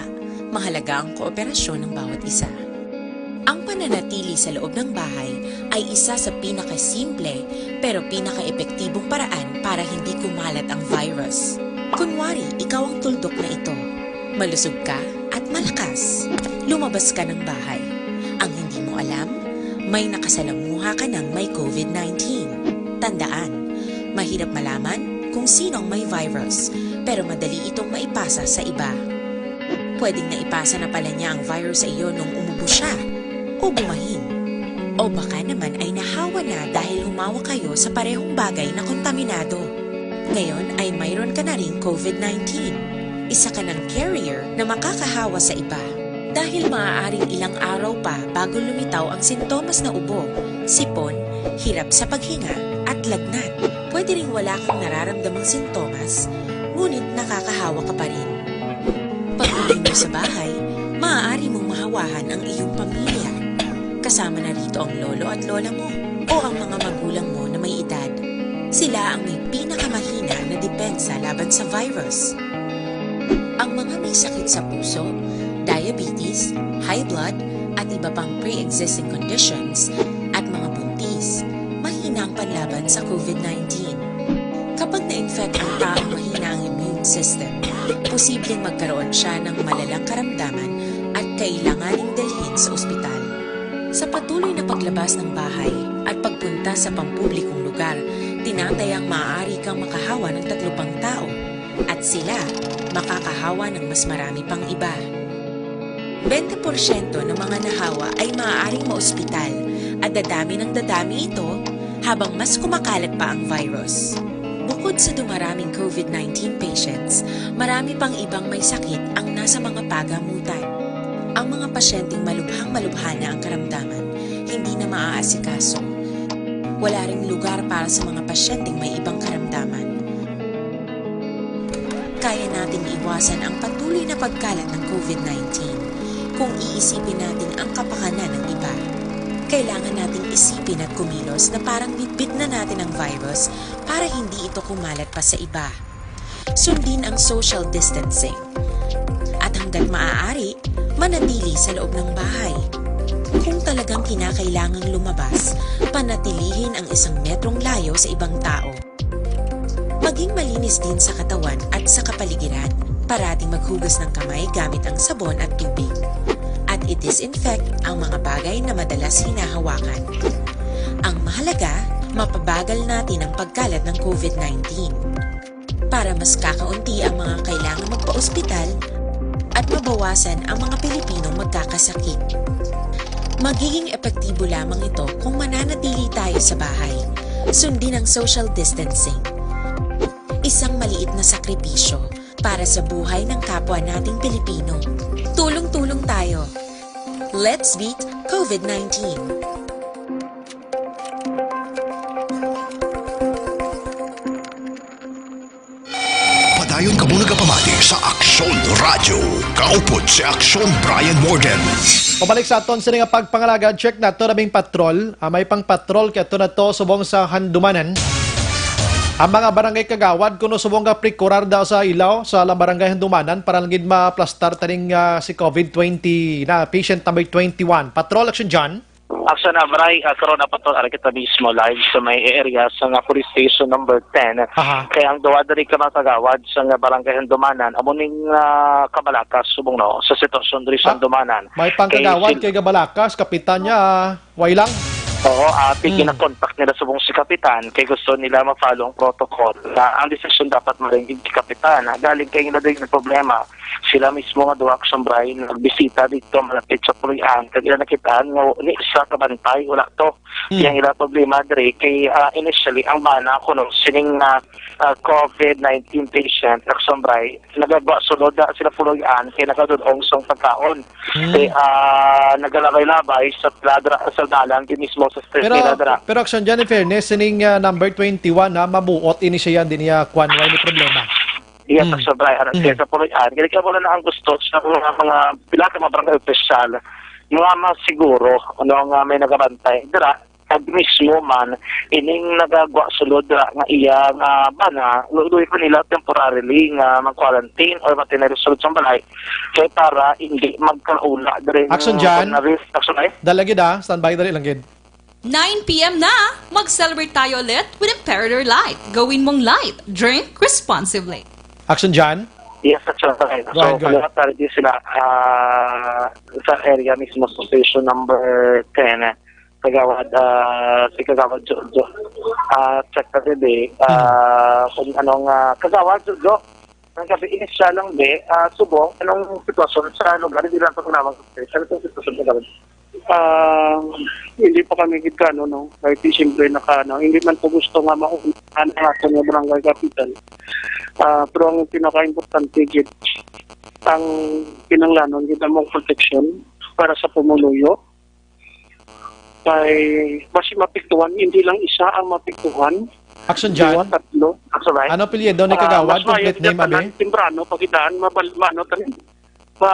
mahalaga ang kooperasyon ng bawat isa. Ang pananatili sa loob ng bahay ay isa sa pinakasimple pero pinakaepektibong paraan para hindi kumalat ang virus. Kunwari, ikaw ang tuldok na ito. Malusog ka at malakas. Lumabas ka ng bahay. Ang hindi mo alam, may nakasalamuha ka ng may covid nineteen. Tandaan, mahirap malaman kung sino ang may virus, pero madali itong maipasa sa iba. Pwedeng naipasa na pala niya ang virus sa iyo nung umubo siya o bumahin. O baka naman ay nahawa na dahil humawak kayo sa parehong bagay na kontaminado. Ngayon ay mayroon ka na ring covid nineteen. Isa ka ng carrier na makakahawa sa iba. Dahil maaaring ilang araw pa bago lumitaw ang sintomas na ubo, sipon, hirap sa paghinga, at lagnat. Pwede ring wala kang nararamdamang sintomas, ngunit nakakahawa ka pa rin. Pag-uwi mo sa bahay, maaari mong mahawahan ang iyong pamilya. Kasama na rito ang lolo at lola mo o ang mga magulang mo na may edad. Sila ang may pinakamahina na depensa laban sa virus. Ang mga may sakit sa puso, diabetes, high blood, at iba pang pre-existing conditions, at mga buntis, mahina ang panlaban sa covid nineteen. Kapag na-infect ang taong mahina ang immune system, posibleng magkaroon siya ng malalang karamdaman at kailanganing dalhin sa ospital. Sa patuloy na paglabas ng bahay at pagpunta sa pampublikong lugar, tinatayang maaari kang makahawa ng tatlo pang tao, at sila makakahawa ng mas marami pang iba. Bente porsyento ng mga nahawa ay maaaring maospital, at dadami ng dadami ito habang mas kumakalat pa ang virus. Bukod sa dumaraming covid nineteen patients, marami pang ibang may sakit ang nasa mga pagamutan. Ang mga pasyenteng malubhang-malubha na ang karamdaman, hindi na maaasikaso. Wala ring lugar para sa mga pasyenteng may ibang karamdaman. Kaya nating iwasan ang patuloy na pagkalat ng covid nineteen kung iisipin natin ang kapakanan ng iba. Kailangan nating isipin at kumilos na parang bitbit na natin ang virus para hindi ito kumalat pa sa iba. Sundin ang social distancing. At hanggat maaari, manatili sa loob ng bahay. Kung talagang kinakailangang lumabas, panatilihin ang isang metrong layo sa ibang tao. Maging malinis din sa katawan at sa kapaligiran. Parating maghugas ng kamay gamit ang sabon at tubig. At i-disinfect ang mga bagay na madalas hinahawakan. Ang mahalaga, mapabagal natin ang pagkalat ng covid nineteen. Para mas kakaunti ang mga kailangan magpa-ospital, at mabawasan ang mga Pilipinong magkakasakit. Magiging epektibo lamang ito kung mananatili tayo sa bahay, sundin ang social distancing. Isang maliit na sakripisyo para sa buhay ng kapwa nating Pilipino. Tulong-tulong tayo. Let's beat COVID nineteen. Padayon kamo nagapamati sa Aksyon Radyo. Kaupod si Aksyon Brian Morden. Pabalik sa aton sini nga pagpangalagad, check nato naming patrol. Ah, may pang patrol kay ato na to subong sa Handumanan. Ang mga barangay kagawad kuno subong nga prikurar daw sa ilaw sa la barangay Handumanan para lang gid maplastar taning ah, si COVID twenty na patient number twenty-one. Patrol Action John. Action Abray, uh, karon na patrol ari kita mismo live sa may area sa nga police station number ten. Aha. Kay ang duwa diri ka mga kagawad sa nga barangay Handumanan amo ning ah, kabalakas subong no sa sitwasyon diri sa Ah, Handumanan. May pangkagawad kay Gabalakas, kapitan niya, ah, way lang. Oo, ati ginakontak nila subong si kapitan kay gusto nila ma-follow ang protocol. Na ang desisyon dapat maringid kay kapitan. Ah, Galing kay ila din ang problema. Sila mismo nga duha ka sambray nagbisita dito malapit sa Puloy-an kag ila nakitaan nga ni sa kabantay wala to. Yang ila problema diri kay ah, initially ang bana kuno sining ah, ah, COVID nineteen patient na sambray nagagwa sulod na sila Puloy-an kay nagadudong sang pagkaon. Kay ah, nagalabay-labay sa ladra sa dalan di mismo sa street Pero nila dra. pero Action John, in fairness, sining ah, number twenty-one na mabuot ini siya din niya kwan, way ni problema. Yes, mm. Sobra, ano, mm. Sa Puloy-an, kaya wala na ang gusto sa mga, mga pila ka mga barangay official nga masiguro ano nga may nagabantay dira kag mismo man ining nagagwa sulod dira nga iya nga bana luloy ko nila temporarily nga mag-quarantine or matinay sulod sa balay kay para hindi magkaula dire Action dyan. Action ay Dalagid ah, standby dali lang gid. nine p.m. na! Mag-celebrate tayo ulit with Imperator Light. Gawin mong light. Drink responsibly. Action John? Yes, that's right. So, Right, go ahead. Kaliwat tayo din sila ah, sa area mismo sa station number ten. Kagawad, ah, si Kagawad Jojo. Ah, check ka din eh. Ah, kung anong ah, Kagawad Jojo. Ang gabi, initial lang di, ah, subong, anong sitwasyon sa lugar, hindi lang pag-unawang sa station, anong sitwasyon sa gawin? Ah, hindi pa kami gid kano, no? Kay di siyempre naka, ano, hindi man po gusto nga maunahan ang ato nga barangay kapitan. Ah, pero ang pinaka-importante gid, ang kinanglanon gid ang protection para sa pumuluyo. Kay basi mapiktuhan, hindi lang isa ang mapiktuhan. Action Duwa, John? Tatlo. Action, right? Ano apelyido ni Ah, Kagawad? mas maayo Complete name, dapat abi? lang temprano, pagidaan, mabal, maano, tanin. Ma,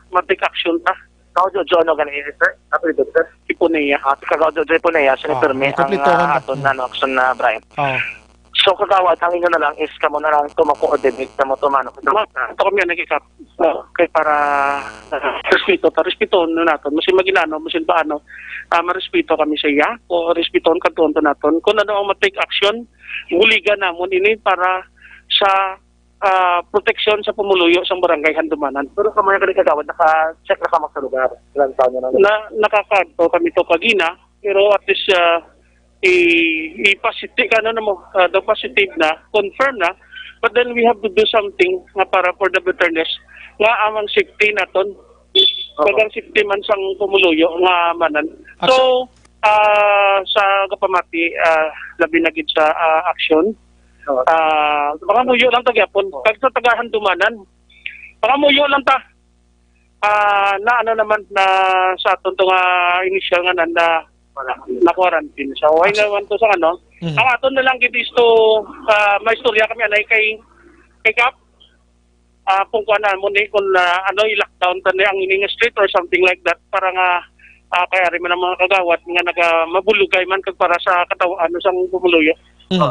ma-take action ta. Kau Jojo, ano gani, sir? Apelyido, sir? Ipunea. Ah, si Kagawad Jojo Ipunea, siya ni Ah, Permi, may ang kumpletohan ah, na. aton na, no, action na, Brian. Oh. So, Kagawad, ang inyo na lang is kamo na lang to mag-coordinate, kamo to, mano. Ito kami ang nagkikap. Ah, kay para ah, respeto, ta respeto na natin. Masin magilano, masin paano, ah, marespeto kami sa iya. O respeto ang kantuan to natin. Kung ano ang ma-take action, buligan namon ini para sa ah, proteksyon sa pumuluyo sang barangay Handumanan. Pero kamo yung kagawad, naka-check na kamo sa lugar. Ilang taon na lang? Na, nakakadto kami to kagina, pero at least ah, i, i-positive ka, ano, na mo, ah, daw positive na, confirm na, but then we have to do something nga para for the betterness nga amang safety naton. Kag ang safety man sang pumuluyo nga manan. So, ah, sa kapamati, ah, labi na gid sa ah, action, ah, pangamuyo lang ta gyapon. Kag sa taga Handumanan, pangamuyo lang ta. Ah, na ano naman na sa aton to nga initial nga na, na, na quarantine. So, why naman to sa ano? Mhm. Ang aton na lang gid is to ah, may istorya kami anay kay kay Kap. Ah, kung kuan mo ni kung ah, ano i-lockdown ta ni ang ining street or something like that para nga ah, kay ari man ang mga kagawad nga naga mabulugay man kag para sa kataw-an sang pumuluyo. Mhm.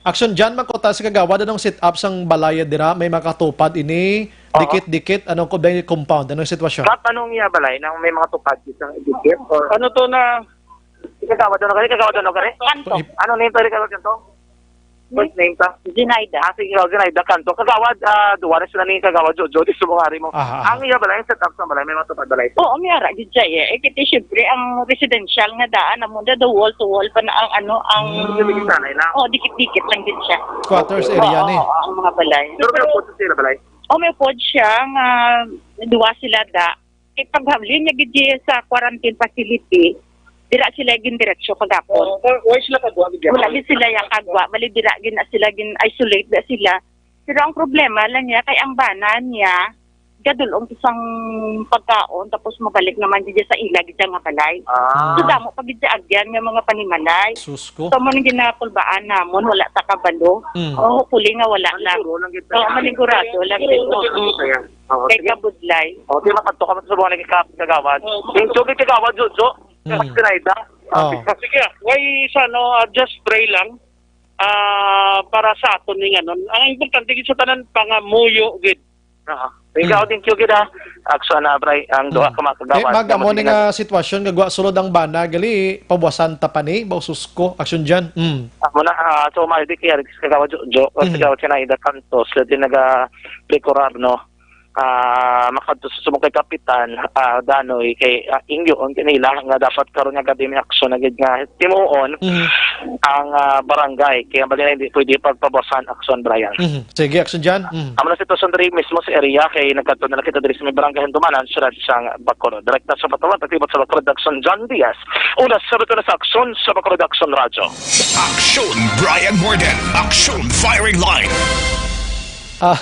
Action John, makota si Kagawad, anong set up sang balay dira? May makatupad ini, Oo. dikit-dikit, anong kubay compound, anong sitwasyon? Kap, anong iya balay nang may mga tupad isang edikit or Ano to na Kagawad, ano kani? Kagawad, ano kani? Kanto. Ano name to, Kagawad, kanto? First name ta? Zinaida. Ah, sige, Kagawad, Zinaida, kanto. Kagawad, ah, duwa na sila ni Kagawad Jojo, di subong ari mo. Aha, aha. Ang iya balay, set up sa balay, may mga tupad balay. Oo, may ara gid siya eh. Eh, kasi syempre, ang residential nga daan, amo na daw wall to wall pa na ang ano, ang... Hindi sanay na. Oh, dikit-dikit lang din siya. Quarters area Oo, ni. Oo, ang mga balay. Pero may upo sa sila balay. O may pod siya nga duwa sila da. Kay paghalin niya gid sa quarantine facility, dira sila gindiretso kagapon. Oh, why sila kagwa gid? Wala gid sila ya kagwa, bali dira gid na sila gin-isolate da sila. Pero ang problema lang niya kay ang bana niya gadulong isang pagkaon tapos mabalik naman gid sa ila gid nga balay. Ah. So damo pa gid siya agyan nga mga panimalay. Sus ko. So mo nang ginapulbaan namon, wala ta kabalo. Mm. Oh, hopefully nga wala lang. Maliguro lang gid. Oh, maligurado lang gid. Mm-mm. Ayan. Oh, kay sige. Kabudlay. Oh, di makadto ka sa mga nagkakagawad. Oh. Yung tubig kagawad, Jojo. Mm. Mas kinayda. Oh. Sige, why sa ano, ah, just pray lang. Ah, para sa aton ning ano. Ang importante gid sa tanan, pangamuyo gid. Ah, ikaw, mm, thank you gid, ah. Actually, na, Bray, ang duha, mm, ka mga kagawad, eh, mag-, nga amo ni nga sitwasyon nga gwa sulod ang bana, gali, pabuwasan ta pa ni, ba, sus ko, aksyon dyan. Mm. Amo na, ah, so, may di kaya, kagawad Jo, Jo, mm, kagawad Sinaida Cantos, dati naga-precurar, no? Ah, makadto sa subong kay Kapitan, ah, Danoy, kay, ah, ingyoon kanila nga dapat karon nga gabi may aksyon na gid nga timuon, mhm, ang, ah, barangay. Kaya bali na hindi pwede pagpabasan aksyon, Brian. Mhm. Sige, aksyon dyan. Mhm. Amo na sitwasyon diri mismo sa area kay nagkadto na lang kita diri sa may barangay Handumanan, siyudad sang Bacolod. Direkta sa Bacolod, Activo sa Bacolod, Aksyon, John Diaz. Una sa Bacolod sa Aksyon sa Bacolod Aksyon Radyo. Aksyon, Brian Morden. Aksyon, Firing Line. Ah,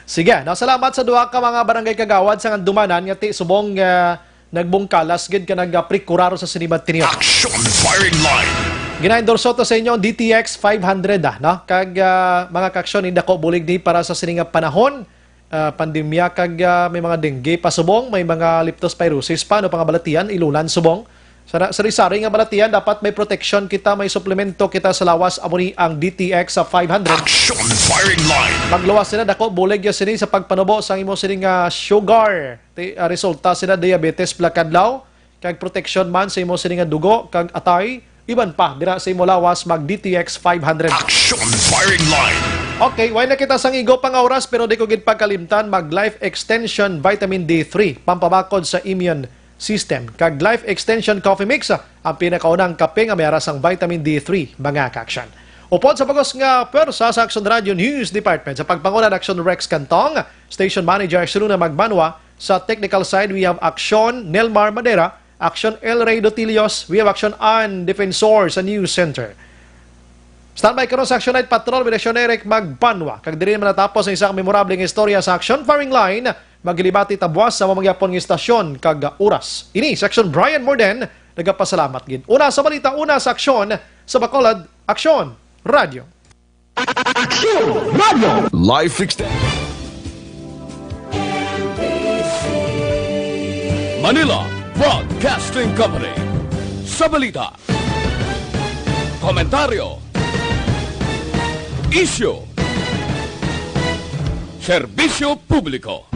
sige, no, salamat sa duha ka mga barangay kagawad sa Handumanan nga ti subong, ah, nagbungkalas gid ka nagaprekuraron sa sinibat tiniyo. Action Firing Line. Ginaendorso to sa inyo ang D T X five hundred, ah, no? Kag, ah, mga kaaksyon, ni dako bulig ni para sa sini nga panahon, ah, pandemya kag, ah, may mga dengue pa subong, may mga leptospirosis pa, no, pangabalatian, ilulan subong. Sa na-, sari-sari nga balatian, dapat may proteksyon kita, may suplemento kita sa lawas, amo ni ang D T X sa five hundred. Action Firing Line. Magluwas sila, dako bulig ya sini sa pagpanubo sa imo sini nga sugar. Ti-, ah, resulta sila diabetes pila kadlaw, kag proteksyon man sa imo sini nga dugo kag atay, iban pa dira sa imo lawas, mag D T X five hundred. Action Firing Line. Okay, way na kita sang igo pa nga oras, pero di ko gid pagkalimtan, mag Life Extension Vitamin D three, pampabakod sa immune system, kag Life Extension Coffee Mix, ang pinakaunang kape nga may ara sang vitamin D three, mga kaaksyon. Upod sa bugos nga pwersa sa Action Radio News Department, sa pagpanguna ni Action Rex Cantong, Station Manager Siruna Magbanwa, sa technical side, we have Action Nelmar Madera, Action El Rey Dotilios, we have Action Ann Defensor sa News Center. Standby karon sa Action Night Patrol with Action Eric Magbanwa. Kag diri naman natapos ang isa ka memorable nga istorya sa Action Firing Line. Maghilibati ta buwas sa amo man gihapon nga istasyon kag oras. Ini si Action Brian Morden, nagapasalamat gid. Una sa balita, una sa aksyon, sa Bacolod, Aksyon Radio. Aksyon Radio. Life Extend. Manila Broadcasting Company. Sa balita, komentaryo, isyu, serbisyo publiko.